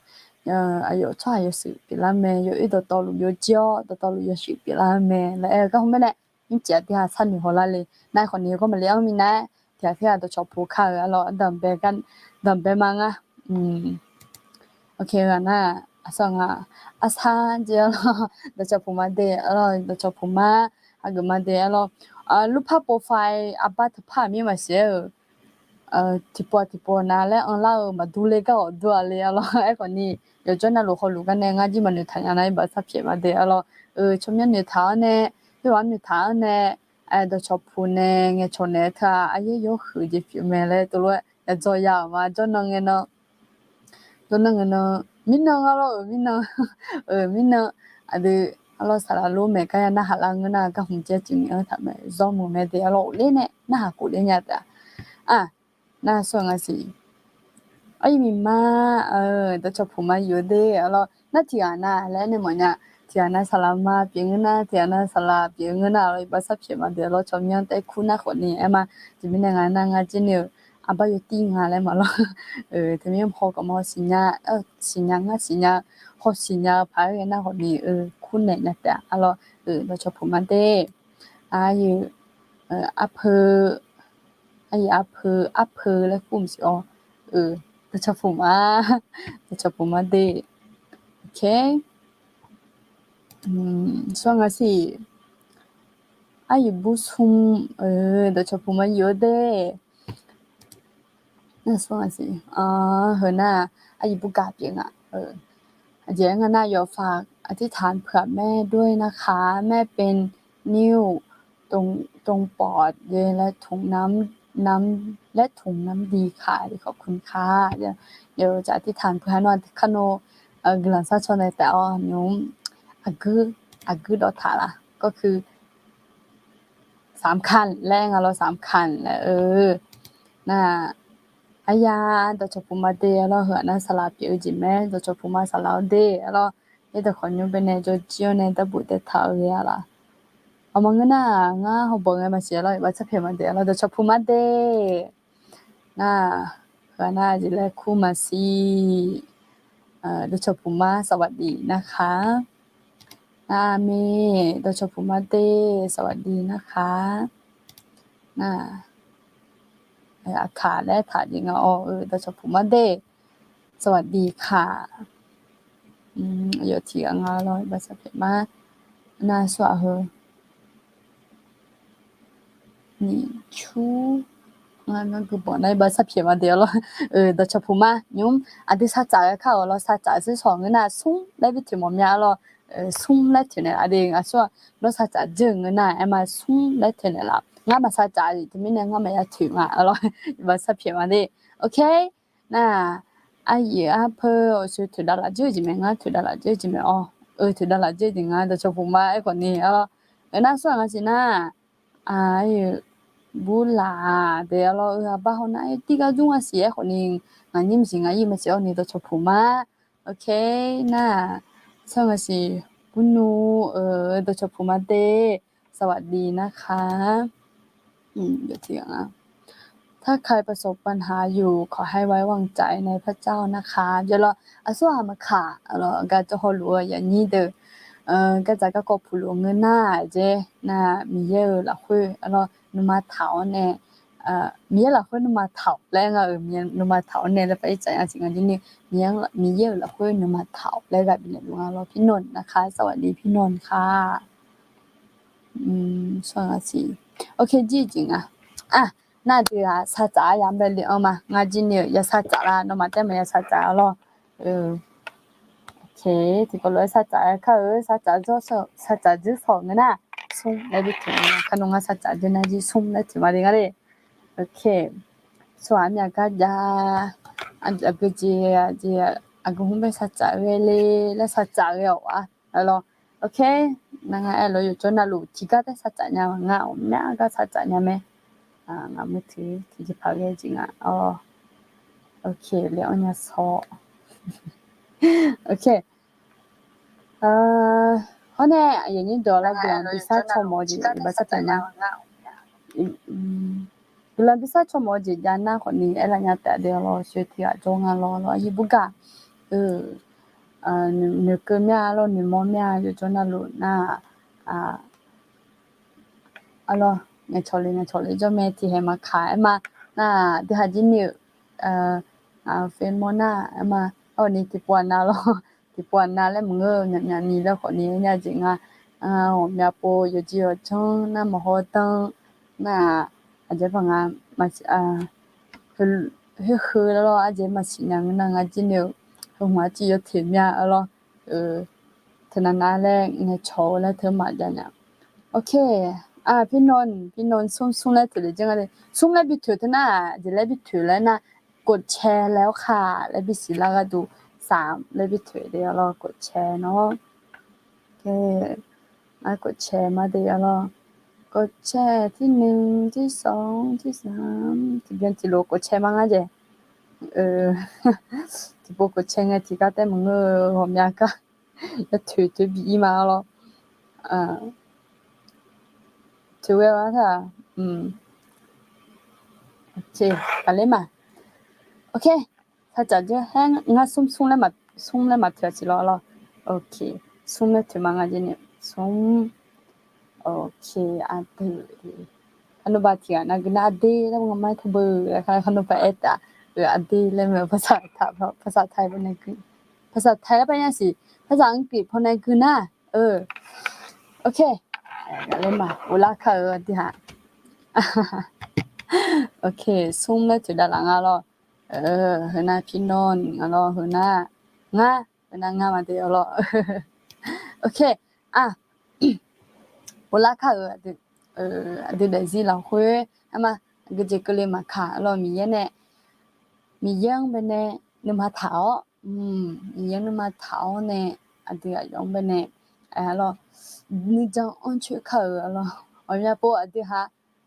Aqyawf tsawrhaq yawshuif pyeuflar mae, yawoer dawqtawvluf yawjir-awr dawqtawvluf yawshuif pyeuflar mae laer aer-eu gar hmq baenae, nymrcif-aq tiq ghaq sharnoeq hawlar le. Nar khawf ni yawgawr maqle-anr minav-aer tiq ghaq tiq ghaq dawqcawq puq kar-euq, arlawr danqbae ma ngar. Ok, ghaq nar, aqsar nga, aqsar jeq, arlawr dawqcawq puq ma de, arlawr dawqcawq puq ma, aqgeuf ma de, arlawr lurpar profile aqbar teuqpar-aq mir maqsiq-aer-euq, tiqpov tiqpov nav laer anrlar-eu maqdur le gar ghawq dur-a le, arlawr aerkhawf ni yawqjawr navluf hawluf gar nae ngar jir maqnoeq taq nya nar, iqbax sar pyaeq ma de, arlawr tsawrmyanr noeqtaq-awr nae, khoerghaq-anr noeqtaq-awr nae, dawqcawq puq nae ngaeqcawq naeq-aer teu-aq, aqyaer yawhuiq jeq pyeuf mae laer teulof-aer yadzaw ya-euq ma, jawrnan ngae nan, jawrnan ngae nan, mirnan arlawr-euq mirnan, mirnan, aqdui, arlawr saqlaq lor maeq gar ya narhaq lar ngeur nar gar hmq jaer cif ni-anr taq mae, zawr muiq mae de, arlawr ghofler nae narhaq khofler nya taef-a. Nar sawr nga siq. Aqyuif miqma, dawqcawq puq ma yuf-eu de, arlawr nar tiq ghaq nav laer aernaeq mawfnya, tiq ghaq nav saqlaq ma pyeuf ngeur nar, tiq ghaq nav saqlaq pyeuf ngeur nar, arlawr iqbax sar pyaeq ma de, arlawr tsawrmyanr taef kur nar khawf ni aer ma. Aqjeq mirnae ngaq nar ngar jir ni-euq aqbar yawtir nga laer ma lawr. Teumirnae haw kawf ma haw siqnya, siqnya ngar siqnya, haw siqnya-eu paq-aer ghae nar khawf ni, kur naeq nya taef-a, arlawr dawqcawq puq ma de. Aqyuif, arpeu, aqyuif arpeu, arpeu laer kur mqsiq-awr, dawqcawq puq ma, dawqcawq puq ma de. Ok. Sawr nga siq. Aqyuif bur smr, dawqcawq puq ma yuf-eu de. Heu nar, aqyuif bur gaq pyeuf nga. Aqjeq-aer nga nar, อย่าฝากอธิษฐานเผื่อแม่ด้วยนะคะ แม่เป็น นิ่วตรงปอด และถุงน้ำ น้ำ และถุงน้ำดีค่ะ ขอบคุณค่ะ เดี๋ยวจะอธิษฐานเผื่อให้ nar tiqkar no guiqlanq sharcaw nae taef-awr nymq, aqguir, aqguir dawqtaq laf, ก็คือ สามขั้น laer nga lawr, สามขั้น laer-eu. Nar, arya, dawqcawq puq ma de, arlawr heu-aq nar saqlaq pyeuf-eu jeq mae, dawqcawq puq ma saqlaq-awr de, arlawr, yaerdawq khawf nymr baenae jawrjir-awr nae darbuq daeftaq-eu ghae-a laf. Awqma ngeur nar, ngar hawbawq ngae maqsiq, arlawr iqbax tsar pyaeq ma de, arlawr dawqcawq puq ma de. Nar, heu-aq nar jeq laer kur maqsiq. Dawqcawq puq ma สวัสดีนะคะ Nar, aqmeq, dawqcawq puq ma de, สวัสดีนะคะ Nar, aqkaq laer taq jeq nga-awr, dawqcawq puq ma de, สวัสดีค่ะ Yawf tiq ghaq nga lawr, iqbax sar pyaeq ma. Nar, sawr-aq heu Nyiq cur, ngar guibanq nar iqbax sar pyaeq ma de, arlawr. Dawqcawq puq ma nymr, aqdui sar tsaf ghae kar-awq lawr, sar tsaf sar shawq ngeur nar smr laer bi toeq mawf mya, arlawr. Smr laer toeq naeqlaf de, aqsur-aq nawr sar tsaf dzeur ngeur nar aer ma, smr laer toeq naeqlaf. Ngar maqsar tsaf-a jeq teumirnae ngar maqya toeq nga lawr. Iqbax sar pyaeq ma de. Ok. Nar-aq, aqyuif arpeu awqshoe toeqdav laf dzeur-eu jeq mae, ngar toeqdav laf dzeur-eu jeq mae awq. Eu, toeqdav laf dzeur-eu jeq nga dawqcawq puq ma aerkhawf ni arlawr. Nar-aq, aqsur-aq nga siq nar-aq, aqyuif burlaq-aq de arlawr, eu aqbar haw nar-aq, tirgar dzmr nga siq aerkhawf ni, ngaq nyir maqsiq ngaq ir maqsiq awr ni dawqcawq puq ma. Ok. Nar-aq, sar nga siq, burnu, eu, dawqcawq puq ma de. สวัสดีนะคะ ถ้าใครประสบปัญหาอยู่ ขอให้ไว้วางใจในพระเจ้านะคะ Arlawr, aqsur-aq maqkaq, arlawr, gar jawr hawluf-eu yaqnyir deuq, gardzaq garkawv puqluf ngeur nar-aq, aqjeq nar-aq, Miqyaer-euq lafkhoer, arlawr, nuima taq-awr nae, Miqyaer lafkhoer nuima taq-awq laer nga-euq, nuima taq-awr nae laer paq-ir tsaf-a siq nga jir ni, Miqyaer-euq lafkhoer nuima taq-awq laer ghaq bifnaeq luf nga lawr. พี่นนท์นะคะ สวัสดีพี่นนท์ค่ะ Ok, jir jeq nga. Nar-aq, aqdui-aq sar tsaf-a yamr bae le-anr ma. Ngar jir ni-euq ya sar tsaf lar, nawmaf taef maqya sar tsaf-a lawr. Ok, tiqkawv lof-aer sar tsaf-a kar-eu, sar tsaf dzeur sawq ngeur nar-aq, smr laer bi toeq nga. Kar nawr ngar sar tsaf dzeur nar jir smr laer toeq ma de ngar le. Ok, tsawrhaq armyav gar jav, aqgeujeq, aqjeq, aqgeu hmr bae sar tsaf ghae le laer sar tsaf ghae-awq-a. Arlawr, ok, nar ngar aer lof yawqjawr navluf tiqgar taef sar tsaf nya ma, ngar ghawqmya gar sar tsaf nya mae. Ngaq muiq tiq tiqjeqpaq ghae jeq nga. Ok, le-anr nya sawq. Ok, hawr nae aqyuif aqnyir deuq-awq lar guiqlanq bi sar caw mawf-eu jeq iqbax sar taef nar, guiqlanq bi sar caw mawf-eu jeq jav nar khawf ni aer lar nya taef de arlawr. Sheu tiq ghaq jawr nga lawr lawr, aqyuif burgaq, noeqkeuv mya lawr, noeqmawr mya yawqjawr navluf nar-aq, arlawr, ngaeqcawq le ngaeqcawq le jawr mae, tiqhaeq maqkaq aer ma. Nar-aq, dui haq jir ni-euq, ngaq-euq fe mawr nar-aq aer ma. Arni tiqpov aqnav lawr, tiqpov aqnav laer maqngeur-eu, myaqmyaq ni laer khawf ni aer nya jeq nga. Ghawqmya pov yawqjeq yawqjanr nar maqhaw dan nar-aq, aqjeq paq nga, khoer khoer lawr, aqjeq maqsiq nya ngeur nar ngar jir ni-euq heu hmq arciv yawteq mya arlawr. Teunav nav laer ngaeqcawq-eu laer teu maqjav nya. Ok, พี่นนท์ พี่นนท์ smr smr laer toeq le janr nga de. Smr laer bi toeq teu nar-aq, jeq laer bi toeq laer nar, กดแชร์แล้วค่ะ laer bisiq lar gharduq, saq laer bi toeq de arlawr, กดแชร์ nawr. Nar กดแชร์ ma de arlawr, กดแชร์ tiqnan tiqsanq tiqsanq tiqbyan tiqlof กดแชร์ ma ngar jeq. Tiqpov กดแชร์ ngae tiqgar taef maqngeur-eu ghawqmya gar yawtoeq toeq bi ir ma arlawr. Toeq ghae-a taq. Aqler ma. Ok, sar tsaf jir haer ngar smr smr laer maqtoeq-a siq lawr lawr. Ok, smr laer toeq ma ngar jir ni smr. Ok, aqdui, kharnov ba tiq ghaq nav gui nar aqdui laer ngamar taq beu, kharnov ba aer taf, aqdui laer mae, ภาษาไทย paw nae gui, ภาษาไทย laer paw nya siq, ภาษาอังกฤษ paw nae gui nar. Ok, aqler ma, uvlar kar-eu aqdui haq. Ok, smr laer toeq dav laf nga lawr. Heu nar พี่นนท์ nga lawr, heu nar ngar, heu nar ngar ma de arlawr. Ok, uvlar kar-eu aqdui daefzir lafkhoer aer ma, aqgeujeq keuvle maqkaq arlawr, Miqyaer nae, Miqyaer-anr baenae nuima taq-awr, Miqyaer-anr nuima taq-awr nae, aqdui aqyawf-anr baenae, arlawr, nuijan anr coer kar-euq arlawr, ghawqmya pov aqdui ha,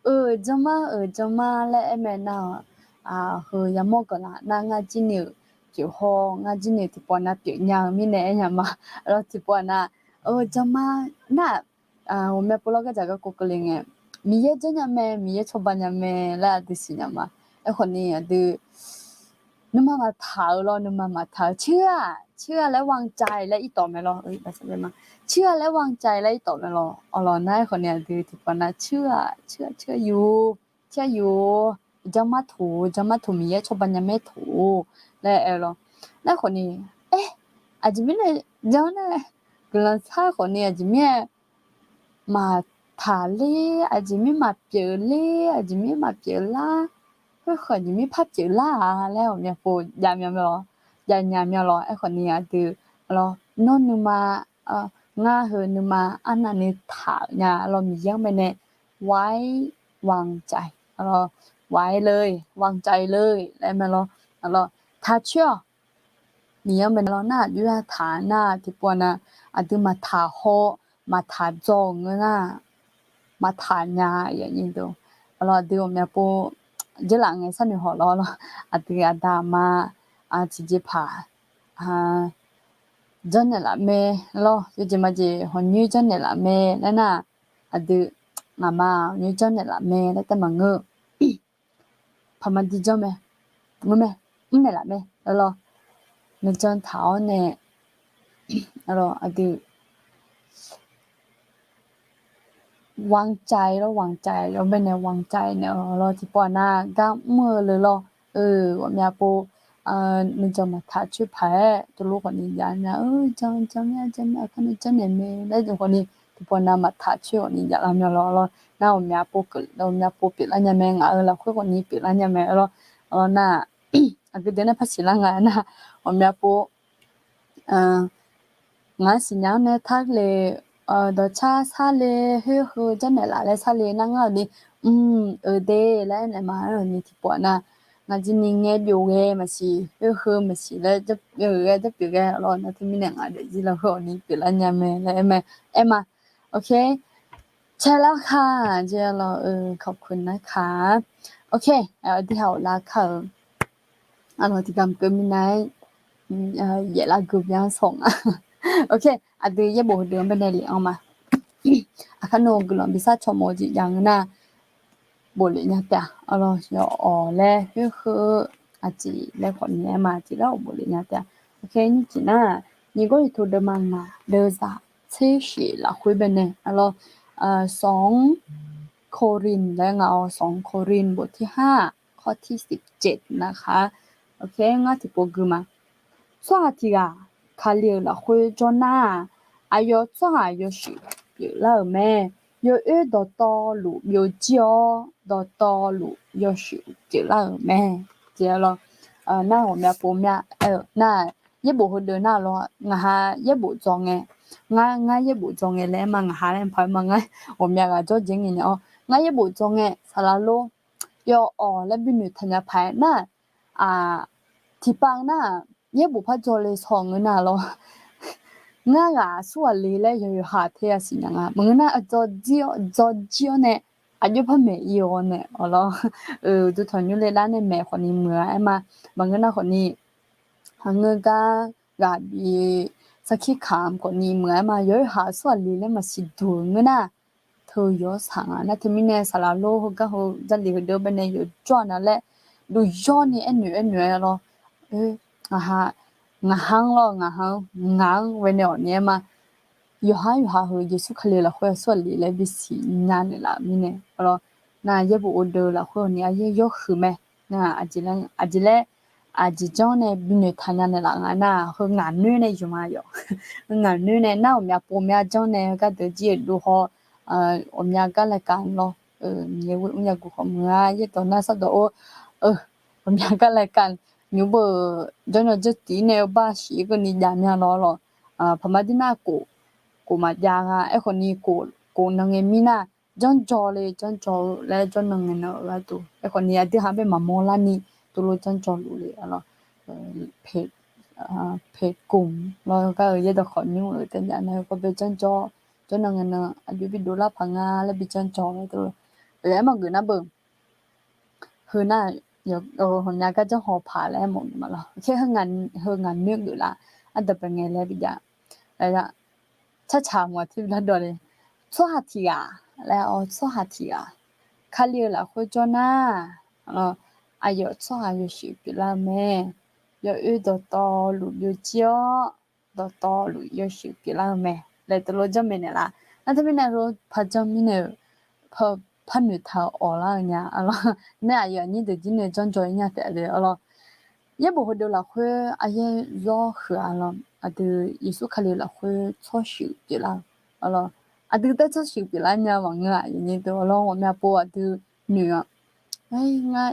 euq janrma euq janrma laer aer mae nar-aq, heu yamawr guiqlanq nar ngar jir ni-euq pyeuf haw, ngar jir ni-euq tiqpov nav pyeuf nya-eu mirnae aer nya ma. Arlawr tiqpov nav, janrma nar, ghawqmya pov lawr gardzaq garkawv keuvle ngae, Miqyaer janrnya mae, Miqyaer cawba nya mae laer aqdui siqnya ma. Aerkhawf ni aqdui nuima maqtaq-eu lawr, nuima maqtaq-eu, เชื่อ เชื่อ และวางใจ laer irtawf mae lawr, เชื่อ และวางใจ laer irtawf mae lawr. Awqlawq nar aerkhawf ni aqdui tiqpov nav เชื่อ เชื่อ เชื่ออยู่ เชื่ออยู่ janrma toq, janrma toq, Miqyaer cawba nya mae toq laer aer lawr. Nar aerkhawf ni, aer, aqjeq mirnae janr nae guiqlanq sar khawf ni aqjeq mirnae maqtaq ler, aqjeq mir maqpyeuf ler, aqjeq mir maqpyeuf lar, khoerkhanq aqjeq mir par pyeuf lar-a laer ghawqmya pov jav mya mae lawr, jav nya mya lawr. Aerkhawf ni aqdui lawr, nawr nuima, ngar heu nuima arnavni taq-euq nya lawr, Miqyaer-anr baenae ไว้ วางใจ arlawr, ไหวเลย วางใจเลย laer mae lawr. Arlawr, taq coer-awq. Miqyaer-anr bae nar lawr, nar aqjox-aer taq nar tiqpov nav, aqdui maqtaq haw, maqtaq dzaw-euq ngeur nar, maqtaq nya-a. Arlawr, aqdui ghawqmya pov jeurlaf ngae sharnoeq hawq lawr lawr, aqdui aqda aqma tiqjeqpaq janrnaeq laf mae lawr, yawjeq majeq hawq nyoer janrnaeq laf mae laer nar, aqdui ngaqma nyoer janrnaeq laf mae laer taef maqngeur. Paqma dijanr mae, ngeur mae, mrnaeq laf mae lawr. Nuijan taq-awr nae, arlawr, aqdui วางใจ lawr, วางใจ lawr, วางใจ naeq-awq lawr, tiqpov aqnav gar mr-eu le lawr. Ghawqmya pov nuijan maqtaq coer paq-aer teulof khawfni jav nya, jan jan mya jan mya kar nuijan naeq mae laer khawfni, tiqpov nav maqtaq coer khawfni jav lar mya lawr lawr. Nar ghawqmya pov keuvle, ghawqmya pov pyeuflar nya mae, ngaq-euq lafkhoer khawfni pyeuflar nya mae lawr. Arlawr nar, aqgeu deuq nar par siqlar nga nar, ghawqmya pov ngaq-anr siqnya-anr nae tarle, dawqcar sarle, khoer heu janrnaeq laf laer sarle nar ngar-awq ni, mq, euq de laer aernaeq ma. Aerkhawfni tiqpov aqnav, ngaq jir ni ngae byov ghae maqsiq, khoer heu maqsiq laer, ghae jarpyeuf ghae lawr, nar teumirnae ngaq daefzir lafkhoer khawfni pyeuflar nya mae laer aer mae, aer ma. Ok, caelar kha, jeq lawr, ขอบคุณนะคะ. Ok, aqdui ha-awq lar kar-eu, arlawr, tiqgamq keuv minav-aer yaeflar geu byan sawq nga. Ok, aqdui yaerbof heudeuq-anr bae nae lef-anr ma. Aqkar nawr guiqlanq bi sar cawq mawf-eu jeq jav ngeur nar, bof lef nya taef-a. Arlawr, yawawq laer khoer heu aqjeq laer khawfni aer ma, aqjeq laer-awq bof lef nya taef-a. Ok, nyiq jeq nar, 尼哥底母 deuvma ngaq deuvzaq tser shif lafkhoer bae nae, arlawr, สองโครินธ์ laer nga-awr, สองโครินธ์ บทที่ห้า ข้อที่สิบเจ็ดนะคะ. Ok, ngar tiqpov gui ma. Tsawrhaq tiq ghaq Kali-euq lafkhoer jawr nar, aqyawf tsawrhaq yawshuif pyeuflar-euq mae. Yawoer dawqtawvluf byovjir-awr, dawqtawvluf yawshuif pyeuflar-euq mae. Jeq lawr, nar ghawqmya pov mya, nar yaerbof heudeuq nar lawr, ngaq ha yaerbof dzaw ngae, ngar, ngar yaerbof dzaw ngae laer aer ma, ngaq ha laer paq-aer ma, ngar ghawqmya ghaq jawr jeq ngae naeq-awr, ngar yaerbof dzaw ngae saqlaq lor, yawawq laer binoeq taqnya paq-aer nar, tiqpav nar, yaerbof par dzaw le sawq ngeur nar lawr, ngar ghaq aqsur ghaq le laer yawqha te-a siqnya nga. Maqngeur nar, dzaw jir-awr nae aqjox par maeq ir-awr nae, arlawr, uqduq tanqnymr le lar nae maeq khawfni muiq-a aer ma. Maqngeur nar khawfni, haqngeur gar ghaq bi sarkir kamq khawfni muiq-a aer ma. Yawqha aqsur ghaq le laer maqsiq duq-euq ngeur nar, teu yawr saq nga. Nar teumirnae saqlaq lor heugar heu Jarlif heudeuq bae nae yawjawr-a na laer, duq yawr ni aernoeq aernoeq-aer lawr, ngaq ha, ngaq ha-anr lawr, ngaq ha-anr, ngaq-anr bae nae awq ni aer ma. Yawqha yawqha heu Yeqsur Kali lafkhoer aqsur ghaq le laer bisiq nya naeqlaf mirnae, arlawr, nar yaerbof heudeuq lafkhoer ni aqyaer yawr huiq mae. Nar aqjeq laer, aqjeq laer, aqjeq janr nae binoeq taqnya naeqlaf nga nar, heu ngaq noer nae yawq ma yawq. Heu ngaq noer nae nar ghawqmya pov mya janr nae gardeuq jir-euq dov haw, ghawqmya gar รายการ lawr, Miqyaer ghoer mr yaguq khawf muiq-a, yaerdawq nar sardawq-or, ghawqmya gar รายการ nymr beu-euq janrnya jawr tiq nae-eu bar shiq keuvni jav mya lawr lawr. Paqma dir nar kof, kof maqjav gha. Aerkhawfni kof nan ngae mir nar, janrdzaw le, janrdzaw-eu laer jawr nan ngae nan-eu gharduq. Aerkhawfni aqdui ha bae maqmawr larni, teulof janrdzaw luf le, arlawr, peqkoq lawr gar-eu yaerdawq khawf nymr-euq taef jav nar, heugar bae janrdzaw, jawr nan ngae nan aqjox bi dovlar paq nga laer bi janrdzaw-eu teulof, aer maqgeuf nar beu. Heu nar, ghawqmya gar janrhaw paq laer aer mawf geuf ma lawr. Heu ngaq noer geuf laf, ardanqbae ngae laer bi jav. Carcaq mawf-a tiq bi lar dawq le. Tsawrhaq tiq ghaq laer-awr, tsawrhaq tiq ghaq Kali-euq lafkhoer jawr nar, aqyawf tsawrhaq yawshuif pyeuflar-eu mae. Yawoer dawqtawvluf byovjir-awr, dawqtawvluf yawshuif pyeuflar-eu mae laer teulof janrmaeq naeqlaf. Nar teumirnae lof par janr mirnae-euq, par noeq taq-eu awq lar-eu nya, arlawr. Nae aqyuif aqnyir deuq jir nae janrdzaw-ir nya taef le, arlawr. Yaerbof heudeuq lafkhoer aqyaer zawr huiq-a lawr, aqdui Yeqsur Kali lafkhoer tsawrshuif pyeuflar-eu, arlawr. Aqdui taer tsawrshuif pyeuflar nya maqngeur-aq, aqyuif aqnyir deuq, arlawr, ghawqmya pov aqdui noeq-a, ngar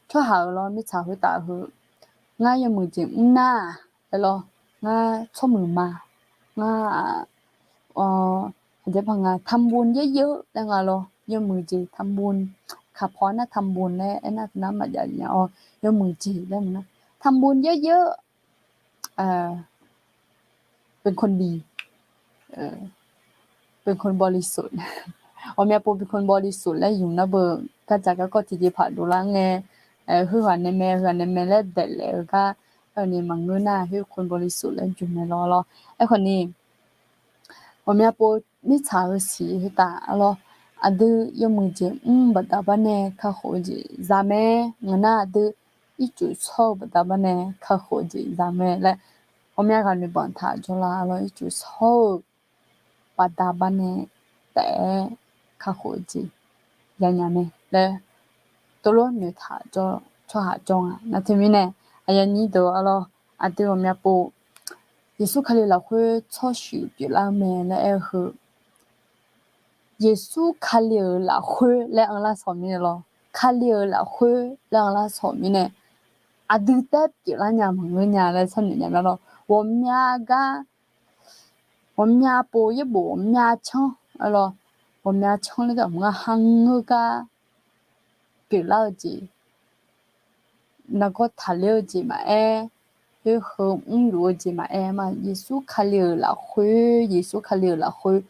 tsawrhaq-euq lawr mirtsaq khoertav heu, ngar yawmuiq jeq mr nar-aq, aer lawr, ngar tsawrmuiq ma, ngar-aq, aqjeq paq nga ทำบุญเยอะๆ laer nga lawr, yawmuiq jeq ทำบุญ, kaqpaw nar ทำบุญ laer aernar teunar maqjav nya-awr, yawmuiq jeq laer maqnar, ทำบุญเยอะๆ เป็นคนดี เป็นคนบริสุทธิ์ ghawqmya pov เป็นคนบริสุทธิ์ laer yumq nar beu, gardzaq garkawv tiqjeqpaq dovlar ngae, heughaq nae mae, heughaq nae mae laer daeflaef-eu gar, aerkhawf ni maqngeur nar, เป็นคนบริสุทธิ์ laer jmq mae lawr lawr. Aerkhawf ni, ghawqmya pov mirtsaq-eu siq heutaf arlawr, aqdui yawmuiq jeq mr-eu baqda bar nae kakhof-eu jeq za mae. Ngeur nar aqdui ircuf shawr-eu baqda bar nae kakhof-eu jeq za mae laer, ghawqmya ghaq noeqbanq taq jawrlar arlawr, ircuf shawr-eu baqda bar nae taef-aer kakhof-eu jeq yanya mae laer, tov lof noeqtaq tsawrhaq jawr nga. Nar teumirnae, aqyawf nyir deuq arlawr, aqdui ghawqmya pov Yeqsur Kali lafkhoer tsawrshuif pyeuflar-eu mae laer aer-eu heu, Yeqsur Kali-euq lafkhoer laer anrlar sawq mirnae lawr, Kali-euq lafkhoer laer anrlar sawq mirnae, aqdui taef pyeuflar nya maqngeur nya laer sharnoeq nya mae lawr. Ghawqmya gar, ghawqmya pov yaerbof ghawqmya canr arlawr, ghawqmya canr laer gar maqngeur, ha ngeur gar pyeuflar-eu jeq, nargawr taqler-eu jeq maqaer, khoer heu mrluf-eu jeq maqaer ma, Yeqsur Kali-euq lafkhoer, Yeqsur Kali-euq lafkhoer,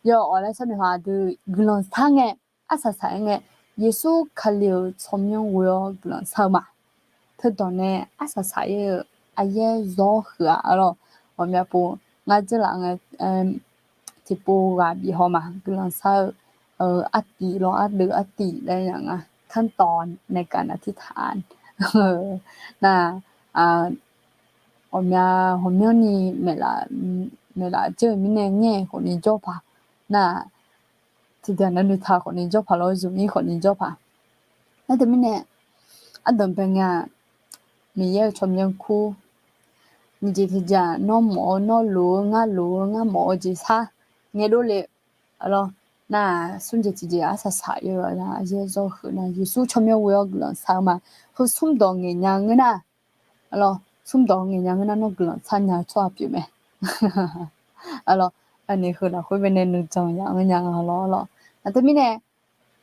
yawawq laer sharnoeq ha aqdui guiqlanq shar ngae, arsaq saq-aer ngae, Yeqsur Kali-euq tsawrmyanr ghoe-awr guiqlanq shar-eu ma. Teudawq nae arsaq saq-ir-eu aqyaer zawr huiq-a arlawr, ghawqmya pov ngar dzeurlaf ngae, tiqpov ghaq bif haw ma, guiqlanq shar-eu artiv lawr, ardeuv artiv laer ya nga, ขั้นตอนในการอธิษฐาน nar, ghawqmya, ghawqmyanrni maeqlaf, maeqlaf jeur-eu mirnae ngae khawfni jawr paq, nar, tiqdaq nar noeqtaq khawfni jawr paq lawr, zmq-ir khawfni jawr paq. Nar teumirnae, ardanq bae ngae-aq, Miqyaer-euq tsawrmyanr kur, nyiq jeq tiqjeq-aq, nawr mawf-eu, nawr loq-eu, ngar loq-eu, ngar mawf-eu jeq shar ngae dovle. Arlawr, nar-aq, smr jeq tiqjeq arsaq saq-ir-eu aqyaer zawr huiq nar, Yeqsur tsawrmyanr ghoe-awr guiqlanq shar-eu ma. Heu smr dawq ngaeq nya ngeur nar, arlawr, smr dawq ngaeq nya ngeur nar, nawr guiqlanq shar nya-eu tsawrhaq pyeuf mae. Arlawr, aqni heu lafkhoer bae nae nuijan yamq-anr nya nga lawr, arlawr. Nar teumirnae,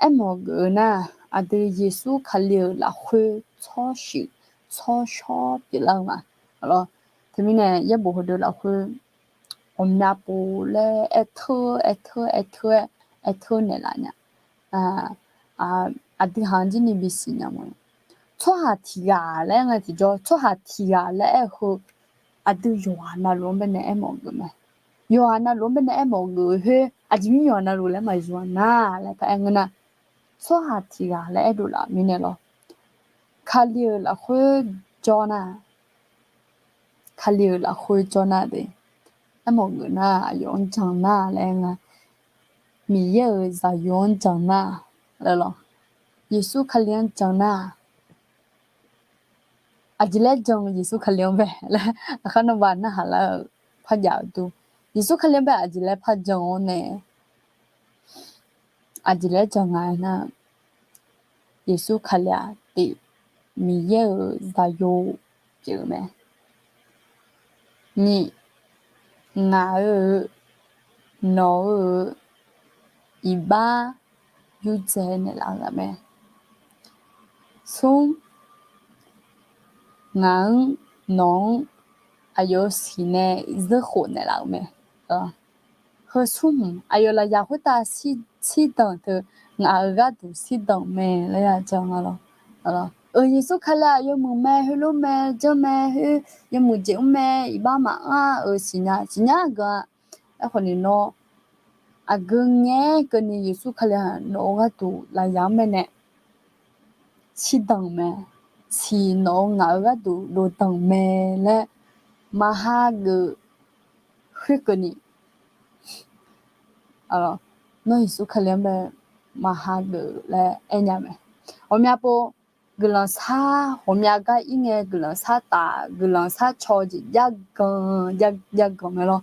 aermawf geuf-eu nar, aqdui Yeqsur Kali-euq lafkhoer tsawrshuif tsawrshawr pyeuflar-eu ma. Arlawr, teumirnae yaerbof heudeuq lafkhoer ghawqmya pov laer aerteur, aerteur, aerteur-aer, aerteur naeqlaf nya. Aqdui haq-anr jirni bisiq nya mawf-a. Tsawrhaq tiq ghaq laer aer ngae tiqjawr, tsawrhaq tiq ghaq laer aer-eu heu, aqdui yawqghaq navluf-anr bae nae aermawf geuf mae. Yawqghaq navluf-anr bae nae aermawf geuf-eu khoer, aqjeq mirnae yawqghaq navluf laer maqzmq-a nar laer paraer ngeur nar, tsawrhaq tiq ghaq laer aerdov laf mirnae lawr, Kali-euq lafkhoer jawr nar, Kali-euq lafkhoer jawr nar de, aermawf geuf nar, aqyawf-anr jan nar laer aer nga. Miqyaer-euq zaqyo-anr jan nar laer lawr, Yeqsur Kali-anr jan nar, aqjeq laer jan Yeqsur Kali-anr bae laer, aqkar nawr ba narhaq lar-euq parjav-eu dur, Yeqsur Kali-anr bae aqjeq laer par jan-awr nae, aqjeq laer jan nga aernar, Yeqsur Kali-aq tif Miqyaer-euq zaqyo pyeuf-eu mae. Nyiq, ngaq-eu, nawq-eu, iqbax yurdzae naeqlaf-eu ghaq mae. Smr, ngaq-anr, nawq-anr, aqyawf-euq siq nae zeurkhof naeqlaf-euq mae. Heu smr hmq aqyawf lafyaq khoertav shirdanq teu, ngaq-euq gharduq shirdanq mae laer ya jan nga lawr. Eu, Yeqsur Kali-aq yawmuiq mae, heulof mae, janr mae, khoer yawmuiq jeq mr mae, iqbax maqanr-eu siqnya, siqnya ganq-a. Aerkhawf ni nawr aqgeu ngae keuvni Yeqsur Kali-aq nawq-euq gharduq lafyaq-anr bae nae shirdanq mae, siq nawq-eu ngaq-euq gharduq dovdanq mae laer maqha geuf khoerkeuvni, nawr Yeqsur Kali-anr bae maqha geuf laer aernya mae. Ghawqmya pov guiqlanq shar, ghawqmya gar ir ngae guiqlanq shar taf, guiqlanq shar caw-eu jeq jav ganq, jav ganq mae lawr.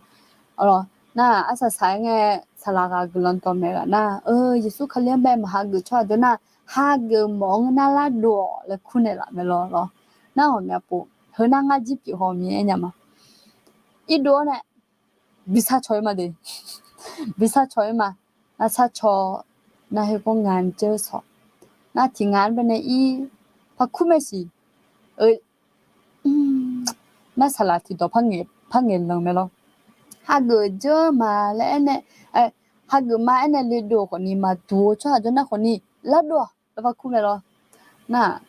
Nar-aq, arsaq saq-aer ngae, saqlaq ghaq guiqlanq dawqmaeq ghaq nar, Eu, Yeqsur Kali-anr bae maqha geuf tsawrhaq deuq nar, hageuf mawf-anr nar lardov-awq laer kurnaeq laf mae lawr lawr. Nar ghawqmya pov, heu nar ngar jir pyeuf haw mir aernya ma. Irdov-awr nae, bi sar caw-ir ma de. Bi sar caw-ir ma. Nar sar caw, Nar khoergawr ngaq-anr dzeur sawq. Nar tiq ngaq-anr baenae ir, par kur mae siq. Nar saqlaq tiqdawq par ngaeq lanq mae lawr. Hageuf dzeur ma laer aernae, hageuf ma aernae le dov-eu khawfni maqduq-eu tsawrhaq jawr nar khawfni lardov-awq laer par kur mae lawr. Nar-aq,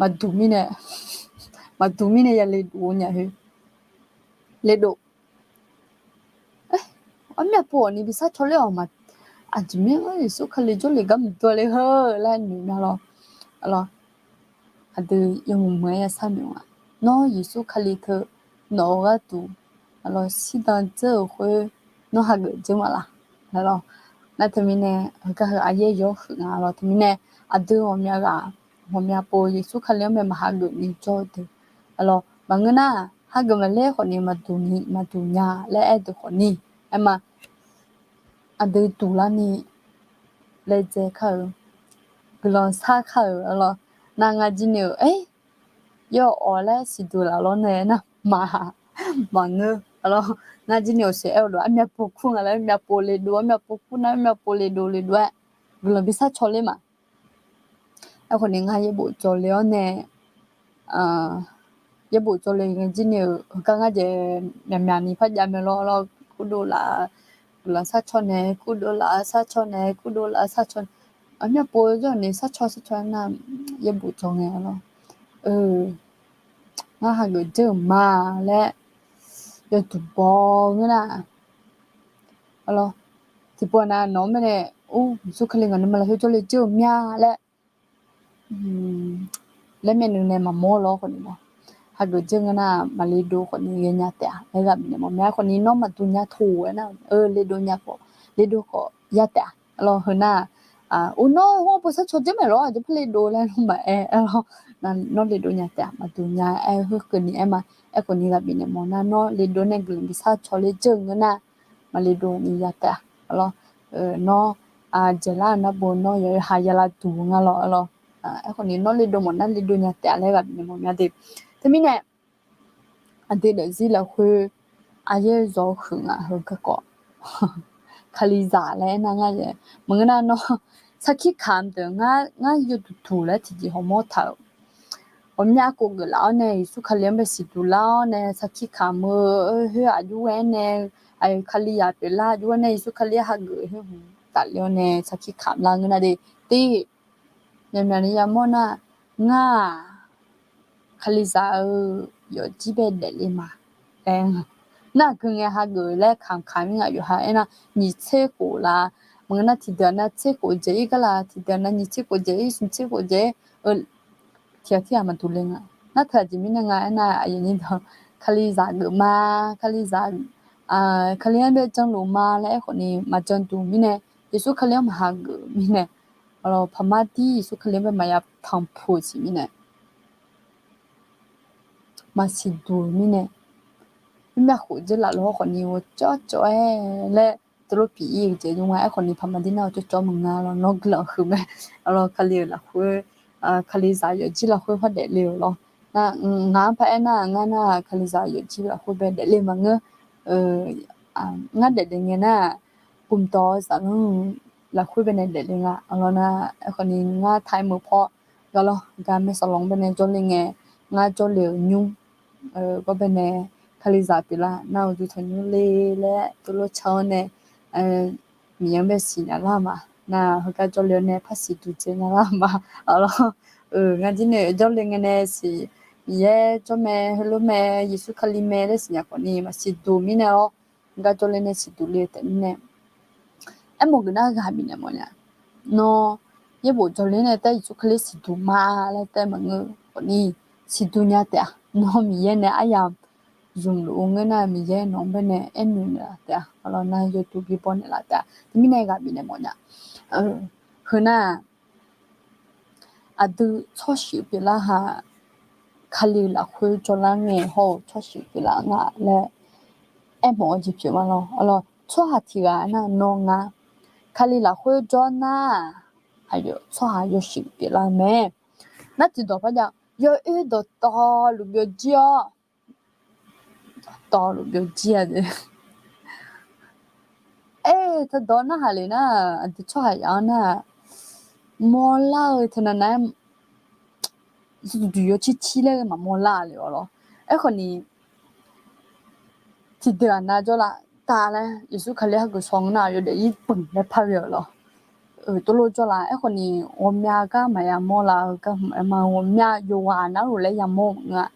maqduq mirnae, maqduq mirnae ya le dov-eu nya khoer. Le dov. Armyav pov-awq ni bi sar caw ler-awq ma. Aqjeq mirnae Yeqsur Kali jawrle gar maqdur le heu laer noeq nya lawr. Aqlawr, aqdui yawmuiq muiq-aer ya sar noeq-a. Nawr Yeqsur Kali teu nawq-eu gharduq, aqlawr, shirdan dzeur-euq khoer nawr hageuf dzeur ma laq? Aqlawr, nar teumirnae heugar heu aqyaer yawr huiq nga lawr. Teumirnae aqdui ghawqmya ghaq, ghawqmya pov Yeqsur Kali-anr bae maqhageuf ni jawr-eu deuq, aqlawr, maqngeur nar, hageuf maqler khawfni maqduq ni maqduq nya laer aer deuq khawfni, aerma, aqdui duq larni laedzae kar-euq, guiqlanq sar kar-euq, aqlawr, nar ngar jir ni-euq, aer, yawawq laer siqduq laf lawr nae nar ma, maqngeur, aqlawr, ngar jir ni-euq sheuq aer-eu lof armyav pov kur nga laer, armyav pov le dov, armyav pov kur nar armyav pov le dov le dov-aer guiqlanq bi sar caw ler ma. Aerkhawfni ngar yaerbof jawrle-awr nae, yaerbof jawrle ngae jir ni-euq heugar ngar jaeq myaqmyaq ni par jav mae lawr, lawr, kurdov laf, guiqlanq sar caw nae, kurdov laf sar caw nae, kurdov laf sar caw, armyav pov jawr ni sar caw sar caw nar, yaerbof jawr ngae lawr. Ngar hageuf dzeur-euq ma laer yawduq baw ngeur nar, aqlawr, tiqpov nav nawq-anr baenae, or, Yeqsur Kali ngaq nuima lafkhoer jawrle dzeur-eu mya laer laer maeqnan nae maqmawr lawr khawfni ma. Hageuf dzeur ngeur nar maqle dov khawfni ghaenya taef-a laer ghaq bifnaeq mawf mya. Khawfni nawr maqduq nya toq-aer nar, le dov nya khawf, le dov khawf ya taef-a. Aqlawr, heu nar, or, nawr hawr bo sar caw dzeur maeq lawr, aqjeq par le dov laer nawr maqaer, aqlawr, nawr le dov nya taef-a, maqduq nya aer heukeuvni aer ma. Aerkhawfni ghaq bifnaeq mawf nar, nawr le dov nae guiqlanq bi sar caw ler dzeur-eu ngeur nar, maqle dov ni ya taef-a. Aqlawr, nawr, dzaeqlar-eu nar bo nawr yawqha ya lavduq nga lawr, aqlawr. Aerkhawfni nawr le dov mawf nar le dov nya taef-a laer ghaq bifnaeq mawf mya de. Teumirnae aqdui daefzir lafkhoer aqyaer zawq huiq nga heu garkawv. Kalizaq laer aernar ngar yaeq maqngeur nar nawr sarkir kamq deuq ngar yawduq duq laer tiqjeq hawmawr taq-euq. Ghawqmya khof geuflaf-awr nae Yeqsur Kali-anr bae siqduq lar-awr nae sarkir kamq-eu khoer aqjox-aer nae, aqyawf Kalizaq pyeuflar aqjox-aer nae Yeqsur Kali-anr hageuf khoer hmq tafle-awr nae sarkir kamq lar ngeur nar de. Tir, myaqmyaq ni yamawr nar, ngar-aq, Kalizaq-eu yawfjir bae daefle ma laer. Nar aqgeu ngae hageuf laer kamq kamq-ir nga yawqha aernar nyiq tser khof laf, maqngeur nar tiqdeuq nav tser khof dzaeq-ir gar laf, tiqdeuq nav nyiq tser khof dzaeq-ir, smq tser khof dzaeq-ir, tiq ghaq tirghaq maqduq le nga. Nar teu aqjeq mirnae nga aernar aqyawf nyir deuq Kalizaq geuf ma, Kalizaq, Kali-anr bae janluf ma laer aerkhawfni maqjan duq mirnae, Yeqsur Kali-anr maqhageuf mirnae, paqmar dir Yeqsur Kali-anr bae maqya tanqpuq siq mirnae, maqsiq duq-eu mirnae, mrmyav khof dzeurlaf lawr khawfni ghawqcawv cawv-aer laer teulof pyeuf-ir-eu jeq nymr nga. Aerkhawfni paqmar dir nar ghawqcawv cawv maqnga lawr, nawr guiqlanq huiq mae. Aqlawr Kali-euq lafkhoer, Kalizaq yawfjir lafkhoer par daefle-euq lawr. Ngaq-anr par aernar ngar nar Kalizaq yawfjir lafkhoer bae daefle maqngeur. Ngar daefle ngae nar, pumdawq-eu zaqlanr lafkhoer bae nae daefle nga. Aqlawr nar, aerkhawfni ngar taq-aer meuq paw, gar lawr gar maeqsawq lanr bae nae jawrle ngae, ngar jawrle-euq nymr gawr bae nae Kalizaq pyeuflar nar uqduq tanqnymr le laer teulof can-awr nae, Miqyaer-anr bae siqnya lar ma. Nar heugar jawrle-awr nae par siqduq dzae nya lar ma. Aqlawr, ngar jir nae jawrle ngae nae siq, Miqyaer jawr mae, heulof mae, Yeqsur Kali mae laer siqnya khawfni maqsiq duq mirnae lawr, heugar jawrle nae siqduq le-eu taef mirnae, aermawf geuf nar ghaq bifnaeq mawfnya. Nawr yaerbof jawrle nae taef Yeqsur Kali siqduq ma laer taef maqngeur khawfni, siqduq nya taef-a. Nawr Miqyaer nae aryamq zmqluf-eu ngeur nar Miqyaer nawq-anr bae nae aernoeq naeqlaf taef-a. Aqlawr nar yawduq bibaw naeqlaf taef-a. Teumirnae ghaq bifnaeq mawfnya. Heu nar, aqdui tsawrshuif pyeuflar ha, Kali-euq lafkhoer jawrlar ngae hawr-eu tsawrshuif pyeuflar nga laer aermawf-eu jeq pyeuf ma lawr. Aqlawr tsawrhaq tiq ghaq nar nawr ngar Kali lafkhoer jawr nar, aqyawf tsawrhaq yawshuif pyeuflar-eu mae. Nar tiqdawq par jav, yawoer dawqtawvluf byovjir-awr, dawqtawvluf byovjir-a jeq. Aer, teu dawq narhaq le nar, aqdui tsawrhaq yaf-anr nar, mawrlar-eu teu navnav-aer, duqduq yawcir cir laer ghae maqmawr lar le-awr lawr. Aerkhawf ni, tiqdeuq aqnav jawrlaf taf laer Yeqsur Kali hageuf shaw ngeur nar, aqyawf daefzir pmq laer par ghae-euq lawr. Tov lof jawrlaf. Aerkhawf ni, ghawqmya gar maqya mawr laf-eu gar hmq-aer ma, ghawqmya yawqghaq narluf laer yamawr-eu maqngeur-a.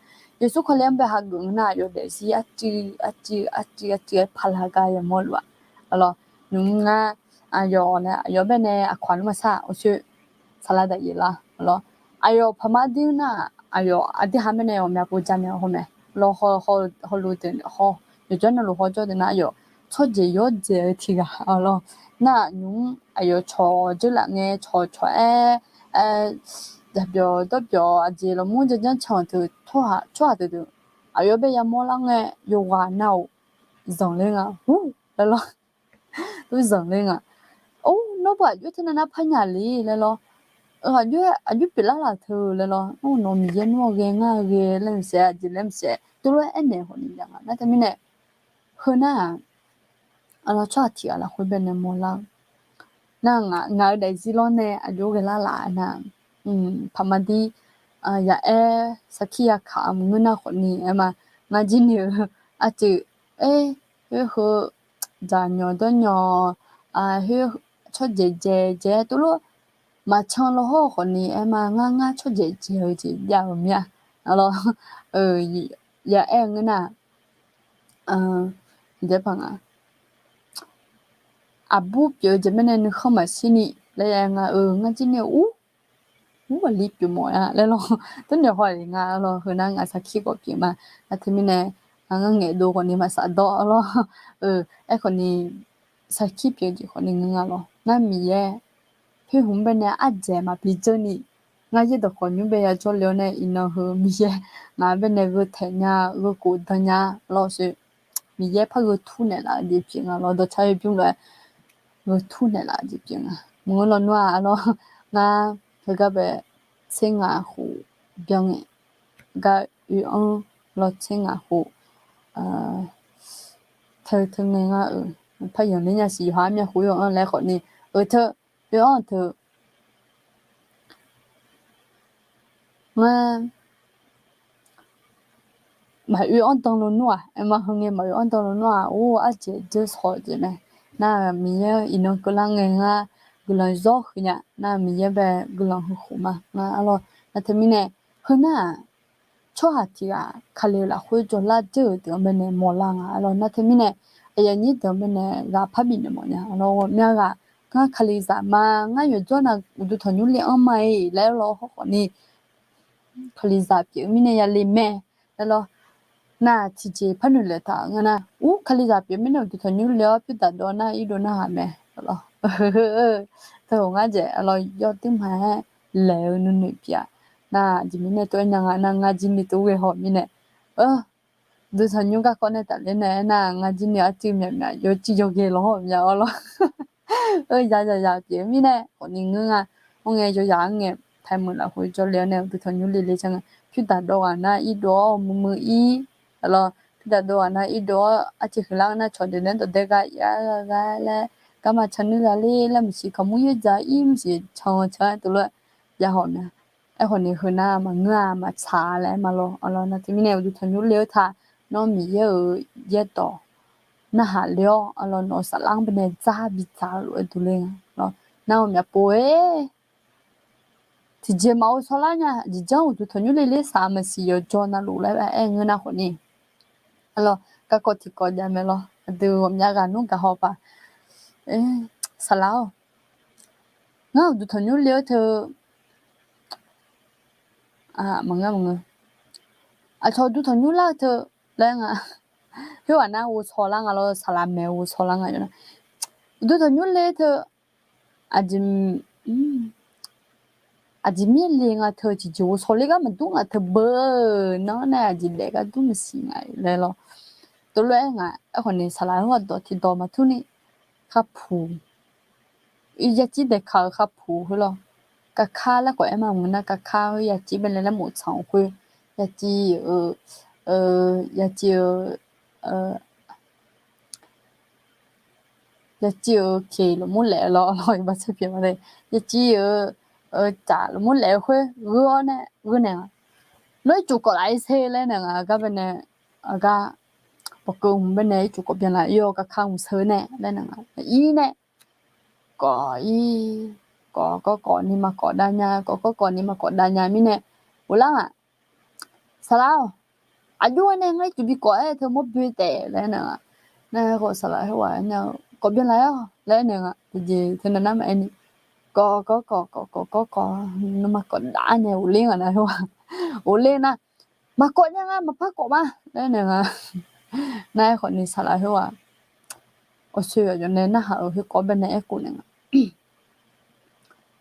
Yeqsur Kali-anr bae hageuf ngeur nar, aqyawf daefzir arcuiv arcuiv arcuiv arcuiv-aer paq lar gar yamawr luf-a. Arlawr, nymq-mr ngar, aqyawf nae aqyawf baenae aqkawq aqnmr maqsar-aq, orshoer saqlaq daqyaef lar lawr. Aqyawf paqmar dir nar, aqyawf aqdirhaq baenae ghawqmya pov ja mya hawr mae lawr. Hawluf deuq haw, yawqjawr navluf hawjawr deuq nar, aqyawf tsawrjeq yawrdzaeq-eu tiq ghaq lawr. Nar nymq-mr aqyawf cawq dzeurlaf ngae, cawq cawq-aer, jaqbyawq dawrbyawq aqjeq lawqmur janjanr can-euq teu, tsawrhaq teu deuq aqyawf bae yamawr lar ngae, yawqghaq nav-euq zanqler nga, ur laer lawr. Ur zanqler nga. Or, nawr bu aqjox teu navnav par nya le laer lawr. Aqjox, aqjox pyeuflar laf teu laer lawr. Nawr Miqyaer nmr-eu ghae ngar ghae laer maqsiq, aqjeq laer maqsiq, tov lof-aer aernaeq khawf ni jav nga. Nar teumirnae, heunar-aq, arlawr, tsawrhaq tiq ghaq lafkhoer baenae mawrlar-eu nar, ngaq-euq daefzir lawr nae aqjox ghae lar laf nar, paqmar dir, yaqaer sarkir yakaq maqngeur nar khawf ni aer ma. Ngar jir ni-eu arcuiv, aer, khoer heu, dzaqnyawq dawrnyawq, khoer tsawrjaeq jaeq jaeq tov lof maqcan law hawr khawf ni aer ma. Ngar ngar tsawrjaeq jaeq-eu jeq jav-eu mir-a. Arlawr, yaqaer ngeur nar, aqbur pyeuf-eu jeq mirnae nuikhanr maqshir ni laer ya nga-eu. Ngar jir ni ur, ur aqli pyeuf mawf-a laer lawr. Tov naeq haw-aq nga lawr. Heunar ngaq sarkir khawf pyeuf ma. Nar teumirnae, ngar ngaeqdov khawf ni maqsaf dawr lawr. Aerkhawf ni, sarkir pyeuf-eu jeq khawf ni ngeur nga lawr. Nar Miqyaer, khoer hmq baenae ardzaeq maqbi dzeur ni, ngar yaerdawq khawf nymr bae yajawr le-awr nae iqnan heu Miqyaer ngaq-anr baenae gheu taeq nya, gheu khof dan nya lawr sher. Miqyaer par gheu tur naeqlaf-eu jeq pyeuf nga lawr. Dawqtawv-aer bymr lof-aer gheu tur naeqlaf-eu jeq pyeuf nga. Maqngeur lawnmr-aq arlawr, ngar heugar bae tser ngaq khof byan ngae, gar oe-anr lawr tser ngaq khof teu teu ngae ngar-euq par yanqler nya siq, yawqha armyav khof oe-anr laer khawf ni, eu teu, oe-anr teu, ngar maqoe-anr dan lawnmr-aq, aer ma, heu ngae maqoe-anr dan lawnmr-aq, or ardzaeq dzeur shawq-eu jeq mae. Nar Miqyaer iqnan keuvlar ngae ngar guiqlanq zawr huiq nya. Nar Miqyaer bae guiqlanq heukhof ma ngar arlawr. Nar teumirnae, heunar-aq, tsawrhaq tiq ghaq Kali-euq lafkhoer jawrlar dzeur-euq deuq-anr baenae mawrlar nga arlawr. Nar teumirnae, aqyuif aqnyir deuq-anr baenae ghaq par bifnaeq mawf nya arlawr. Ghawqmya ghaq, ngar Kalizaq ma, ngar yawqjawr nav uqduq tanqnymr le-anr ma-iq laer lawr hawr khawf ni, Kalizaq pyeuf-eu mirnae yale mae laer lawr. Nar tiqjeq par noeq laeq taq-euq nga nar, ur Kalizaq pyeuf mirnae uqduq tanqnymr le-awr pyur daq dawv nar irdov narhaq mae lawr. Teu ngar dzaeq arlawr yawduir ma-aer laeq-eu nuinoeq pyeuf-a. Nar aqjeq mirnae tov-aer nya nga nar, ngar jir ni tov ghae haw mirnae, uqduq tanqnymr garkawv nae tafler nae aernar, ngar jir ni arcuiv myaqmyaq yawcuiv yawghae lawr hawr mya arlawr. Yaq yaq yaq pyeuf mirnae khawf ni ngeur nga. Ar ngae, yawzaq-anr ngae, taemeuq lafkhoer jawrle-awr nae uqduq tanqnymr le le jar nga. Pyur daq dawv ghaq nar irdov-awr muiq muiq ir, arlawr, pyur daq dawv ghaq nar irdov-awr arciv huiqlar-eu nar cawqdeuq nae dawqdae gha ir-a gha gha laer, garma can nuir gha ler laer maqsiq, kaqmur yaerdzaq ir maqsiq, can can-aer tov lof-aer ya haw mya. Aerkhawf ni heunar maqngeur-a maqtsaq laer aer ma lawr. Arlawr nar teumirnae uqduq tanqnymr le-eu taq, nawr Miqyaer-euq yaerdawq narhaq le-awr arlawr nawq-eu saflar-anr baenae dzar bidzaq-eu lof-aer durler nga lawr. Nar-eu myavpov-aer tiqjeq maqghov shawrlar nya. Aqjeq janr uqduq tanqnymr le ler saf maqsiq yawqjawr navluf laer aer ngeur nar khawf ni, arlawr, garkawv tiqkawv jav mae lawr. Aqdui ghawqmya ghaq nmr gaq haw paq, saqlaq-awr, ngar uqduq tanqnymr le-awr teu, maqngeur maqngeur, aqcawq uqduq tanqnymr lar-eu teu laer nga. Khoerghaq nar ghovshaw lar nga lawr, saqlaq maeq-eu ghovshaw lar nga yawf nar, uqduq tanqnymr le teu, aqjeq, aqjeq mirnae le nga teu, tiqjeq ghovshaw ler gar maqdur nga teu beu, nar nae aqjeq daef gar dur maqsiq nga laer lawr. Tov lof-aer nga, aerkhawf ni saqlaq-anr ghaq dawq tiqdawq maqtur ni, kharpuq, yacir daeqkaq-eu kharpuq khoer lawr, kakar laer khawf aer ma maqngeur nar, kakar khoer yacir baenae laer mof tsanq khoer, yacir-eu, yacir-eu, yaciv-euq keq lafmur laef-eu lawr, lawr iqbax tser pyeuf ma de, yaciv-euq, caf lafmur laef-eu khoer gheu-awr nae gheu naeq nga. Nawr ircuf kawf laf-ir ser laer naeq nga, gar bae nae, gar, bawqkeuv hmq bae nae ircuf kawf byanlaf ir-awr kakar hmq sheu nae laer naeq nga, ir nae kawf ir, kawf kawf kawf ni maqkawf dav nya, kawf kawf kawf ni maqkawf dav nya mirnae, ghoflar ngaq. Saqlaq-awq, aqjox-aer nae ngar ircuf bi kawf-aer teu mawr boe taef laer naeq nga. Nar khawf saqlaq khoerghaq-aer nar-eu kawf byanlaf-ir-awq laer naeq nga. Tiqjeq teu nav nar maqaer ni, kawf kawf kawf kawf kawf kawf kawf, nawmaf kawf dav nae ghofler ngaq nar khoerghaq, ghofler nar, maqkawf nya nga, maqpar kawf ma laer naeq nga. Nar aerkhawf ni saqlaq khoerghaq, awqsoeq aqyawf nae narhaq-euq khoerkawv bae nae aerkhof naeq nga.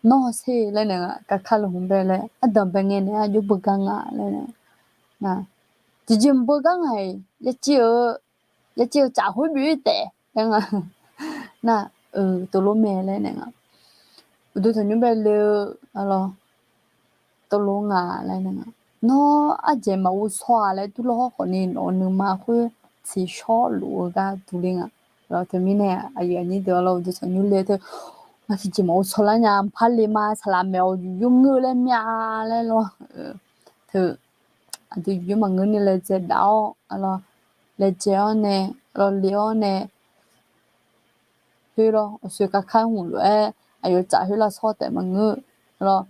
Nawr ser laer naeq nga, kakar luf hmq bae laer ardanq bae ngae naeq-aer aqjox beugar nga laer naeq nga. Tiqjeq maqbeugar ngaq-iq, yaciv-eu, yaciv-eu caf khoer byoe taef laer nga. Nar-eu, tov lor mae laer naeq nga. Uqduq tanqnymr bae le-eu, arlawr, tov lor nga laer naeq nga. Nawr ardzaeq maqghov shaw-a laer durlawr hawr khawf ni nawq-eu nuima khoer tsiqshawr luf-eu gar duq le nga. Lawr teumirnae aqyuif aqnyir deuq-a lawr, uqduq tanqnymr le teu, ngar tiqjeq maqghov shaw lar nya, mqpar le ma, saqlaq maeq-awq yuqyur ngeur laer mya laer lawr. Teu, aqdui yuqyur maqngeur ni laedzae daf-awr, arlawr, laedzae-awr nae, lawr le-awr nae, khoer lawr, awqsoeq kakar hmq lof-aer aqyawf tsaf khoer lavsawr taef maqngeur. Lawr,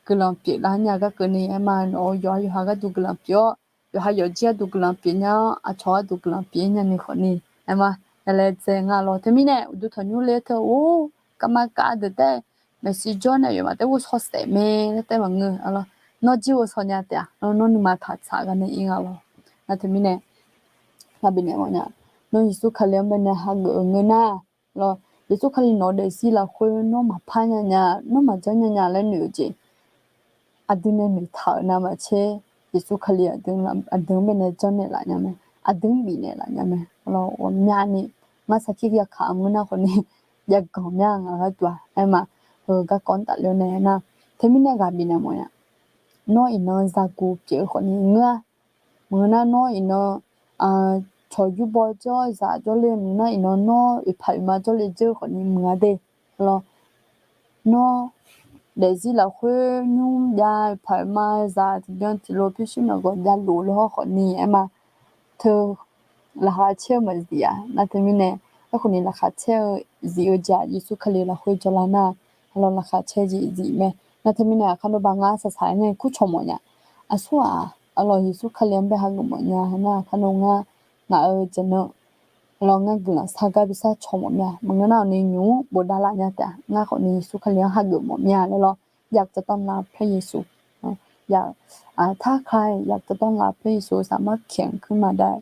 guiqlanq pyeuflar nya gar keuvni aer ma, nawq-eu yawqha yawqha gharduq guiqlanq pyeuf-awr, yawqha yawqjir gharduq guiqlanq pyeuf nya-awr, aqcawq gharduq guiqlanq pyeuf nya ni khawf ni, aer ma, ya laedzae nga lawr. Teumirnae uqduq tanqnymr le teu-or, kavma kav deuq taef maeqshi jawr nae aqyawfmaf taef ghovshaw saef mae laer taef maqngeur. Nawr jir ghovshaw nya taef-a, nawr nuima taqtsaq gar nae ir nga lawr. Nar teumirnae, nar bifnaeq mawfnya, nawr Yeqsur Kali-anr bae nae hageuf-eu ngeur nar, lawr, Yeqsur Kali nawq-eu daefzir lafkhoer nawr maqpar nya nya, nawr maqjanr nya nya laer noeq-eu jeq, aqdui nae noeqtaq-euq navmaqtser, Yeqsur Kali aqdui, aqdui-anr bae nae janrnaeq laf nya mae, aqdui-anr bifnaeq laf nya mae. Lawr, ghawqmyani, ngar sarkir yakaq-eu ngeur nar khawf ni, jav ganq mya ngaq gharduq-aq aer ma, heu garkawv-anr tafler-awr nae aer nar, teumirnae ghaq bifnaeq mawfnya, nawr iqnan zaguq pyeuf-eu khawf ni ngeur-a. Maqngeur nar nawr iqnan cawq yurbaw jawr zaq jawrle, maqngeur nar iqnan nawr oeqpaq oeqma jawrle dzeur khawf ni muiq-a de. Lawr, nawr daefzir lafkhoer nymr jav oeqpaq oeqma zaq tiqbyan tiqlof pyurshuir maqgawq javluf le hawr khawf ni aer ma. Teu, laqkhaq caer-eu maqzif-a. Nar teumirnae, aerkhawf ni laqkhaq caer-eu zif-eu jeq-aq, Yeqsur Kali lafkhoer jawrlar nar, lawr, laqkhaq caer jeq zif mae. Nar teumirnae aqkar nawr ba ngar saqsaq-aer nae kurcawq mawfnya. Aqsur-aq, arlawr, Yeqsur Kali-anr bae hageuf mawfnya. Nar aqkar nawr ngar, ngaq-euq jeq nan, lawr, ngar guiqlanq sar gar bi sar cawq mawf mya. Maqngeur nar-awq ni nymq-mr bofdav laf nya taef-a. Ngar khawf ni Yeqsur Kali-anr hageuf mawf mya laer lawr. อยากจะต้อนรับพระเยซู อยาก ถ้าใครอยากจะต้อนรับพระเยซู สามารถเขียนขึ้นมาได้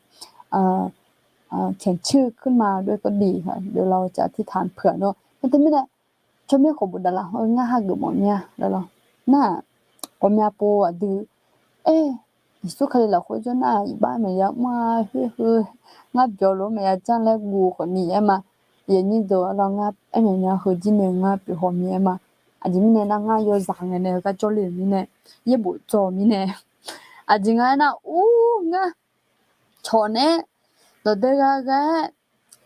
เขียนชื่อขึ้นมาด้วยก็ดีค่ะ เดี๋ยวเราจะอธิษฐานเผื่อเนอะ Nar teumirnae, tsawrmyanr khawf bofdav laf-awr ngar hageuf mawf mya laer lawr. Nar-aq, ghawqmya pov aqdui, aer, Yeqsur Kali lafkhoer jawr nar-aq, iqbax maqya mr-a, khoer heu, ngar byawq lof-aer maqya janr laer guv khawf ni aer ma. Aqyuif aqnyir deuq-a lawr, ngar aer maqnya heujir nae ngar pyeuf haw mir aer ma. Aqjeq mirnae nar ngar yawzaq ngae nae gar jawrle-euq mirnae, yaerbof dzaw-eu mirnae, aqjeq nga aernar, ur, ngar cawq naeq-aer dawqdae gha gha-aer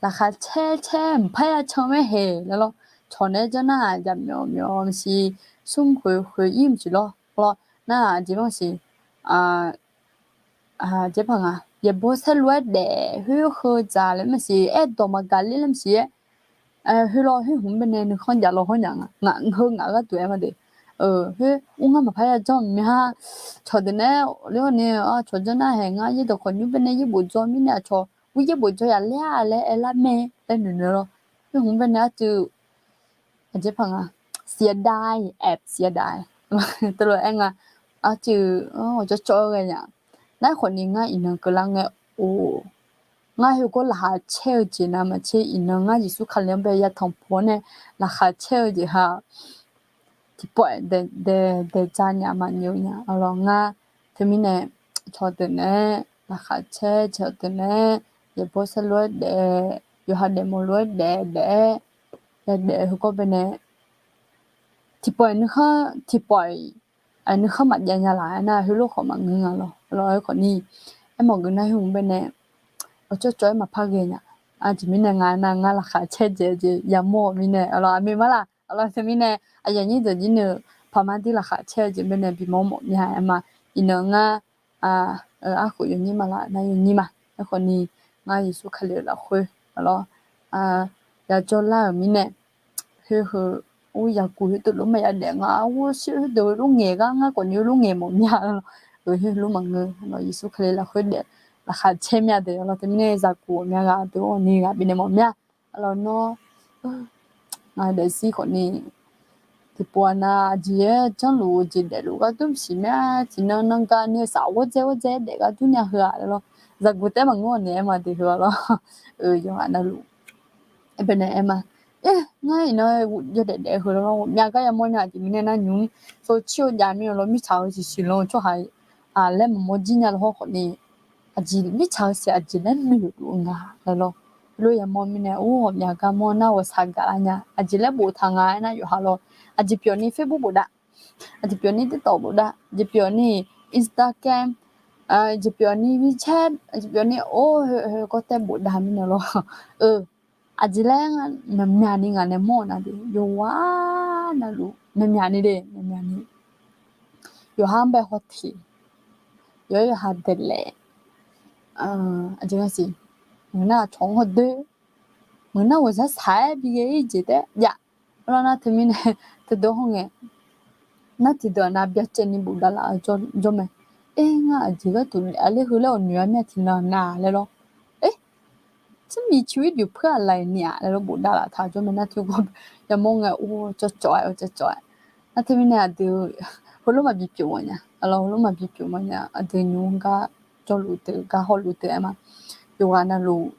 laqkhaq caer caer mqpar ya can maer heq laer lawr. Cawq naeq-aer janr nar-aq, jaqmyawf myawf maqsiq, smr khoeq khoeq ir maqsiq lawr. Lawr, nar-aq, aqjeq maqsiq, aqjeq paq nga, yaeqbawq saerlu-aer daef khoer heu dzaq laer maqsiq, aerdawq maqgaq ler laer maqsiq-aer, khoer lawr, khoer hmq baenae nuikhanr jav law hawr nya nga, ngaq heu ngaq gharduq-aer ma de. Khoer ur ngar maqpar ya janr mya, cawq deuq naeq-aer ler-awr ni, cawq janr nar haeq ngar yaerdawq khawf nymr baenae yaerbof dzaw mirnae aqcawq ur yaerbof dzaw ya ler-a laer aerlar mae laer noeq noeq lawr. Khoer hmq baenae arcuiv aqjeq paq nga, เสียดาย aer เสียดาย teulof-aer nga, arcuiv cawv cawv-aer ghae nya. Nar khawf ni ngar iqnan keuvlar ngae, or, ngar heugawr laqkhaq caer-eu jeq navmaqtser iqnan ngar Yeqsur Kali-anr bae yatanq puq-awr nae laqkhaq caer-eu jeq ha tiqpawf-aer daeq daeq daeq ja nya maqnyoe nya. Arlawr ngar teumirnae cawq deuq naeq-aer laqkhaq caer, cawq deuq naeq-aer yaeqbawq saerlu-aer daef, yawqha daefmawf lof-aer daef daef-aer, ya daef heugawr baenae tiqpawf-iq nuikhanr tiqpawf-iq nuikhanr maqjav nya laf-aer nar heulof khawf maqngeur nga lawr. Lawr-aer khawf ni, aermawf geuf nar heulof baenae awqcawv cawv-aer maqpar ghae nya. Aqjeq mirnae nga nar, ngar laqkhaq caer dzaeq-eu jeq yamawr-euq mirnae, aqlawq, aqmeq ma laq. Aqlawq, teumirnae aqyuif aqnyir deuq jir noeq, paqmar dir laqkhaq caer-eu jeq mirnae bimawr mawf mir-a. Aerma, iqnan ngar, arkhof yawnyir ma laq, nar yawnyir ma. Aerkhawf ni, ngar Yeqsur Kali-euq lafkhoer, aqlawq, yajawr lar-euq mirnae, khoer heu, ur, yaqguq khoerdeuq lof maqya daef nga, ur, shir khoerdeuq lof ngaeq gar ngar khawf ni lof ngaeq mawf mir-a lawq. Khoer lof maqngeur lawq, Yeqsur Kali lafkhoer daef laqkhaq caer mir-a deuq lawq. Teumirnae zaqguq ghawqmya ghaq deuq-anr ni ghaq bifnaeq mawf mir-a. Aqlawq nawr, ngaq daefzir khawf ni tiqpov-aq nar, aqjeq-aer janrluf-eu jeq daefluf gharduq maqsiq mir-a. Tiqnan nan gani-eu saf ghawrdzae ghawrdzae daef gharduq nya heu-aq lawq. Zaqguq taef maqngeur-awq naeq-aer ma deuq heu-aq lawq. Yawqghaq navluf, aerbaenae aerma, ngar iqnan yawdaef daef-eu heu lawr, ghawqmya gar yamawr nya. Aqjeq mirnae nar nymr, tsov cir-eu jav mir-a lawr, mirtsaq-eu siqsiq lan-eu tsawrhaq laer maqmawr jir nya lawr khawf ni, aqjeq mirtsaq-eu siq aqjeq laer noeqluf-eu nga laer lawr. Lof yamawr mirnae, ur, ghawqmya gar mawr nar ghawqshaq gaqlar nya. Aqjeq laer boftaq nga aernar yawqha lawr, aqjeq pyawq ni Facebook bofdav, aqjeq pyawq ni TikTok bofdav, aqjeq pyawq ni Instagram, aqjeq pyawq ni WeChat, aqjeq pyawq ni or, heu heu gawr taer bofdav mirnae lawr. Aqjeq laer ngar maqmyaq ni ngaq nae mawr-eu nar de, yawqghaq navluf maqmyaq ni de, maqmyaq ni. Yawqha-anr bae hawteq, yawqha yawqha daeqlaef, aqjeq nga siq, meuq nar aqcawq-anr hawdoer, meuq nar ghawqzaq saq-aer bi ghae-ir jeq taef jav. Lawr nar teumirnae, teudeuq hawr ngae, nar tiqdeuq-aq nav byacaevni bofdav laf-eu jawr mae. Aer, ngar aqjeq gharduq daef-a ler heu laer awq noeq-a mir-a tiqnan nav laer lawr. Aer, tsawrmiq ciqwir duq peur-aq laiq ni-aq laer lawr bofdav laf taq jawr mae nar teugar yamawr ngae, or, cawvcawv-aer, or, cawvcawv-aer. Nar teumirnae aqdui heulof maqbi pyeuf mawfnya, aqlawq, heulof maqbi pyeuf mawfnya. Aqdui nymr gar jawrluf deuq, gar hawluf deuq aer ma, yawqghaq navluf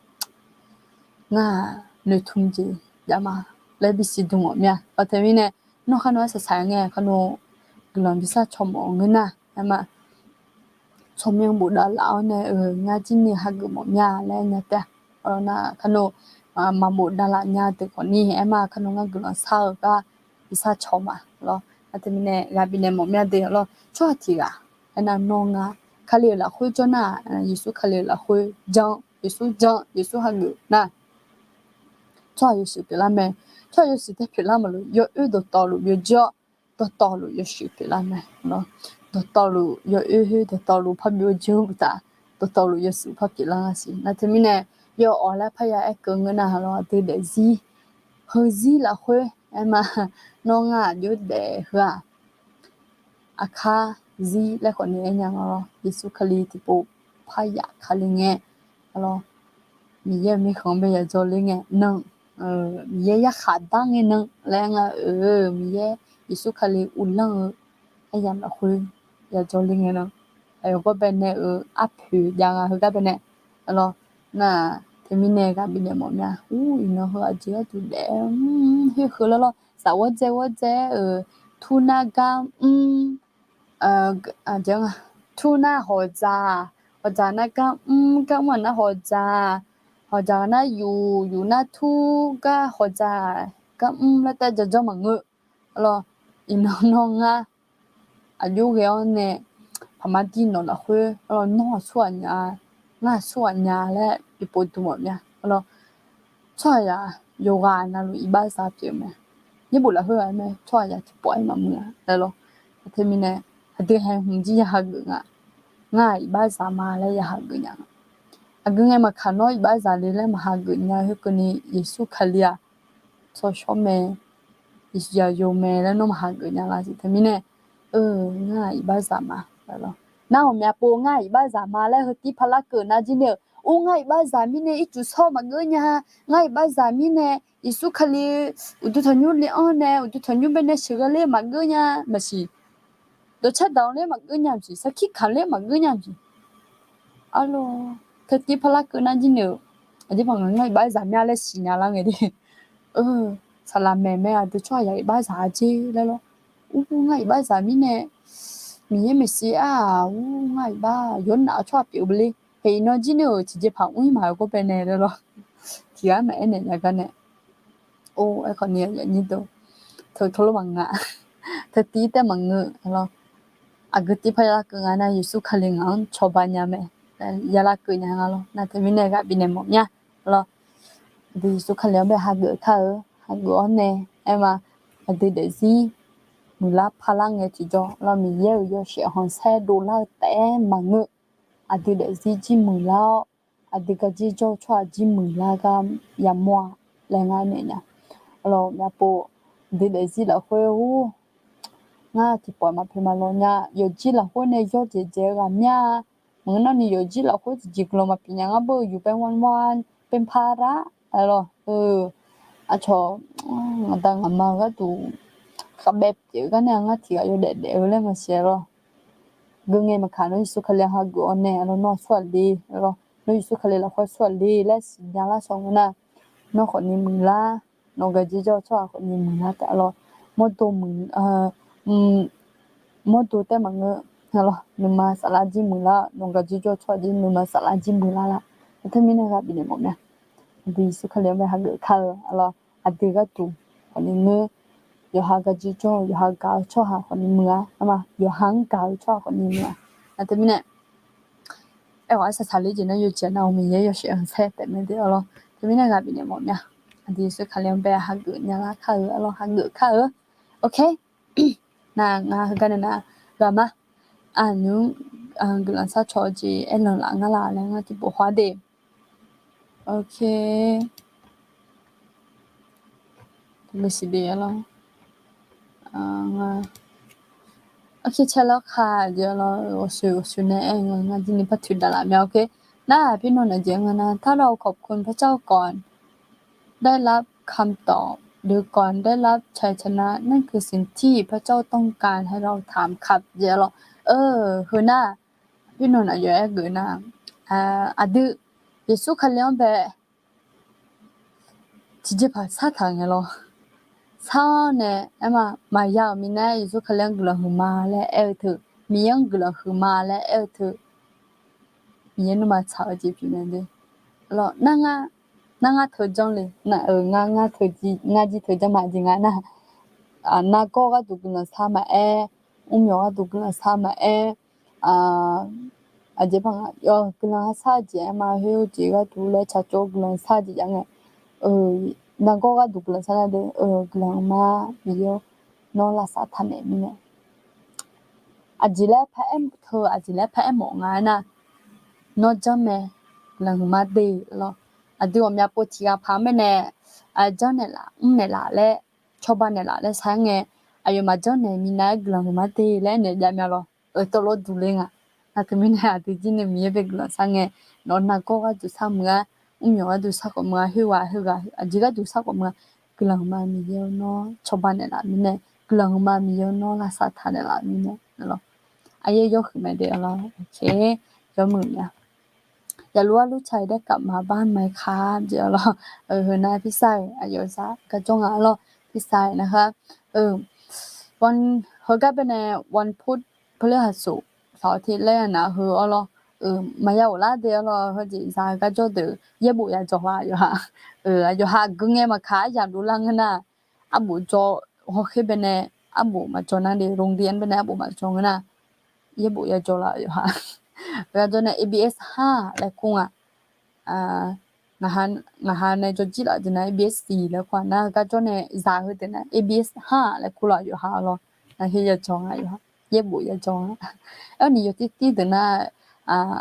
ngar-aq noeqtmq jeq jav ma laer bisiq dmq-awq mir-a. Aqteumirnae, nawr kharnav-aer saqsaq-aer ngae kharnav guiqlanq bi sharcaw mawf-eu ngeur nar aer ma, tsawrmyanr bofdav laf-awr nae-euq ngar jir ni hageuf mawf mir-a laer nya taef-a. Nar kharnav maqbofdav laf nya deuq khawf ni aer ma, kharnav ngar guiqlanq shar-eu gar bi sharcaw ma lawr. Aqteumirnae ghaq bifnaeq mawf mir-a deuq lawr. Tsawrhaq tiq ghaq aernar nawr ngar Kali-euq lafkhoer jawr nar, Yeqsur Kali-euq lafkhoer jan, Yeqsur jan, Yeqsur hageuf nar, tsawrhaq yawshuif pyeuflar mae. Tsawrhaq yawshuif tae pyeuflar maqlof, yawoer dawqtawvluf byovjir-awr, dawqtawvluf yawshuif pyeuflar mae. Dawqtawvluf yawoer khoer dawqtawvluf parbyov jir-eu uqtaf, dawqtawvluf yawshuif parpyeuflar nga siq. Nar teumirnae, yawawq laer parya aerkeuv ngeur nar lawr, aqdui daefzir, heuzir lafkhoer aer ma, nawr ngar aqjox daef heu-aq, aqkar zir laer khawf ni aer nya nga lawr. Yeqsur Kali tiqpov parya Kali ngae, lawr, Miqyaer-euq mirkhanq-anr bae yajawr ler ngae nan, Miqyaer yarkhaq dar ngae nan laer nga-euq, Miqyaer Yeqsur Kali uvlanr-eu aryamq lafkhoer yajawr ler ngae nan, aqyawf gawr bae nae-euq arpoeq jav nga heugar bae nae, lawr, nar-aq teumirnae ghaq bifnaeq mawf mir-a. Ur, iqnan heu aqjeq gharduq daef-aer, hoer heu lawr lawr, saf ghawrdzae ghawrdzae-euq, tur nar gar mr, aq, turnar hawqdzaq, hawqdzaq nar gar mr, gar mr-aq nar hawqdzaq, hawqdzaq nar yuf, yuf nar tur, gar hawqdzaq, gar mr laer taef jawrjawr maqngeur. Lawr, iqnan nawr ngar aqjox ghae-awr nae, paqmar dir nawq lafkhoer, lawr, nawr aqsurghaq nya, ngar aqsurghaq nya laer bipov dm mawf mir-a. Lawr, tsawrhaqzaq yawqghaq navluf iqbaxzaq pyeuf-eu mae. Yaerbof lafkhoer ghaq-aer mae, tsawrhaqzaq tiqpawf-aer maqmuiq-a laer lawr. Aqteumirnae, aqdui haeq hmq jir ya hageuf nga. Ngar-aq iqbaxzaq ma laer ya hageuf nya nga. Aqgeu ngae maqkaq nawr iqbaxzaq le laer maq hageuf nya khoerkeuvni, Yeqsur Kali-aq tsawrshawr mae, Yeqsur zaqyo mae laer nawr maq hageuf nya nga siq. Teumirnae, eu, ngar-aq iqbaxzaq ma, nar ghawqmya pov ngar-aq iqbaxzaq ma laer heutiv paqlar keuv nar jir nae-euq, or, ngar iqbaxzaq mirnae ircuf shawr maqgeur nya, ngar iqbaxzaq mirnae Yeqsur Kali uqduq tanqnymr le-anr nae uqduq tanqnymr bae nae sheuqghae ler maqgeur nya maqsiq, dawqcar daq-awr ler maqgeur nya maqsiq, sarkir kaq ler maqgeur nya maqsiq. Arlawr, teutiv paqlar keuv nar jir nae-euq, aqjeq paqngae ngar iqbaxzaq mya laer siqnya lar ngae de. Eu, saqlaq maeq mae aqdui tsawrhaqzaq iqbaxzaq-a jer laer lawr. Ur, ngar iqbaxzaq mirnae Miqyaer maeqshi-aq, ur, ngar iqbax yawr naf-eu tsawrhaq pyeuf-eu bele. Haeq iqnan jir nae-euq tiqjeqpaq mr-ir maqaer gawr bae nae laer lawr. Tiq ghaq maqaer naeq nya gar nae. Or, aerkhawf ni aqnyir deuq, teu teulof maqngeur-a. Teutiv taef maqngeur lawr. Aqgeu tiv paq ya lar keuv nga nar Yeqsur Kali ngaq-anr cawba nya mae. Ya lar keuv nya nga lawr. Nar teumirnae ghaq bifnaeq mawf mir-a lawr. Aqdui Yeqsur Kali-anr bae hageuf kar-eu, hageuf-awr nae, aer ma, aqdui daefzir muiqlar parlar ngae tiqjawr lawr, Miqyaer-euq yawshaef khanqsaer dovlar-eu taef-aer maqngeur. Aqdui daefzir jir muiqlar-awr, aqdui garjir jawr-eu tsawrhaq jir muiqlar gar yamawr-a laer ngar naeq nya. Arlawq, myavpov, aqdui daefzir lafkhoer ur, ngar tiqpawf maqpoeq maqlawq nya. Yawqjir lafkhoer nae yawr dzaeqdzaeq-eu ghaq mya. Maqngeur nar ni yawqjir lafkhoer tiqjeq guiqlanq maqpyeuf nya. Ngar beu-eu yuq bae wan wan bae par lar-a lawr. Aqcawq, ngaqda ngaqma-eu gharduq khavbaev pyeuf-eu gar nae ngar tiqghaq yawdaef daef-eu laer maqsiq lawr. Geu ngae maqkaq, nawr Yeqsur Kali-anr hageuf-awr nae lawr, nawr tsawrhaq le lawr, nawr Yeqsur Kali lafkhoer tsawrhaq le laer siqnya lar shaw ngeur nar, nawr khawfni muiqlar. Nawq-eu garjir jawr-eu tsawrhaq khawfni muiqlar taef lawr. Mawrdo muiq, mawrdo taef maqngeur lawr, nuima saflar jir muiqlar, nawq-eu garjir jawr-eu tsawrhaq jir nuima saflar jir muiqlar lar. Nar teumirnae ghaq bifnaeq mawf mya. Aqdui Yeqsur Kali-anr bae hageuf kar-eu lawr, aqdui gharduq khawfni ngeur. Yawqha garjir jawr-eu, yawqha gaq-eu tsawrhaq khawfni muiq-a, aer ma, yawqha-anr gaq-eu tsawrhaq khawfni muiq-a. Nar teumirnae aerkhawf arsaq saqler jeq nar yawjeq nar-eu Miqyaer yawshaef khanqsaer taef mae de lawr. Teumirnae ghaq bifnaeq mawf mya. Aqdui Yeqsur Kali-anr bae hageuf nya lar kar-eu lawr, hageuf kar-eu. Ok. Nar ngar heugar nae nar, ghaq ma, aqnymr guiqlanq sharcaw-eu jeq aerlanq laf ngar laf laer ngar tiqpov haw-ar de. Ok. Luf siq de lawr. Ok, caer lawr kaq jeq lawr, awqshoeq awqshoeq nae aer nga, ngar jir ni par toeqdaq laf mya. Ok. Nar aqpir nawq naeq jeq nga nar, ถ้าเราขอบคุณพระเจ้าก่อน ได้รับคำตอบ หรือก่อนได้รับชัยชนะ นั่นคือสิ่งที่พระเจ้าต้องการให้เราถามครับ jeq lawr. Heu nar, aqpir nawq naeq jeq aer geuf nar, aqdui Yeqsur Kali-anr bae tiqjeqpaq shartaq ngae lawr. Shar-awr nae aer ma, maqya-euq minav-aer Yeqsur Kali-anr guiqlanq huiqma laer aer-eu teu, Miqyaer-anr guiqlanq huiqma laer aer-eu teu, Miqyaer nuima tsaq-eu jeq pyeuf mae de. Lawr, nar ngar teujanr le, ngar jir teujanr ma jeq nga nar, nargawr gharduq guiqlanq shar maqaer, mrmyawq gharduq guiqlanq shar maqaer, aqjeq par nga, guiqlanq shar jeq aer ma, khoer-eu jeq gharduq laer tsaqtsov guiqlanq shar jeq jav ngae, nargawr gharduq guiqlanq shar nar de, guiqlanq ma, Miqyaer-or, nawr lavsav taqnaeq mirnae. Aqjeq laer paraer teu, aqjeq laer paraer mawf nga aernar, nawr janr mae, guiqlanq huiqma de lawr. Aqdui ghawqmya pov tiq ghaq paq-anr baenae, janr naeqlaf, mr naeqlaf laer, cawba naeqlaf laer shar ngae, aqyawfmaf janr naeq minav-aer guiqlanq huiqma de laer naeq jav mya lawr. Tawvlawr duq le nga. Nar teumirnae aqdui jir ni Miqyaer bae guiqlanq shar ngae, nawq nargawr gharduq shar meuq-ar, mrmyawq gharduq shar khawf meuq-ar, khoerghaq heughaq aqjeq gharduq shar khawf meuq-ar, guiqlanq huiqma Miqyaer-or, nawr cawba naeqlaf mirnae, guiqlanq huiqma Miqyaer-or, nawr lavsav taq naeqlaf mirnae lawr. Aqyaer yawhuiq mae de lawr. Ok, yawmuiq mya. อยากรู้ว่าลูกชายได้กลับมาบ้านไหมครับ jeq lawr. Heu nar พี่ชาย aqyawf zaq garjawr nga lawr, พี่ชาย nar khar. Heugar baenae วันพุธ พฤหัสศุกร์ เสาร์อาทิตย์ laer nar heu-awr lawr. Maqya ghoflar de-awr lawr, heujeq zaq garjawr deuq yaerbof yajawq la yawqha. Aqyawqha gui ngae maqkaq aryaq dovlar ngeur nar, arbof jawr, hawkhaer baenae arbof maqjawr nar de, โรงเรียน baenae arbof maqjawr ngeur nar, yaerbof yajawr la yawqha. Garjawr nae A B S ห้า laer kur nga. Ngaqha nae jawrjir laf jeq nar A B S สี่ laer kur-a nar, garjawr nae zaq heu deuq nar A B S ห้า laer kur laf yawqha lawr. Naqher yajawr nga yawqha, yaerbof yajawr nga. Aerni yawtir tir deuq nar,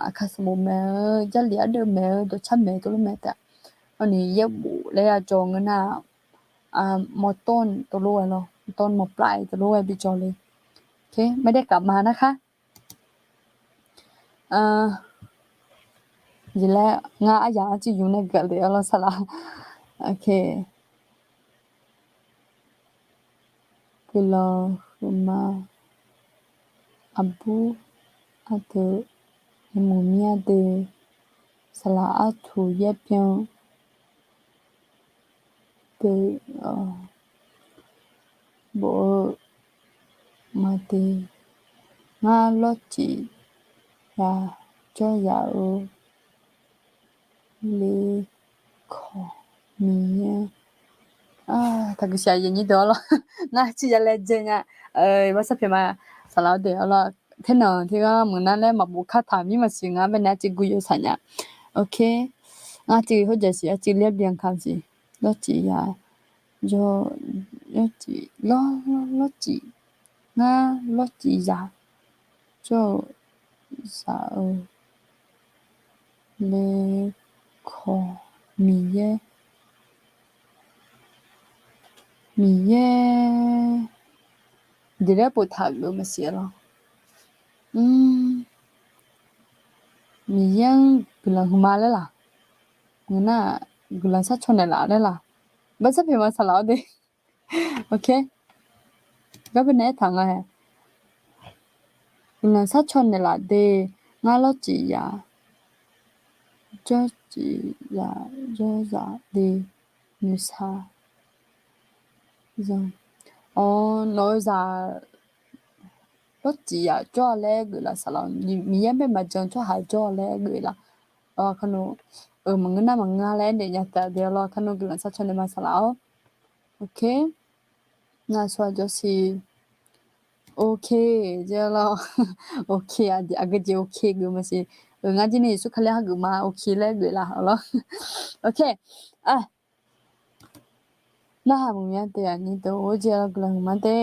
aqkar sanqbof maeq-eu, Jarlif ardeuv maeq-eu, dawqcar maeq-eu teulof mae taef. Aerni yaerbof laer yajawr ngeur nar, ม.ต้น teulof ghae lawr, ม.ต้น ม.ปลาย teulof ghae bijawr le. ไม่ได้กลับมานะคะ Jeq laer ngar aryaq-anr civ yuf nae geuf le-awr lawr saqlaq. Ok. Guiqlanq huiqma aqbur ardeuq, yawmuiq mir ardeuq, saqlaq artuq yaer byan deuq bof-eu maqde, ngar lawrcif yaq jawr yaf-eu lekawq Miqyaer. Taqguq shaq yaqnyir deuq-awr lawr, ngar civ ya laejae nya. Iqbax sarpyaeq ma, saqlaq-awr deuq-awr lawr, ternanq tiqghaq meuq nar laer maqbof kar taq mir maqsiq nga, baenae arciv guv yawsaq nya. Ok. Ngar civ hawrjaq siq, arciv ler byan ka siq. Lawrcif ya, jawr, lawrcif, lawr, lawrcif, ngar lawrcif ya, jawr-eu, zaq-eu, lekawq, Miqyaer, Miqyaer, deuq laer boftaq-euq maqsiq lawr. Miqyaer-anr guiqlanq huiqma laer laq? Ngeur nar-aq, guiqlanq sharcaw naeqlaf laer laq? Bar sharpyaeq ma saqlaq-awr de. Ok. Gar baenae aertaq nga-a. Guiqlanq sharcaw naeqlaf de. Ngar lawrcif ya, jawrcif ya, jawrzaq de, noeqshaq zanq. Awr, nawq-eu zaq lawrcif ya jawr-a laer geuflaf saqlaq-awq. Miqyaer bae maqjan tsawrhaq jawr-a laer geuflaf. Kanu, maqngeur nar maqngeur laer aernaeq nya taef de lawr. Kanu guiqlanq sharcaw naeq ma saqlaq-awr. Ok. Ngar aqsur-aq jawrsiq. Ok, jeq lawr. Ok, aqgeujeq ok geuf maqsiq. Ngar jir ni Yeqsur Kali-anr hageuf ma ok laer geuflaf-awq lawr. Ok. Narhaq muiqmya de aqnyir deuq-or, jeq lawr guiqlanq huiqma de.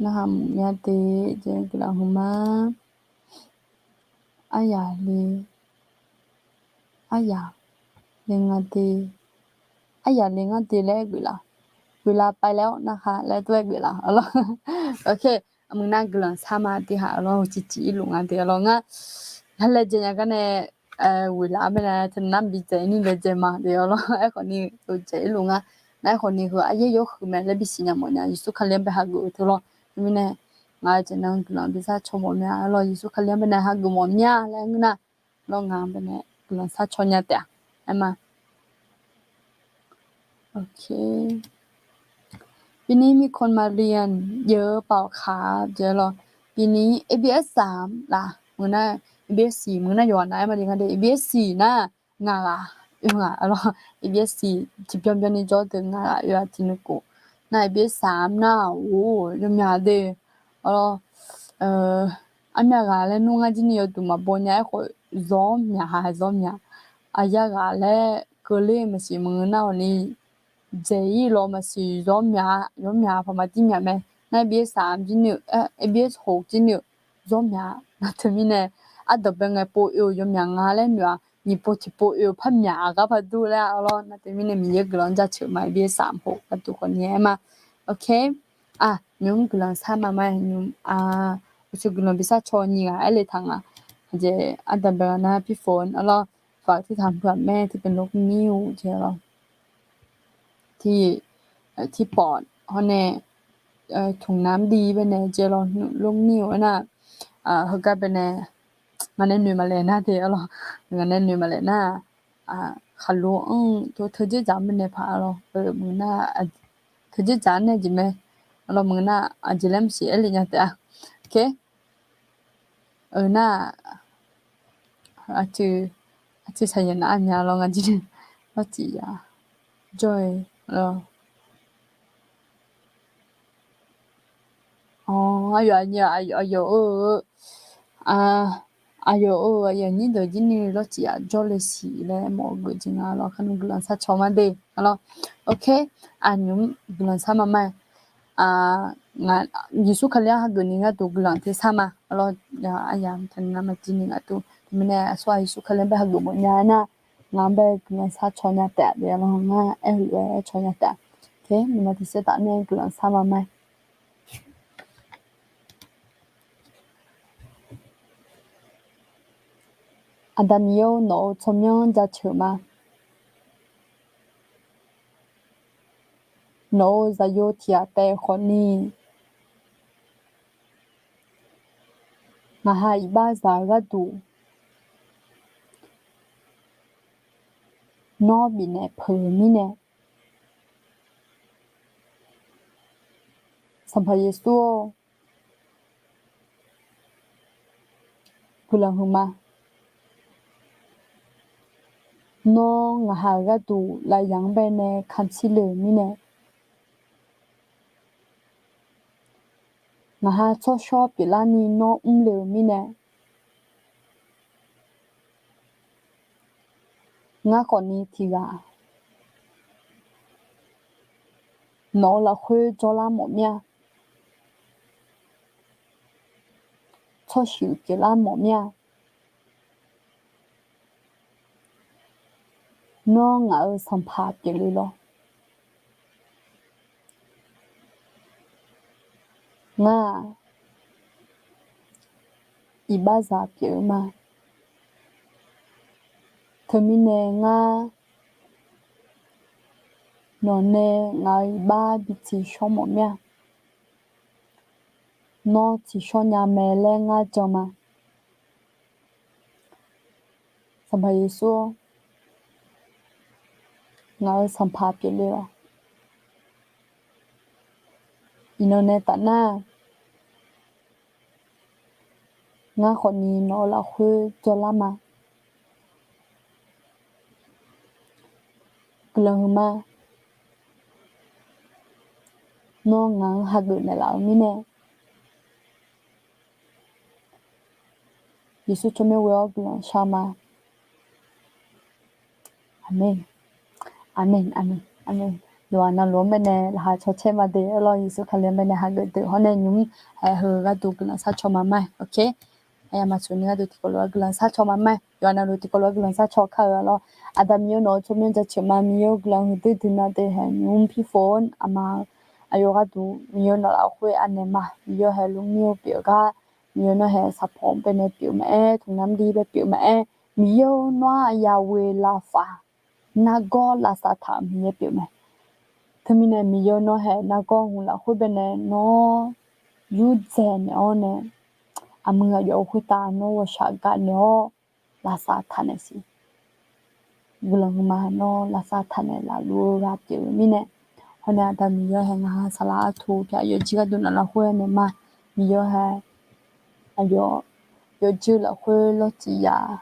Narhaq muiqmya de, jeq guiqlanq huiqma. Aryaq le, aryaq le nga de, aryaq le ngar de laer geuflaf. Geuflaf pav laer-awr narhaq laer tov-aer geuflaf-awq lawr. Ok. Muiqnar guiqlanq sharma tiqhaq-awq lawr, ciqciq irluf nga de-awq lawr. Ngar, ngar laejae nya gar nae, geuflaf-awr baenae teunar bi dzaeq-ir ni laejae ma de-awq lawr. Aerkhawf ni, dzaeq irluf nga. Nar aerkhawf ni heu aryaer yawhuiq mae laer bisiq nya mawfnya, Yeqsur Kali-anr bae hageuf-eu teu lawr. Teumirnae, ngaq-eu jeq nan guiqlanq bi sharcaw mawfmya-awq lawr, Yeqsur Kali-anr baenae hageuf mawfmya laer ngeur nar, lawr ngaq-anr baenae guiqlanq sharcaw nya taef-a. Aerma. Ok. ปีนี้มีคนมาเรียนเยอะเปล่าครับ jeq lawr. ปีนี้ ABS สาม laf, meuq nar, ABS สี่ meuq nar yawqghaq nav-aer ma de nga de, ABS สี่ nar, ngaq ghaq oe nga lawr, ABS สี่ tiqbyan byan ni jawr deuq ngaq ghaq oe-a tiqnuv khof. Nar ABS สาม nar-aq, or, yawmyaq de, lawr, armyav ghaq laer nmr ngar jir ni yawduq maqbaw nya aerkhawf, zawr myaq ha, zawr myaq. Aqyar ghaq laer keuvler maqsiq meuq nar-awq ni, dzaeq-ir lawr maqsiq, zawr myaq, yawr myaq paq maqjir myaq mae. Nar ABS สาม jir ni-eu, ABS หก jir ni-eu, zawr myaq. Nar teumirnae, ardanqbae ngae pov oe-euq yawmyaq nga laer noeq-aq, nyiq pov tiqpov oe-euq par myaq aqgar par dur laer lawr. Nar teumirnae Miqyaer guiqlanq jaceuq ma, ABS สาม khof gharduq khawf ni aer ma. Ok. Aq, nymq-mr guiqlanq sharma ma, nymq, uqcif guiqlanq bi sharcaw nyiq ghaq aer le taq nga. Aqjeq ardanqbae ghaq nar pirfoq-a lawr, ฝากที่ถามเผื่อแม่ที่เป็นโรคนิ่ว jeq lawr. Tiq, tiqpawf hawr nae, tmqnamr di baenae jeq lawr, โรคนิ่ว aernar, heugar baenae, ngaq nae noeq maqlaeq nar de-awq lawr, ngaq nae noeq maqlaeq nar, khaqlo-anr teu teudzerdzaq-anr baenae paq-a lawr, meuq nar, teudzerdzaq-anr nae jeq mae, lawr meuq nar aqjeq laer maqsiq aer le nya taef-a. Ok. Nar, aqcif, aqcif saqyaq nar aqmyaq lawr nga jir, lawrcif ya jawr-eu lawr. Awq, aqyawf, aqyawf, aqyawf-eu, aqyawf-eu aqyuif aqnyir deuq jir ni lawrcif ya jawr le siq laer mawf-eu geuf jeq nga lawr, kharnan guiqlanq sharcaw ma de-a lawr. Ok. Aqnymq guiqlanq sharma ma. Yeqsur Kali-anr hageuf ni gharduq guiqlanq tersar ma lawr. Aqyamq taqni nar maqjir ni gharduq teumirnae aqsur-aq Yeqsur Kali-anr bae hageuf mawfnya nar, ngaq-anr bae guiqlanq sharcaw nya taef-a de-a lawr, ngar aer-eu lof-aer aercaw nya taef-a. Ok, nuima tiqsaer taf nae guiqlanq sharma ma. Aqda Miqyaer-or, nawq-euq tsawrmyanr jaceuq ma. Nawq-euq zaqyo tiq ghaq taef khawfni, ngaq ha iqbax zaq-eu gharduq nawr bifnaeq peuq-eu mirnae, Sanqpaq Yeqsur-or, guiqlanq huiqma. Nawr ngaq ha-euq gharduq lafyaq-anr bae nae kamq shir le-euq mirnae, ngaq ha tsawrshawr pyeuflarni nawr mrle-euq mirnae, Ngar khawfni tiqghaq nawq-eu lafkhoer jawrlar mawf mir-a. Tsawrshuif pyeuflar mawf mir-a. Nawr ngaq-euq sanqpaq pyeufle lawr. Ngar-aq, iqbaxzaq pyeuf-eu ma. Teumirnae ngar nawqnae ngaq-euq iqbax bi tsiqshawr mawf mir-a. Nawr tsiqshawr nya mae laer ngar jan ma. Sanqpaq Yeqsur-or, ngaq-euq sanqpaq pyeufle-awq. Iqnan nae tafnar, ngar khawfni nawq-eu lafkhoer jawrlar ma. Guiqlanq huiqma. Nawr ngaq-anr hageuf naeqlaf-eu mirnae, Yeqsur tsawrmyanr ghoe-awr guiqlanq shar ma. Aqmeq. Aqmeq, aqmeq, aqmeq. Yawqha navluf-anr baenae laqkhaq caw caer ma de arlawr, Yeqsur Kali-anr baenae hageuf deuq hawr nae nymq-mr haeq heu gharduq guiqlanq sar caw ma ma. Ok. Aqyamaf tsawq ni gharduq tiqkawv lof-aer guiqlanq sar caw ma ma. Yawqha navluf tiqkawv lof-aer guiqlanq sar caw kar-eu arlawr. Aqda Miqyaer nawq-eu tsawrmyanr jaceuq ma. Miqyaer-or, guiqlanq huiqdui dui na de haeq nymq-mr pirfof-anr aqma aqyawf gharduq Miqyaer nawq lafkhoer anaeq ma. Miqyaer haeq lmr mir-eu pyeuf gar, Miqyaer nawr haeq saqpawq-anr baenae pyeuf maqaer, tmqnamr dir bae pyeuf maqaer, Miqyaer-or, nawr-aq Yahweh Rapha, nargawr lavsav taq-euq Miqyaer pyeuf mae. Teumirnae Miqyaer nawr haeq nargawr hmq lafkhoer baenae nawr yurdzaeq naeq-awr nae, aqmuiq aqyawf-euq khoertav nawr ghawqshaq gaq naeq-awr lavsav taq naeq siq. Guiqlanq huiqma nawr lavsav taq naeq lafluf-eu ghaq pyeuf-eu mirnae, hawr nae Aqda Miqyaer haeq ngaq-anr saqlaq artuq pyaq yawqjir gharduq nawq lafkhoer naeq ma. Miqyaer haeq aqyawf yawqjir lafkhoer lawrcif yaf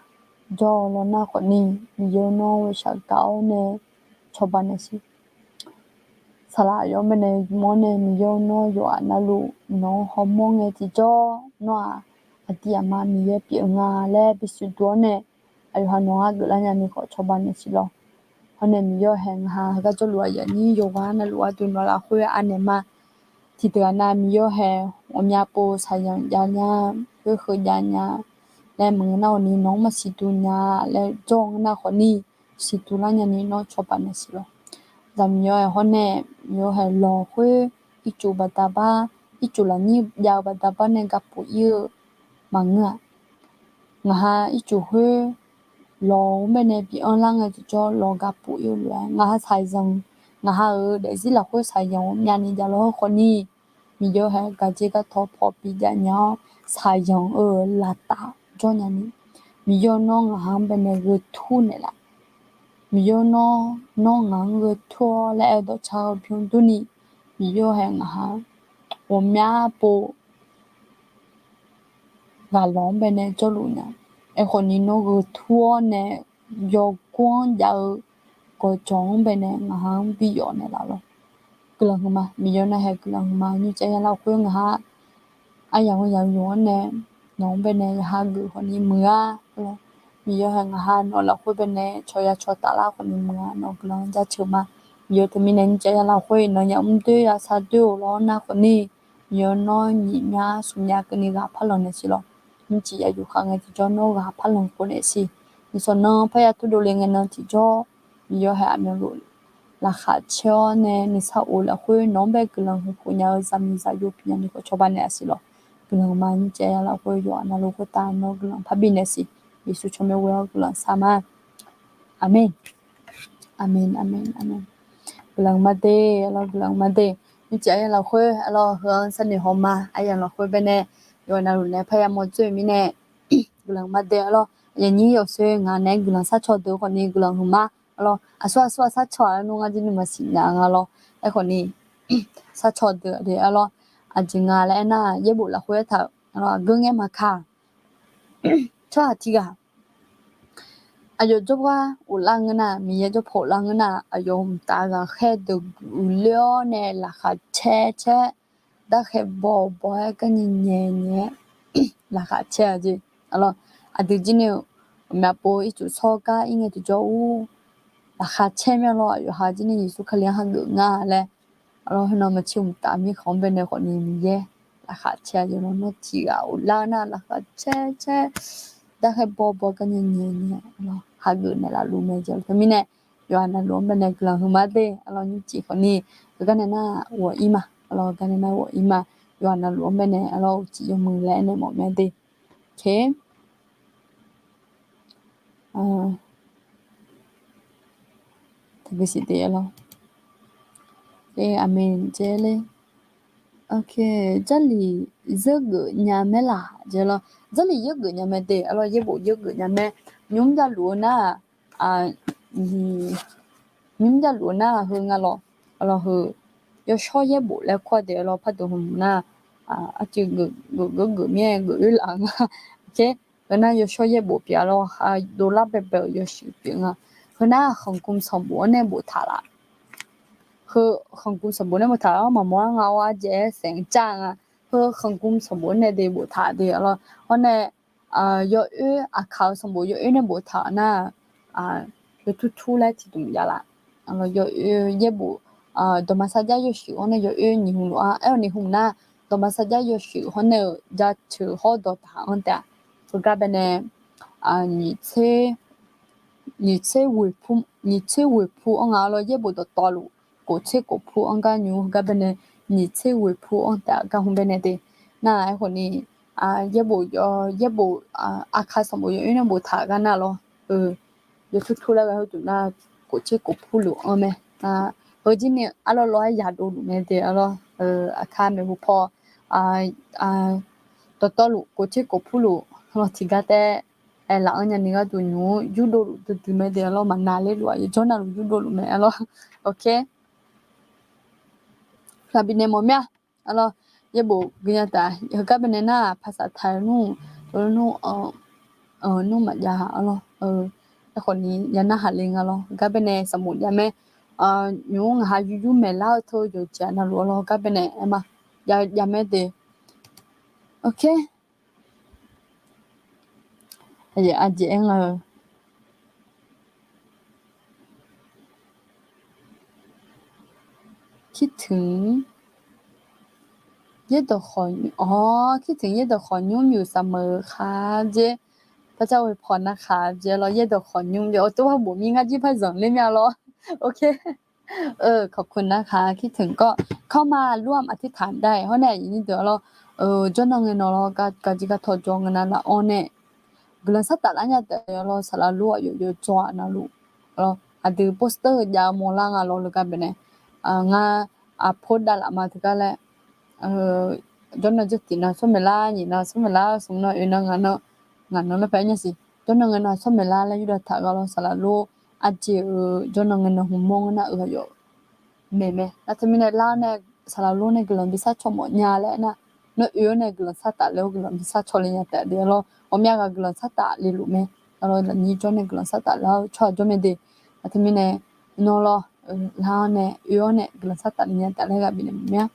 jawr-eu lawrnar khawfni, Miqyaer nawr ghawqshaq gaq-awr nae cawba naeq siq. Saqlaq aqyawf-anr baenae ymq-awr nae Miqyaer nawr yawqghaq navluf nawq-anr hawmawr ngae tiqjawr nawr-aq, aqdir aqma Miqyaer pyeuf nga laer bisiq duq-awr nae, aqyawf ha nawq-anr geuflar nyani khawf cawba naeq siq lawr. Hawr nae Miqyaer haeq ngaq-anr heugar jawrluf aqyuif aqnyir yawqghaq navluf gharduq nawq lafkhoer anaeq ma. Tiqdeuq-aq nav Miqyaer haeq ghawqmya pov shaqzanq jav nya, khoer heu jav nya laer maqngeur nar khawfni nawq-anr maqsiq duq nya laer jawr-eu nar khawfni siq duq lar nyani nawr cawba naeq siq lawr. Zaqmiqyaer haeq hawr nae Miqyaer haeq lawq khoer ircuf baqda bar, ircuf lafnyir jav-eu baqda bar nae gapuf ir-eu maqngeur-aq, ngaq ha ircuf khoer lawq-anr baenae bi anrlar ngae tiqjawr lawq gapuf ir-eu lof-aer ngaq ha shaqzanq, ngaq ha-euq daefzir lafkhoer shaqzanq ghawqmyani jav lawr khawfni, Miqyaer haeq gaqjer gartaw paw bi jav nya-awr shaqzanq-eu laqtaf jawr nyani, Miqyaer nawr ngaq ha-anr baenae gheu tur naeqlaf. Miqyaer nawr, nawr ngaq-anr gheu tur-awr laer aer-eu dawqcar-eu bymr durni, Miqyaer haeq ngaq ha ghawqmya pov ghaqlawq-anr baenae jawrluf nya. Aerkhawfni nawr gheu tur-awr nae yawgor-anr jav-eu gawqjawq-anr baenae ngaq ha-anr bi yawf naeqlaf lawr. Guiqlanq huiqma, Miqyaer nawr haeq guiqlanq huiqma, nymrcav ya lafkhoer ngaq ha aryamq-eu yamq yawq-anr nae nawq-anr baenae ya hageuf khawfni muiq-a lawr. Miqyaer haeq ngaq ha nawq lafkhoer baenae cawqya cawqtaf lar khawfni muiq-a, nawq guiqlanq jaceuq ma. Miqyaer teumirnae nymrcav ya lafkhoer iqnan yamr doer ya sar doer-euq lawr nar khawfni, Miqyaer nawr nyiq mya smq mya keuvni ghaq par lanq naeq siq lawr. Nymrcif ya yuf khar ngae tiqjawr nawr ghaq par lanq khof naeq siq. Nyiq sawq nan parya turdov le ngae nan tiqjawr, Miqyaer haeq aqmyanluf laqkhaq caer-awr nae nuisar of lafkhoer nawq-anr bae guiqlanq huiq khof nya-eu zaqmiqzaq yawpiq nyani khawf cawba naeq-a siq lawr. Guiqlanq ma nymrcav ya lafkhoer yawqha navluf khoertav nawr guiqlanq parbi naeq siq. Yeqsur tsawrmyanr ghoe-awr guiqlanq shar ma. Aqmeq. Aqmeq, aqmeq, aqmeq. Guiqlanq ma de, arlawr guiqlanq ma de. Nymrcif aqyawf lafkhoer arlawr heu-anr sharnoeq haw ma. Aqyawf lafkhoer baenae yawqha navluf nae parya mawr dzoer-eu mirnae guiqlanq ma de arlawr. Aqyuif aqnyir yawqshoer ngaq nae guiqlanq sharcaw deuq khawfni guiqlanq huiqma arlawr. Aqsur aqsur-aq sharcaw-aq nmr ngar jir ni maqsiq nya nga lawr. Aerkhawfni sharcaw deuq de arlawr. Aqjeq nga laer aernar, yaerbof lafkhoer aertaq-euq arlawr, aqgeu ngae maqkaq tsawrhaq tiq ghaq aqyawf jawrgar ghoflar ngeur nar, Miqyaer jawrpaw ghoflar ngeur nar, aqyawf mqtav ghaqkhaer deuq guiqler-awr nae laqkhaq caer caer, darkhaeq bawq bawq-aer garnyi nyae nyae-aer laqkhaq caer-a jeq. Arlawr, aqdui jir ni-euq ghawqmya pov ircuf shawr gar ir ngae tiqjawr ur, laqkhaq caer mya lawr, aqyawf ha jir ni Yeqsur Kali-anr hageuf nga laer, arlawr, heunan maqtser mqtav mirkhanq-anr baenae khawfni Miqyaer laqkhaq caer-a jeq lawr. Nawr tiq ghaq uvlar nar laqkhaq caer caer, darkhaer bawr bawr gar nyae nyae nyae, arlawr, hageuf naeqlaf luf mae jeq lawr. Teumirnae yawqha navluf-anr baenae guiqlanq huiqma de, arlawr, nymrcif khawfni heugar nae nar ghawq ir ma, arlawr, heugar nae nar ghawq ir ma, yawqha navluf-anr baenae, arlawr, uqcif yawmuiq laer aernaeq mawf mya de. Aqmeq jeq ler. Jarlif zeur geuf nya mae laq jeq lawr. Jarlif zeur geuf nya mae de, arlawr, yaerbof zeur geuf nya mae. Nymr javluf-eu nar-aq, nymr javluf-eu nar heu nga lawr, arlawr, heu yawshawr yaerbof laer kur-a de, arlawr, pardov hmq nar, arcuiv geuf geuf geuf mir-aer geuf oer laf-eu nga. Heu nar yawshawr yaerbof pyeuf-a lawr, dovlar baebae-euq yawshuif pyeuf nga. Heu nar khanqgmq sanqbof-anr nae boftaq laf. Heu khanqgmq sanqbof nae boftaq-awr maqmawr-ar nga, awr arjaev-aer saeq-anr car nga. Heu khanqgmq sanqbof-anr nae de boftaq de, arlawr, hawr nae yawoer aqkaq-eu sanqbof yawoer nae boftaq nar, yawtur tur laer tiqdmq jav laf. Yaerbof dawqma sarjax yawshuif hawr nae yawoer nyiq hmq luf-a. Aer-awr nyiq hmq nar, dawqma sarjax yawshuif hawr nae-euq jaceuq hawr dawqtaq-anr taef-a. Heugar baenae nyiq tser, nyiq tser ghoeq pu, nyiq tser ghoeq pu-anr nga, arlawr, yaerbof dawqtawvluf kof tser kof pu-anr gar nymr heugar baenae nyiq tser ghoeq pu-anr taef-a. Gar hmq baenae de nar, aerkhawfni yaerbof, yaerbof aqkaq sanqbof yawoer nae boftaq gar nar lawr, yawtur tur laer ghae heuduq nar, kof tser kof pu luf-anr mae. Heu jir ni arlawr lawr-aer yadov luf mae de, arlawr, aqkaq maeqhu paw dawqtawvluf kof tser kof pu luf, arlawr, tiqgar taef-aer laf-anr nyani gharduq nymr yurdov luf duidui mae de, arlawr, maqnav ler luf-aq, yawjawr navluf yurdov luf mae, arlawr. Ghaq bifnaeq mawf mir-a, arlawr, yaerbof guinya taf, heugar baenae nar-aq, paqsaq taq-eu nmr, nmr maqjav, arlawr, aerkhawfni ya narhaq le nga lawr, heugar baenae sanqbof jav mae, nymr ngaq ha yuryur maeqlar-eu teu yawqjeq navluf, arlawr, heugar baenae aer ma, jav mae de. Ok. Aqjeq aqjeq aer nga-eu คิดถึง yaerdawq khawf, awr, คิดถึง yaerdawq khawf nymr yuf saqmeuq kha jer. พระเจ้าอวยพรนะคะ jer lawr, yaerdawq khawf nymr jer. Awr, tov-aer bof mir ngar jir par zanqler mir-a lawr. Ok. ขอบคุณนะคะ คิดถึงก็เข้ามาร่วมอธิษฐานได้ hawr nae aqyuif nyir deuq-a lawr, jawrnan ngae nan lawr, garjir gartaw jawr ngae nan laf-awr nae guiqlanq sar taf lar nya taef-a lawr, saqlaq lor aqyawf yawjawr-a navluf, aqdui poster-eu jav-eu mawrlar nga lawr, le gar baenae ngar aqpor davlaf ma teugar laer, jawrnan jawrtiq nan tsawrmaeq lar, nyiq nan tsawrmaeq lar, smq nan oeq nan ngaq nan, ngaq nan laer pae nya siq, jawrnan ngae nan tsawrmaeq lar laer yurdav taq gha lawr, saqlaq lor arjeq-eu jawrnan ngae nan hmq mawr ngeur nar-euq aqyawf maeq mae. Nar teumirnae lar-awr nae saqlaq lor nae guiqlanq bi sar caw mawf nya laer aernar, nawr oe-awr nae guiqlanq sar taf le-awr guiqlanq bi sar caw le nya taef de lawr. Ghawqmya ghaq guiqlanq sar taf le luf mae. Nar lawr, lafnyir jawr nae guiqlanq sar taf lar-eu tsawrhaq jawr mae de. Nar teumirnae nawr lawr, lar-awr nae oe-awr nae guiqlanq sar taf le nya taef laer ghaq bifnaeq mawf mir-a.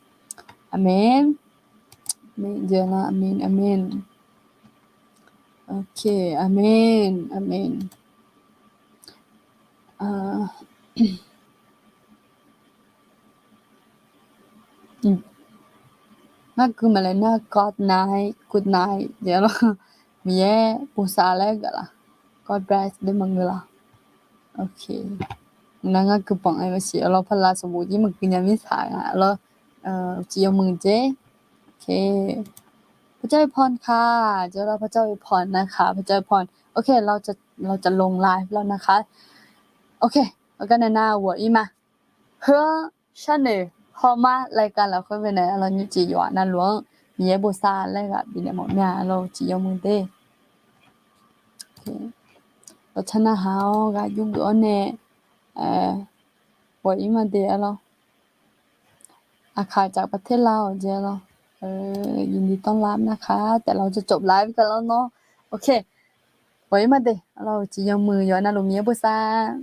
Aqmeq. Aqmeq, aqmeq, aqmeq. Ok, aqmeq, aqmeq. Ngar gui maqlaer nar, good night, good night jeq lawr. Miqyaer bosav laer gaq laf. God bless de maqngeur laf. Ok. Nar ngar gui banq-aer maqsiq lawr, paqlav sanqbof jir maqgui nya mirtsaq nga lawr. Uqcif yawmuiq jeq. Ok. พระเจ้าอวยพรค่ะ jeq lawr, พระเจ้าอวยพรนะคะ พระเจ้าอวยพร Ok, เราจะลงไลฟ์แล้วนะคะ Ok, heugar nae nar ghawq ir ma. Heu-anr sharnoeq hawmar รายการ lafkhoer baenae lawr, nymrcif yawqghaq navluf-anr Miqyaer bosav laer ghaq bifnaeq mawf mir-a lawr, uqcif yawmuiq de. Dawqcar narhaq-awr ghaq yurgeuf-awr nae ghawq ir ma de-a lawr. Aqkaq caf ประเทศลาว jeq lawr. ยินดีต้อนรับนะคะ แต่เราจะจบไลฟ์กันแล้วเนาะ Ok, ghawq ir ma de lawr, uqcif yawmuiq yawqghaq navluf Miqyaer bosav.